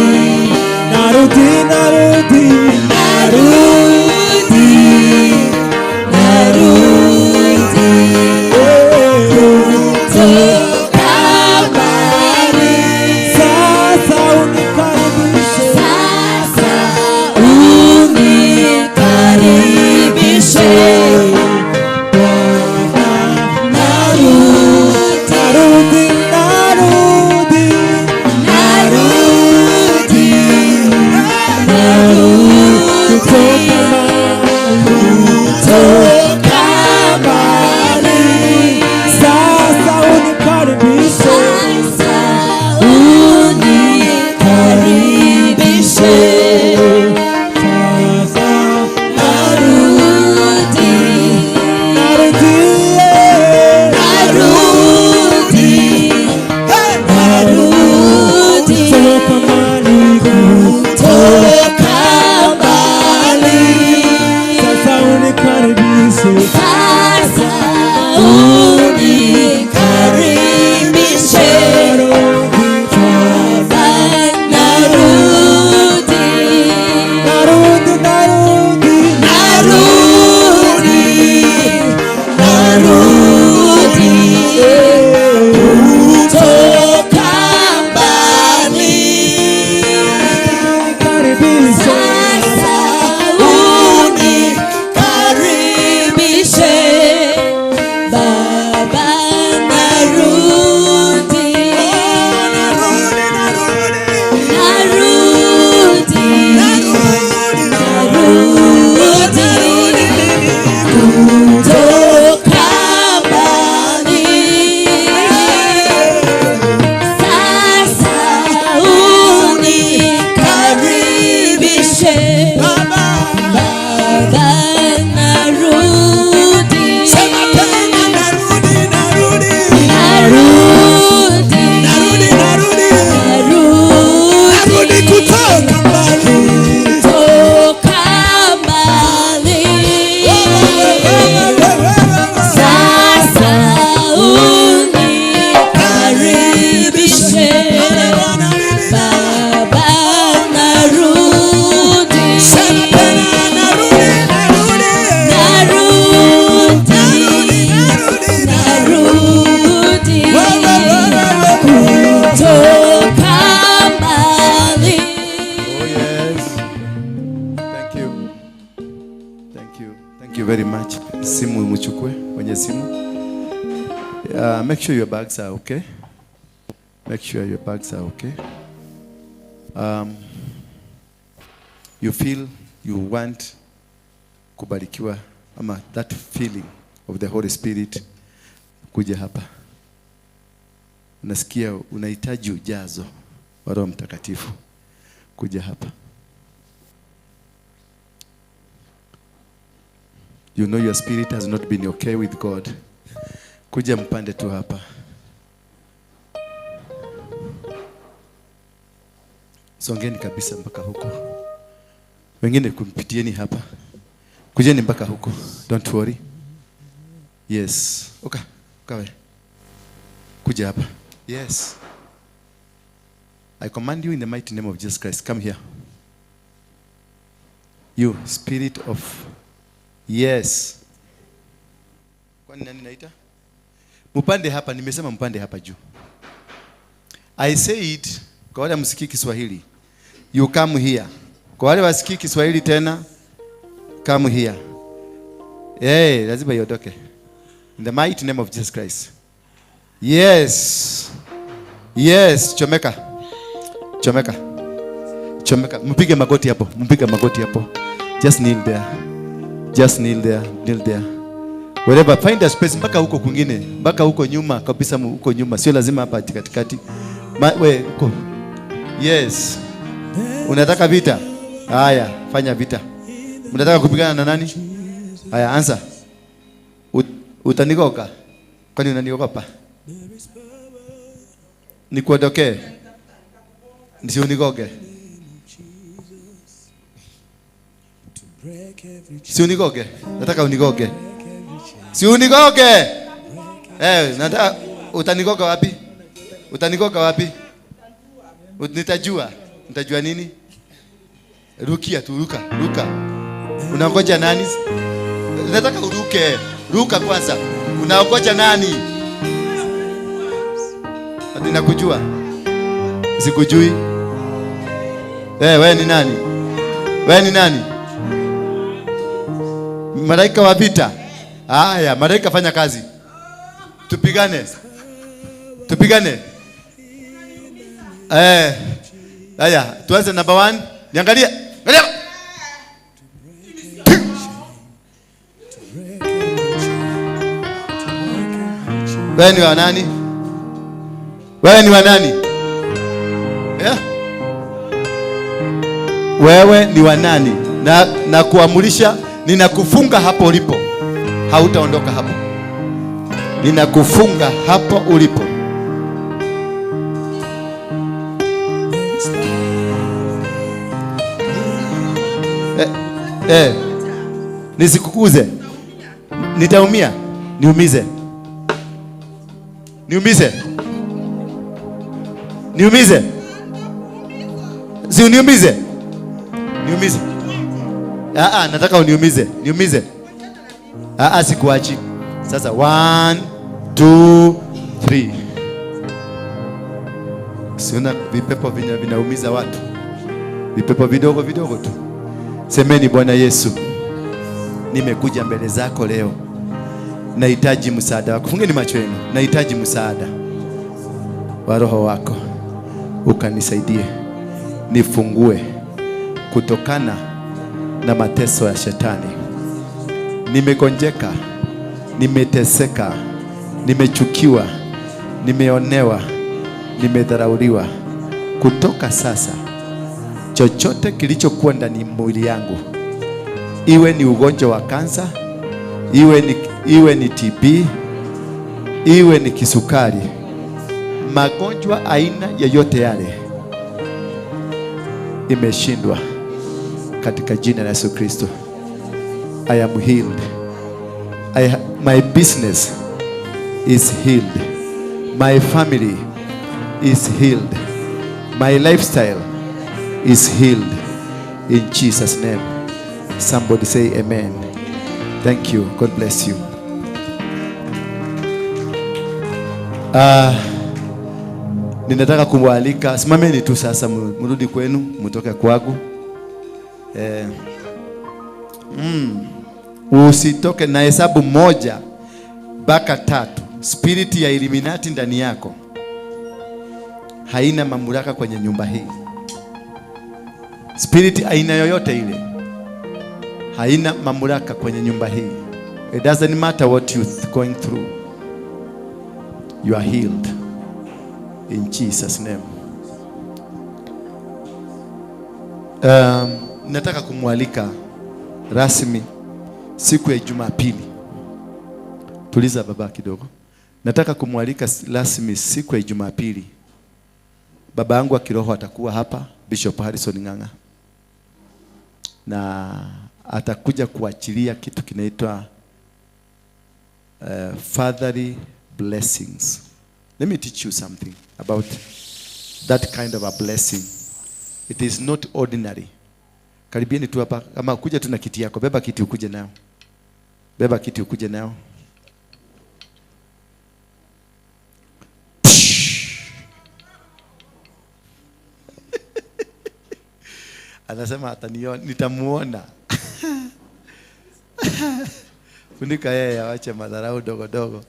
narudi, narudi, Narudi, narudi kutoka mbali. Sasa unikaribishe, Sasa unikaribishe Narudi, narudi, narudi, narudi, narudi kutoka mbali. Sasa unikaribishe, Sasa unikaribishe, sasa narudi, narudi, narudi, narudi kutoka mbali, kutoka mbali. Sasa unikaribishe, Sasa unikaribishe, narudi, Baba, narudi, narudi, narudi, narudi, narudi kutoka mbali. unikaribishe, Sasa unikaribishe, Baba, narudi, narudi, narudi kutoka mbali. Sasa unikaribishe, Baba, narudi, narudi, narudi kutoka mbali. kutoka mbali. Sasa unikaribishe, Baba, narudi, narudi, narudi kutoka mbali. Oh yes. Thank you. Thank you. Thank you very much. Simu mchukue, wenye simu. Make sure your bags are okay. Make sure your bags are okay. You feel you want kubarikiwa ama that feeling of the Holy Spirit kuja hapa. Unasikia unahitaji ujazo wa Roho Mtakatifu kuja hapa. You know your spirit has not been okay with God. Kuja mpande tu hapa. Songeni kabisa mpaka huko. Wengine kumpitieni hapa. Kujeni mpaka huko. Don't worry. Yes. Okay. Kawe. Kuja hapa. Yes. I command you in the mighty name of Jesus Christ. Come here. You spirit of yes. Kwani nani naita? Mpande hapa, nimesema mpande hapa juu. I said, kwa wale msikii Kiswahili, you come here. Kwa wale wasikii Kiswahili tena, come here. Hey, lazima iondoke. In the mighty name of Jesus Christ. Yes. Yes, chomeka. Chomeka. Chomeka. Mpige magoti hapo. Mpige magoti hapo. Just kneel there. Just kneel there. Kneel there. Wherever, find a space mpaka huko kwingine, mpaka huko nyuma kabisa, huko nyuma. Sio lazima hapa katikati. We huko. Yes. Unataka vita? Haya, fanya vita. Unataka kupigana na nani? Haya, anza. Utanigoka? Kwani unaniogopa? Nikuondokee? Nisiunigoge? Si unigoge? Nataka unigoge. Si unigoge? Nataka utanigoga wapi? Utanigoga wapi? Nitajua. Nitajua nini? Rukia tu, ruka, ruka. Unangoja nani? Nataka uruke. Ruka kwanza. Unangoja nani? Ati nakujua. Sikujui. Wewe ni nani? Wewe ni nani? Malaika wa vita. Haya, malaika fanya kazi. Tupigane. Tupigane. Haya, tuanze number 1. Niangalie. Angalia. Wewe ni wa nani? Wewe ni wa nani? Yeah? Wewe ni wa nani? Na kuamurisha, ninakufunga hapo ulipo. Hautaondoka hapo. Ninakufunga hapo ulipo. Nisikukuze. Nitaumia. Niumize. Niumize. Niumize. Si uniumize. Niumize. Nataka uniumize. Niumize. Sikuachi. Sasa 1 2 3. Siona vipepo vinaumiza watu. Vipepo vidogo vidogo tu. Semeni, Bwana Yesu, nimekuja mbele zako leo. Nahitaji msaada wako. Fungeni macho yenu. Nahitaji msaada wa Roho wako. Ukanisaidie. Nifungue kutokana na mateso ya shetani. Nimegonjeka, nimeteseka, nimechukiwa, nimeonewa, nimedharauliwa. Kutoka sasa, chochote kilichokuwa ndani mwili yangu, iwe ni ugonjwa wa kansa, iwe ni TB, iwe ni kisukari, magonjwa aina yoyote yale, imeshindwa katika jina la Yesu Kristo. I am healed. My business is healed. My family is healed. My lifestyle is healed. In Jesus' name. Somebody say amen. Thank you. God bless you. Ninataka kumwalika. Simameni tu sasa, mrudi kwenu, mtoke kwangu. Usitoke na hesabu 1 mpaka 3. Spirit ya Illuminati ndani yako haina mamlaka kwenye nyumba hii. Spirit aina yoyote ile haina mamlaka kwenye nyumba hii. It doesn't matter what you're going through. You are healed in Jesus' name. Nataka kumwalika rasmi siku ya Jumapili. Tuliza baba kidogo. Nataka kumwalika rasmi siku ya Jumapili. Baba yangu wa kiroho atakuwa hapa, Bishop Harrison Ng'ang'a. Na atakuja kuachilia kitu kinaitwa fatherly blessings. Let me teach you something about that kind of a blessing. It is not ordinary. Karibieni tu hapa, kama kuja tu na kiti yako, beba kiti ukuje nayo. Beba kiti ukuje nayo. Anasema ataniona, nitamuona. Funika yeye awache madharau dogo dogo.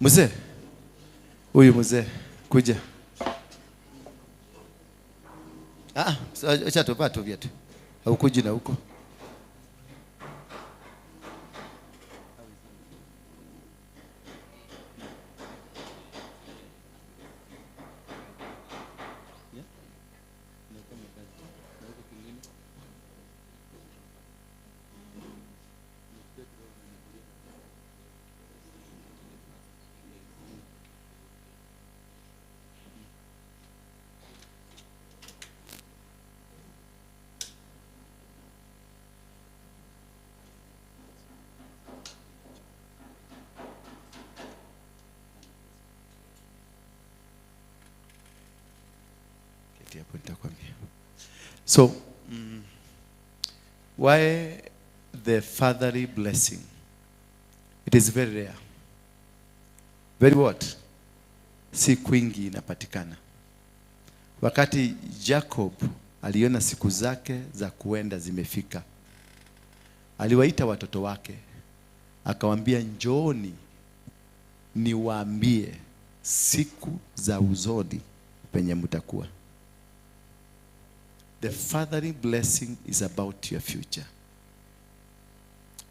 Mzee, huyu mzee kuja. Ah, acha tuvaa tu viatu. Haukuji na huko. Hapo nitakwambia. So, why the fatherly blessing? It is very rare. Very what? Si kwingi inapatikana. Wakati Jacob aliona siku zake za kuenda zimefika, aliwaita watoto wake, akawaambia, njooni niwaambie siku za uzoni penye mtakuwa. The fathering blessing is about your future.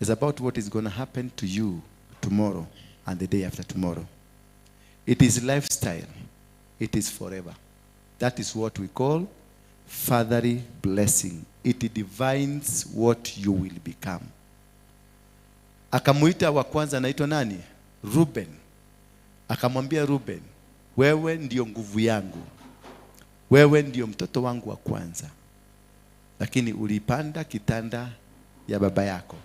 It's about what is going to happen to you tomorrow and the day after tomorrow. It is lifestyle. It is forever. That is what we call fatherly blessing. It defines what you will become. Akamuita wa kwanza anaitwa nani? Ruben. Akamwambia Ruben, wewe ndio nguvu yangu. Wewe ndio mtoto wangu wa kwanza. Lakini ulipanda kitanda ya baba yako.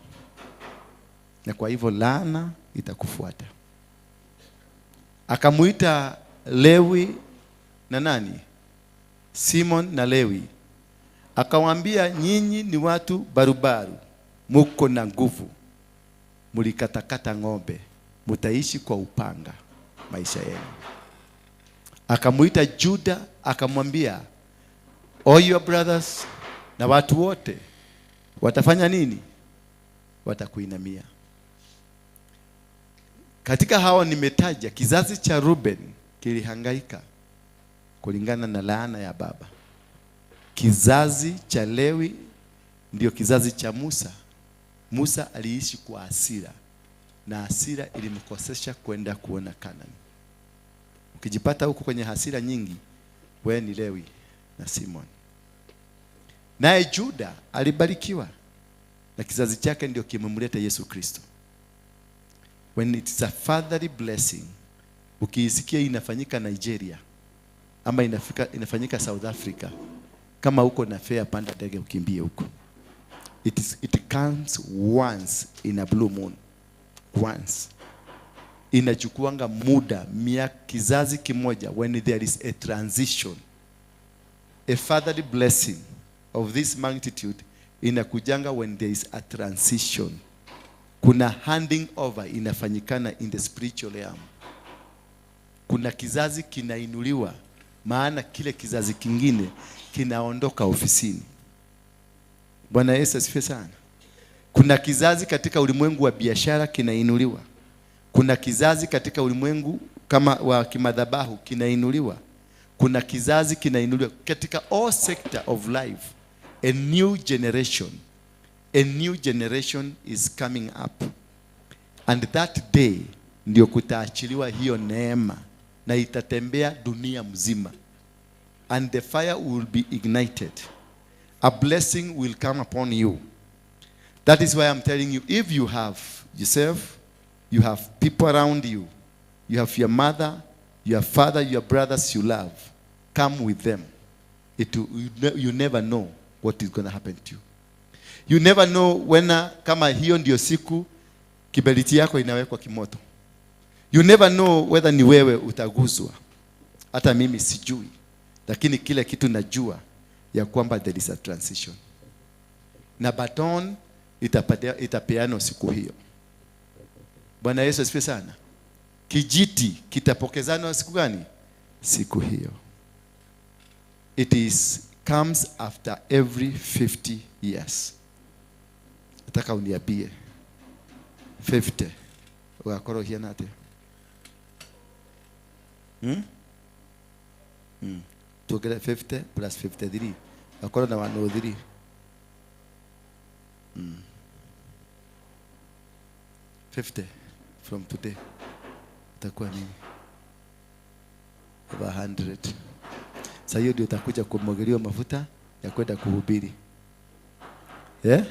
Na kwa hivyo laana itakufuata. Akamuita Lewi na nani? Simon na Lewi. Akawaambia, nyinyi ni watu barubaru, muko na nguvu, mulikatakata ng'ombe, mutaishi kwa upanga maisha yenu. Akamuita Juda akamwambia, all your brothers na watu wote watafanya nini? Watakuinamia. Katika hao nimetaja, kizazi cha Ruben kilihangaika kulingana na laana ya baba. Kizazi cha Lewi ndio kizazi cha Musa. Musa aliishi kwa hasira, na hasira ilimkosesha kwenda kuona Kanani. Ukijipata huko kwenye hasira nyingi, wewe ni Lewi na Simon. Naye Juda alibarikiwa, na kizazi chake ndio kimemleta Yesu Kristo. When it's a fatherly blessing, ukiisikia inafanyika Nigeria ama inafanyika South Africa, kama uko na fare, panda ndege ukimbie huko. It comes once in a blue moon. Once. Inachukuanga muda, kizazi kimoja, when there is a transition. A fatherly blessing of this magnitude inakujanga when there is a transition. Kuna handing over inafanyikana in the spiritual realm. Kuna kizazi kinainuliwa, maana kile kizazi kingine kinaondoka ofisini. Bwana Yesu asifiwe sana. Kuna kizazi katika ulimwengu wa biashara kinainuliwa. Kuna kizazi katika ulimwengu kama wa kimadhabahu kinainuliwa. Kuna kizazi kinainuliwa katika all sector of life. A new generation. A new generation is coming up. And that day ndio kutaachiliwa hiyo neema, na itatembea dunia mzima. And the fire will be ignited. A blessing will come upon you. That is why I'm telling you, if you have yourself, you have people around you, you have your mother, your father, your brothers you love, come with them. You never know what is going to happen to you. You never know when, kama hiyo ndio siku kiberiti yako inawekwa kimoto. You never know whether ni wewe utaguzwa. Hata mimi sijui. Lakini kile kitu najua ya kwamba there is a transition. Na baton itapeanwa siku hiyo. Bwana Yesu asifiwe sana. Kijiti kitapokezanwa siku gani? Siku hiyo. It is comes after every 50 years. Nataka uniambie 50 ugakorwo hiana atia? Tuongerere 50 plus 53 akorwo na 103. 50 from today itakuwa nini? Over 100. Sasa hiyo ndio utakuja kumwagiliwa mafuta ya kwenda kuhubiri. Yeah?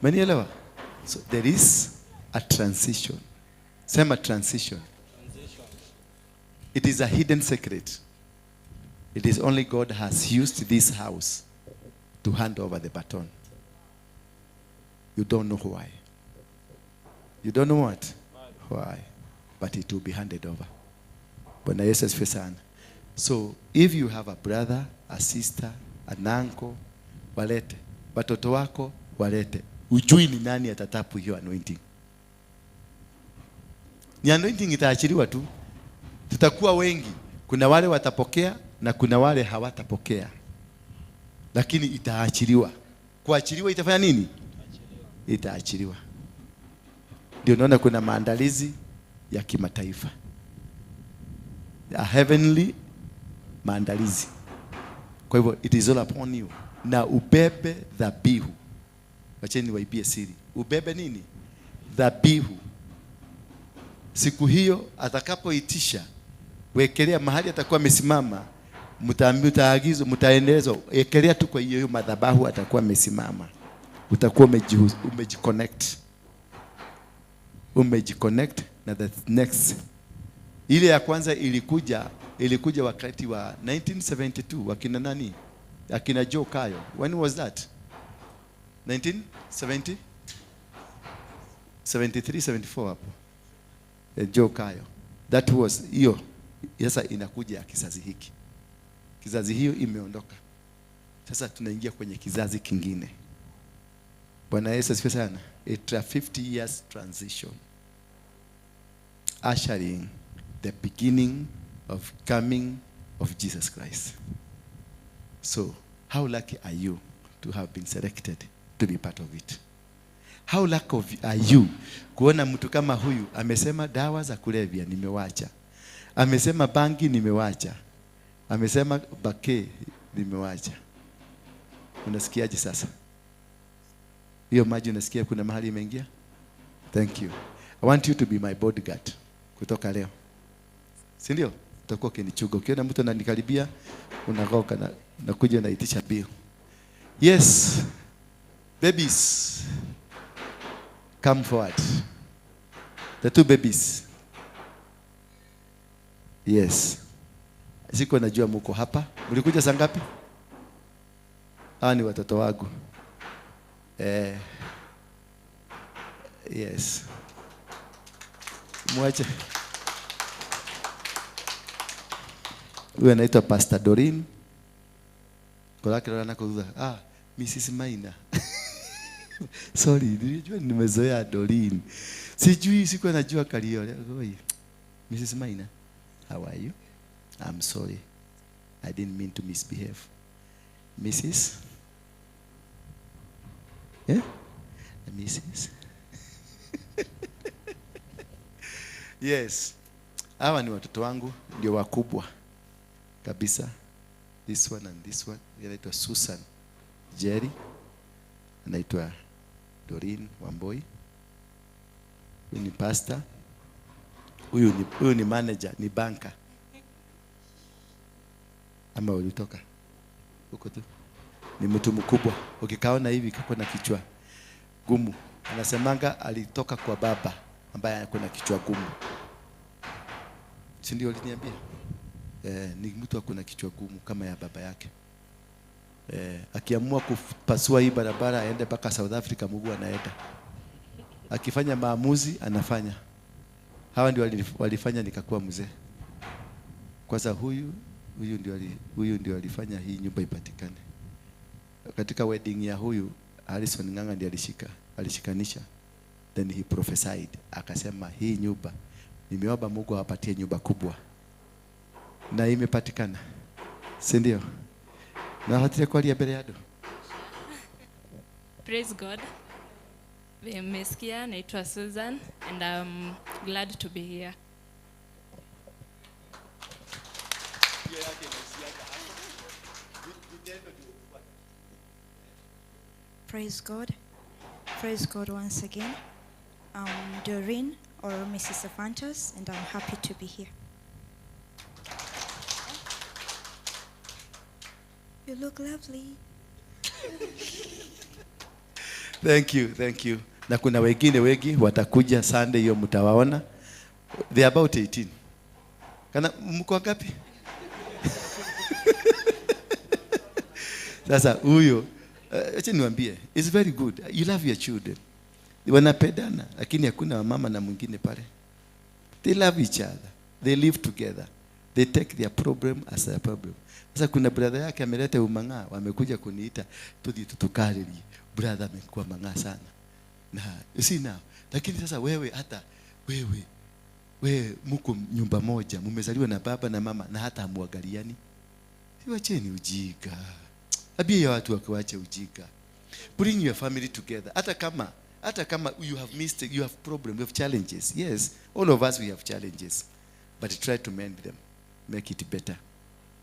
Mmenielewa? So there is a transition. Sema transition. It is a hidden secret. It is only God has used this house to hand over the baton. You don't know why. You don't know what? Why. But it will be handed over. Bwana Yesu asifiwe sana. So if you have a brother, a sister, an uncle, walete. Watoto wako walete. Ujui ni nani atatapu hiyo anointing. Ni anointing itaachiliwa tu. Tutakuwa wengi. Kuna wale watapokea na kuna wale hawatapokea. Lakini itaachiliwa. Kuachiliwa itafanya nini? Itaachiliwa. Ndio naona kuna maandalizi ya kimataifa. A heavenly maandalizi. Kwa hivyo it is all upon you. Na ubebe dhabihu. Wacheni niwaibie siri. Ubebe nini? Dhabihu. Siku hiyo atakapoitisha, wekelea mahali atakuwa amesimama, mtaagizwa, mtaendelezwa, wekelea tu kwa hiyo madhabahu atakuwa amesimama. Utakuwa umejiconnect. Umejiconnect na the next. Ile ya kwanza ilikuja wakati wa 1972 wakina nani? Akina Joe Kayo. When was that? 1970? 73, 74 hapo. Joe Kayo. That was hiyo. Sasa inakuja ya kizazi hiki. Kizazi hiyo imeondoka. Sasa tunaingia kwenye kizazi kingine. Bwana Yesu asifiwe sana. It's a 50 years transition. Ushering the beginning of coming of Jesus Christ. So, how lucky are you to have been selected to be part of it? How lucky are you kuona mtu kama huyu amesema dawa za kulevya nimewacha. Amesema bangi nimewacha. Amesema bake nimewacha. Unasikiaje sasa? Hiyo maji unasikia kuna mahali imeingia? Thank you. I want you to be my bodyguard kutoka leo. Si ndio? Utakuwa ukinichuga. Ukiona mtu ananikaribia unagoka na nakuja naitisha bill. Yes. Babies. Come forward. The two babies. Yes. Siko najua mko hapa. Mlikuja saa ngapi? Hawa ni watoto wangu. Yes. Mwache. Huyu anaitwa Pastor Doreen. Kolake leo anakuuliza, Mrs. Maina. Sorry, nilijua nimezoea Doreen. Sijui, sikuwa najua Kariole. Mrs. Maina, how are you? I'm sorry. I didn't mean to misbehave. Mrs. Yeah? Mrs. Yes. Hawa ni watoto wangu, ndio wakubwa kabisa. This one and this one. Anaitwa Susan Jerry. Anaitwa Doreen Wamboi. Huyu ni pastor. Huyu ni manager, ni banker. Ama ulitoka huko tu. Ni mtu mkubwa. Ukikaona hivi kako na kichwa gumu. Anasemanga alitoka kwa baba ambaye alikuwa na kichwa gumu. Si ndio aliniambia? Ni mtu akona kichwa gumu kama ya baba yake. Akiamua kupasua hii barabara aende mpaka South Africa, Mungu anaenda. Akifanya maamuzi anafanya. Hawa ndio walifanya nikakuwa mzee. Kwanza huyu ndio alifanya hii nyumba ipatikane. Katika wedding ya huyu Harrison Ng'ang'a ndiye alishikanisha. Then he prophesied, akasema hii nyumba nimeomba Mungu awapatie nyumba kubwa. Na imepatikana. Si ndio? Na hatire kwa mbele yado. Praise God. Nimesikia, naitwa Susan and I'm glad to be here. Praise God. Praise God once again. I'm Doreen or Mrs. Ephantus, and I'm happy to be here. You look lovely. Thank you, thank you. Na kuna wengine wengi watakuja Sunday hiyo mtawaona. They are about 18. Kana mko wangapi? Sasa huyo acha niwaambie, it's very good. You love your children. Wanapendana, lakini hakuna wamama na mwingine pale. They love each other. They live together. They take their problem as a problem. Sasa kuna brother yake ameleta umang'aa, wamekuja kuniita tudi tutukariri. Brother amekuwa mang'aa sana. Na you see now, lakini sasa wewe hata wewe mko nyumba moja, mmezaliwa na baba na mama na hata hamuangaliani. Siwacheni ujinga. Abia watu wakiwache ujinga. Bring your family together. Hata kama you have mistake, you have problem, you have challenges. Yes, all of us we have challenges. But try to mend them. Make it better.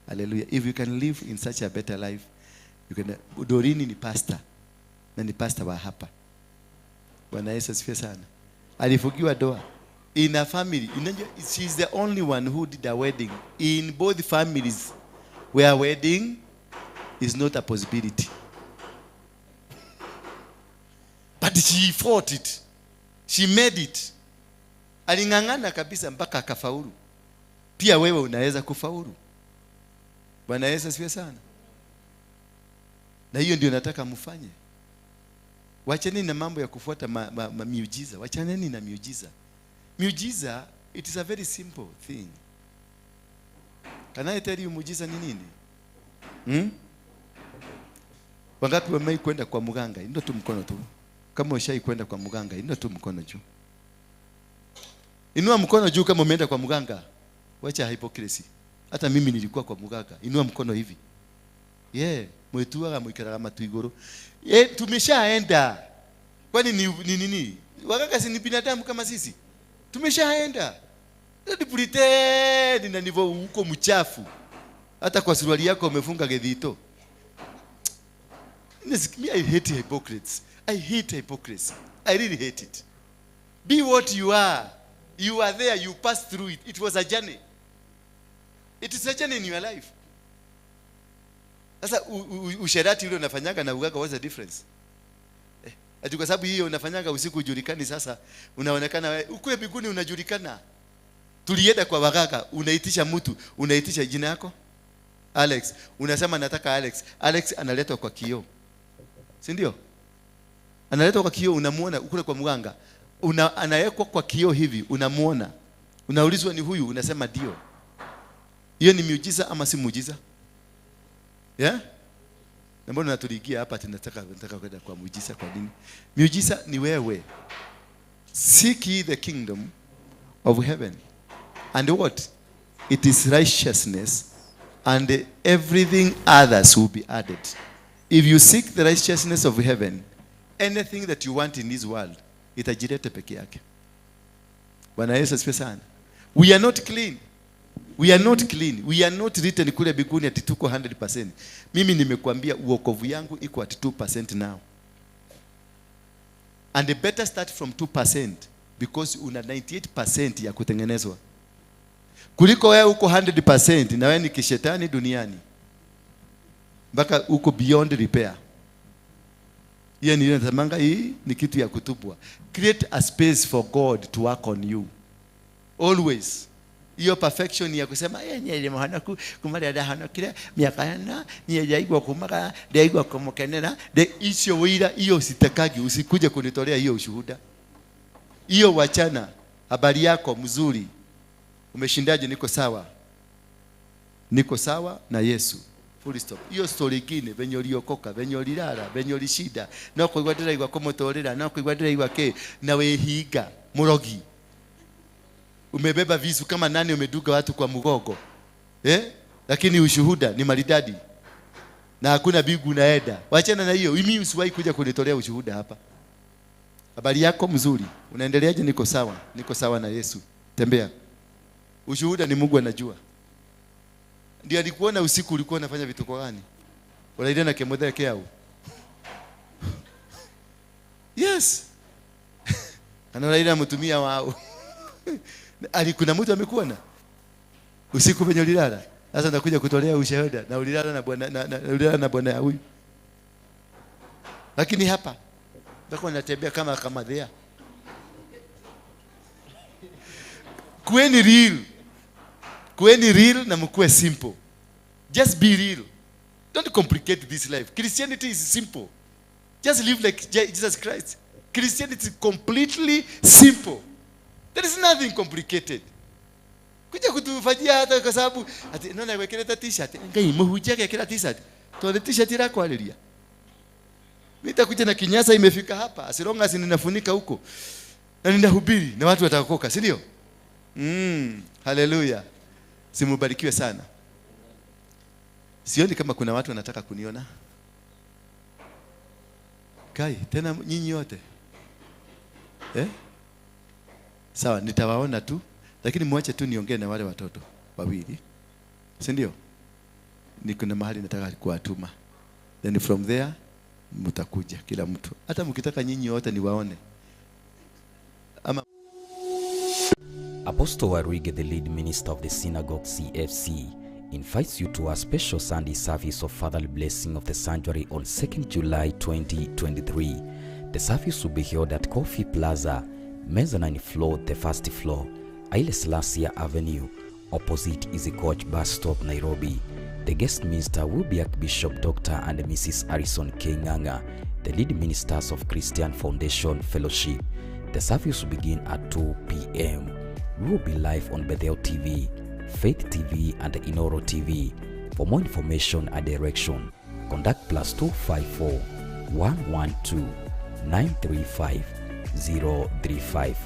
Hallelujah. If you can live in such a better life, you can. Dorini ni pastor. Na ni pastor wa hapa. Bwana Yesu asifiwe sana. Alifungiwa doa. In a family, she is the only one who did a wedding. In both families where wedding is not a possibility. But she fought it. She made it. Aling'ang'ana kabisa mpaka akafaulu. Pia wewe unaweza kufaulu. Bwana Yesu asifiwe sana. Na hiyo ndio nataka mfanye. Wachaneni na mambo ya kufuata miujiza. Wachaneni na miujiza. Miujiza, it is a very simple thing. Can I tell you muujiza ni nini? Wangapi wamewahi kwenda kwa mganga? Ndio tu mkono tu. Kama ushai kwenda kwa mganga, inua tu mkono juu. Inua mkono juu kama umeenda kwa mganga. Wacha hypocrisy. Hata mimi nilikuwa kwa mganga. Inua mkono hivi. Yeah, mwetuaga mwikaraga matu iguru. Tumeshaenda. Kwani ni nini? Waganga si ni binadamu kama sisi? Tumeshaenda. Ndio pretend na nivo huko mchafu. Hata kwa suruali yako umefunga gedhito. Me, I hate hypocrites. I hate hypocrisy. I really hate it. Be what you are. You are there. You passed through it. It was a journey. It is a journey in your life. Sasa usherati ule unafanyaga na ugaga, what's the difference? Ati kwa sababu hiyo unafanyaga usiku ujulikani, sasa unaonekana wewe ukule biguni unajulikana. Tulienda kwa waganga, unaitisha mtu, unaitisha jina yako? Alex. Unasema nataka Alex. Alex analetwa kwa kioo. Si ndio? Analetwa kwa kioo, unamuona ukule kwa mganga. Anawekwa kwa kioo hivi, unamuona. Unaulizwa ni huyu, unasema ndio. Hiyo ni miujiza ama si muujiza? Yeah? Na mbona unatuligia hapa tunataka kwenda kwa muujiza kwa nini? Miujiza ni wewe. Seek ye the kingdom of heaven. And what? It is righteousness, and everything others will be added. If you seek the righteousness of heaven, anything that you want in this world, itajileta peke yake. Bwana Yesu asifiwe sana. We are not clean. We are not clean. We are not written kule biguni ati tuko 100%. Mimi nimekuambia uokovu yangu iko at 2% now. And the better start from 2% because una 98% ya kutengenezwa. Kuliko wewe uko 100% na wewe ni kishetani duniani. Mpaka uko beyond repair. Hiyo ni natamanga, hii ni kitu ya kutubwa. Create a space for God to work on you. Always. Hiyo perfection ya kusema yeye mhanaku kumara ndahanokire miaka na niyaigwa kumaga ndaigwa kumukenera de isio wira hiyo sitakagi, usikuje kunitolea hiyo ushuhuda. Hiyo wachana, habari yako mzuri. Umeshindaje? Niko sawa. Niko sawa na Yesu. Full stop. Hiyo story nyingine venye uliokoka, venye ulilala, venye ulishida, no kuigwa ndiraigwa kumutorera, no kuigwa ndiraigwa ke na wehiga murogi. Umebeba visu kama nani, umeduga watu kwa mgongo. Lakini ushuhuda ni maridadi. Na hakuna bigu unaenda. Wachana na hiyo. Mimi usiwahi kuja kunitolea ushuhuda hapa. Habari yako mzuri. Unaendeleaje? Niko sawa. Niko sawa na Yesu. Tembea. Ushuhuda ni Mungu anajua. Ndiye alikuona usiku ulikuwa unafanya vitu kwa gani? Unaenda na kemodha yake au? Yes. Kana ila mtumia wao. Ali kuna mtu amekuona usiku penye ulilala. Sasa nakuja kutolea ushuhuda na ulilala na bwana na ulilala na bwana huyu. Lakini hapa nitakuwa natembea kama kamadhea. Kuweni real. Kuweni real na mkuwe simple. Just be real. Don't complicate this life. Christianity is simple. Just live like Jesus Christ. Christianity is completely simple. There is nothing complicated. Kuja kutufanyia hata kwa sababu ati naona wekeleta t-shirt. Ngai muhujia kila t-shirt. Tuone t-shirt ila kwalilia. Nitakuja na kinyasa imefika hapa. As long as ninafunika huko. Na ninahubiri na watu wataokoka, si ndio? Hallelujah. Simubarikiwe sana. Sioni kama kuna watu wanataka kuniona. Kai, tena nyinyi wote. Eh? Sawa, nitawaona tu, lakini muache tu niongee na wale watoto wawili. Si ndio? Ni kuna mahali nataka kuwatuma. Then from there mtakuja kila mtu. Hata mkitaka nyinyi wote niwaone. Ama Apostle Waruinge, the lead minister of the Synagogue CFC, invites you to a special Sunday service of Fatherly Blessing of the Sanctuary on 2nd July 2023. The service will be held at Coffee Plaza, mezzanine floor, the first floor, Haile Selassie Avenue, opposite Easy Coach Bus Stop, Nairobi. The guest minister will be Archbishop Dr. and Mrs. Harrison K. Nganga, the lead ministers of Christian Foundation Fellowship. The service will begin at 2 p.m. We will be live on Bethel TV, Faith TV, and Inoro TV. For more information and direction, contact +254 112 935 035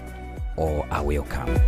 or are welcome.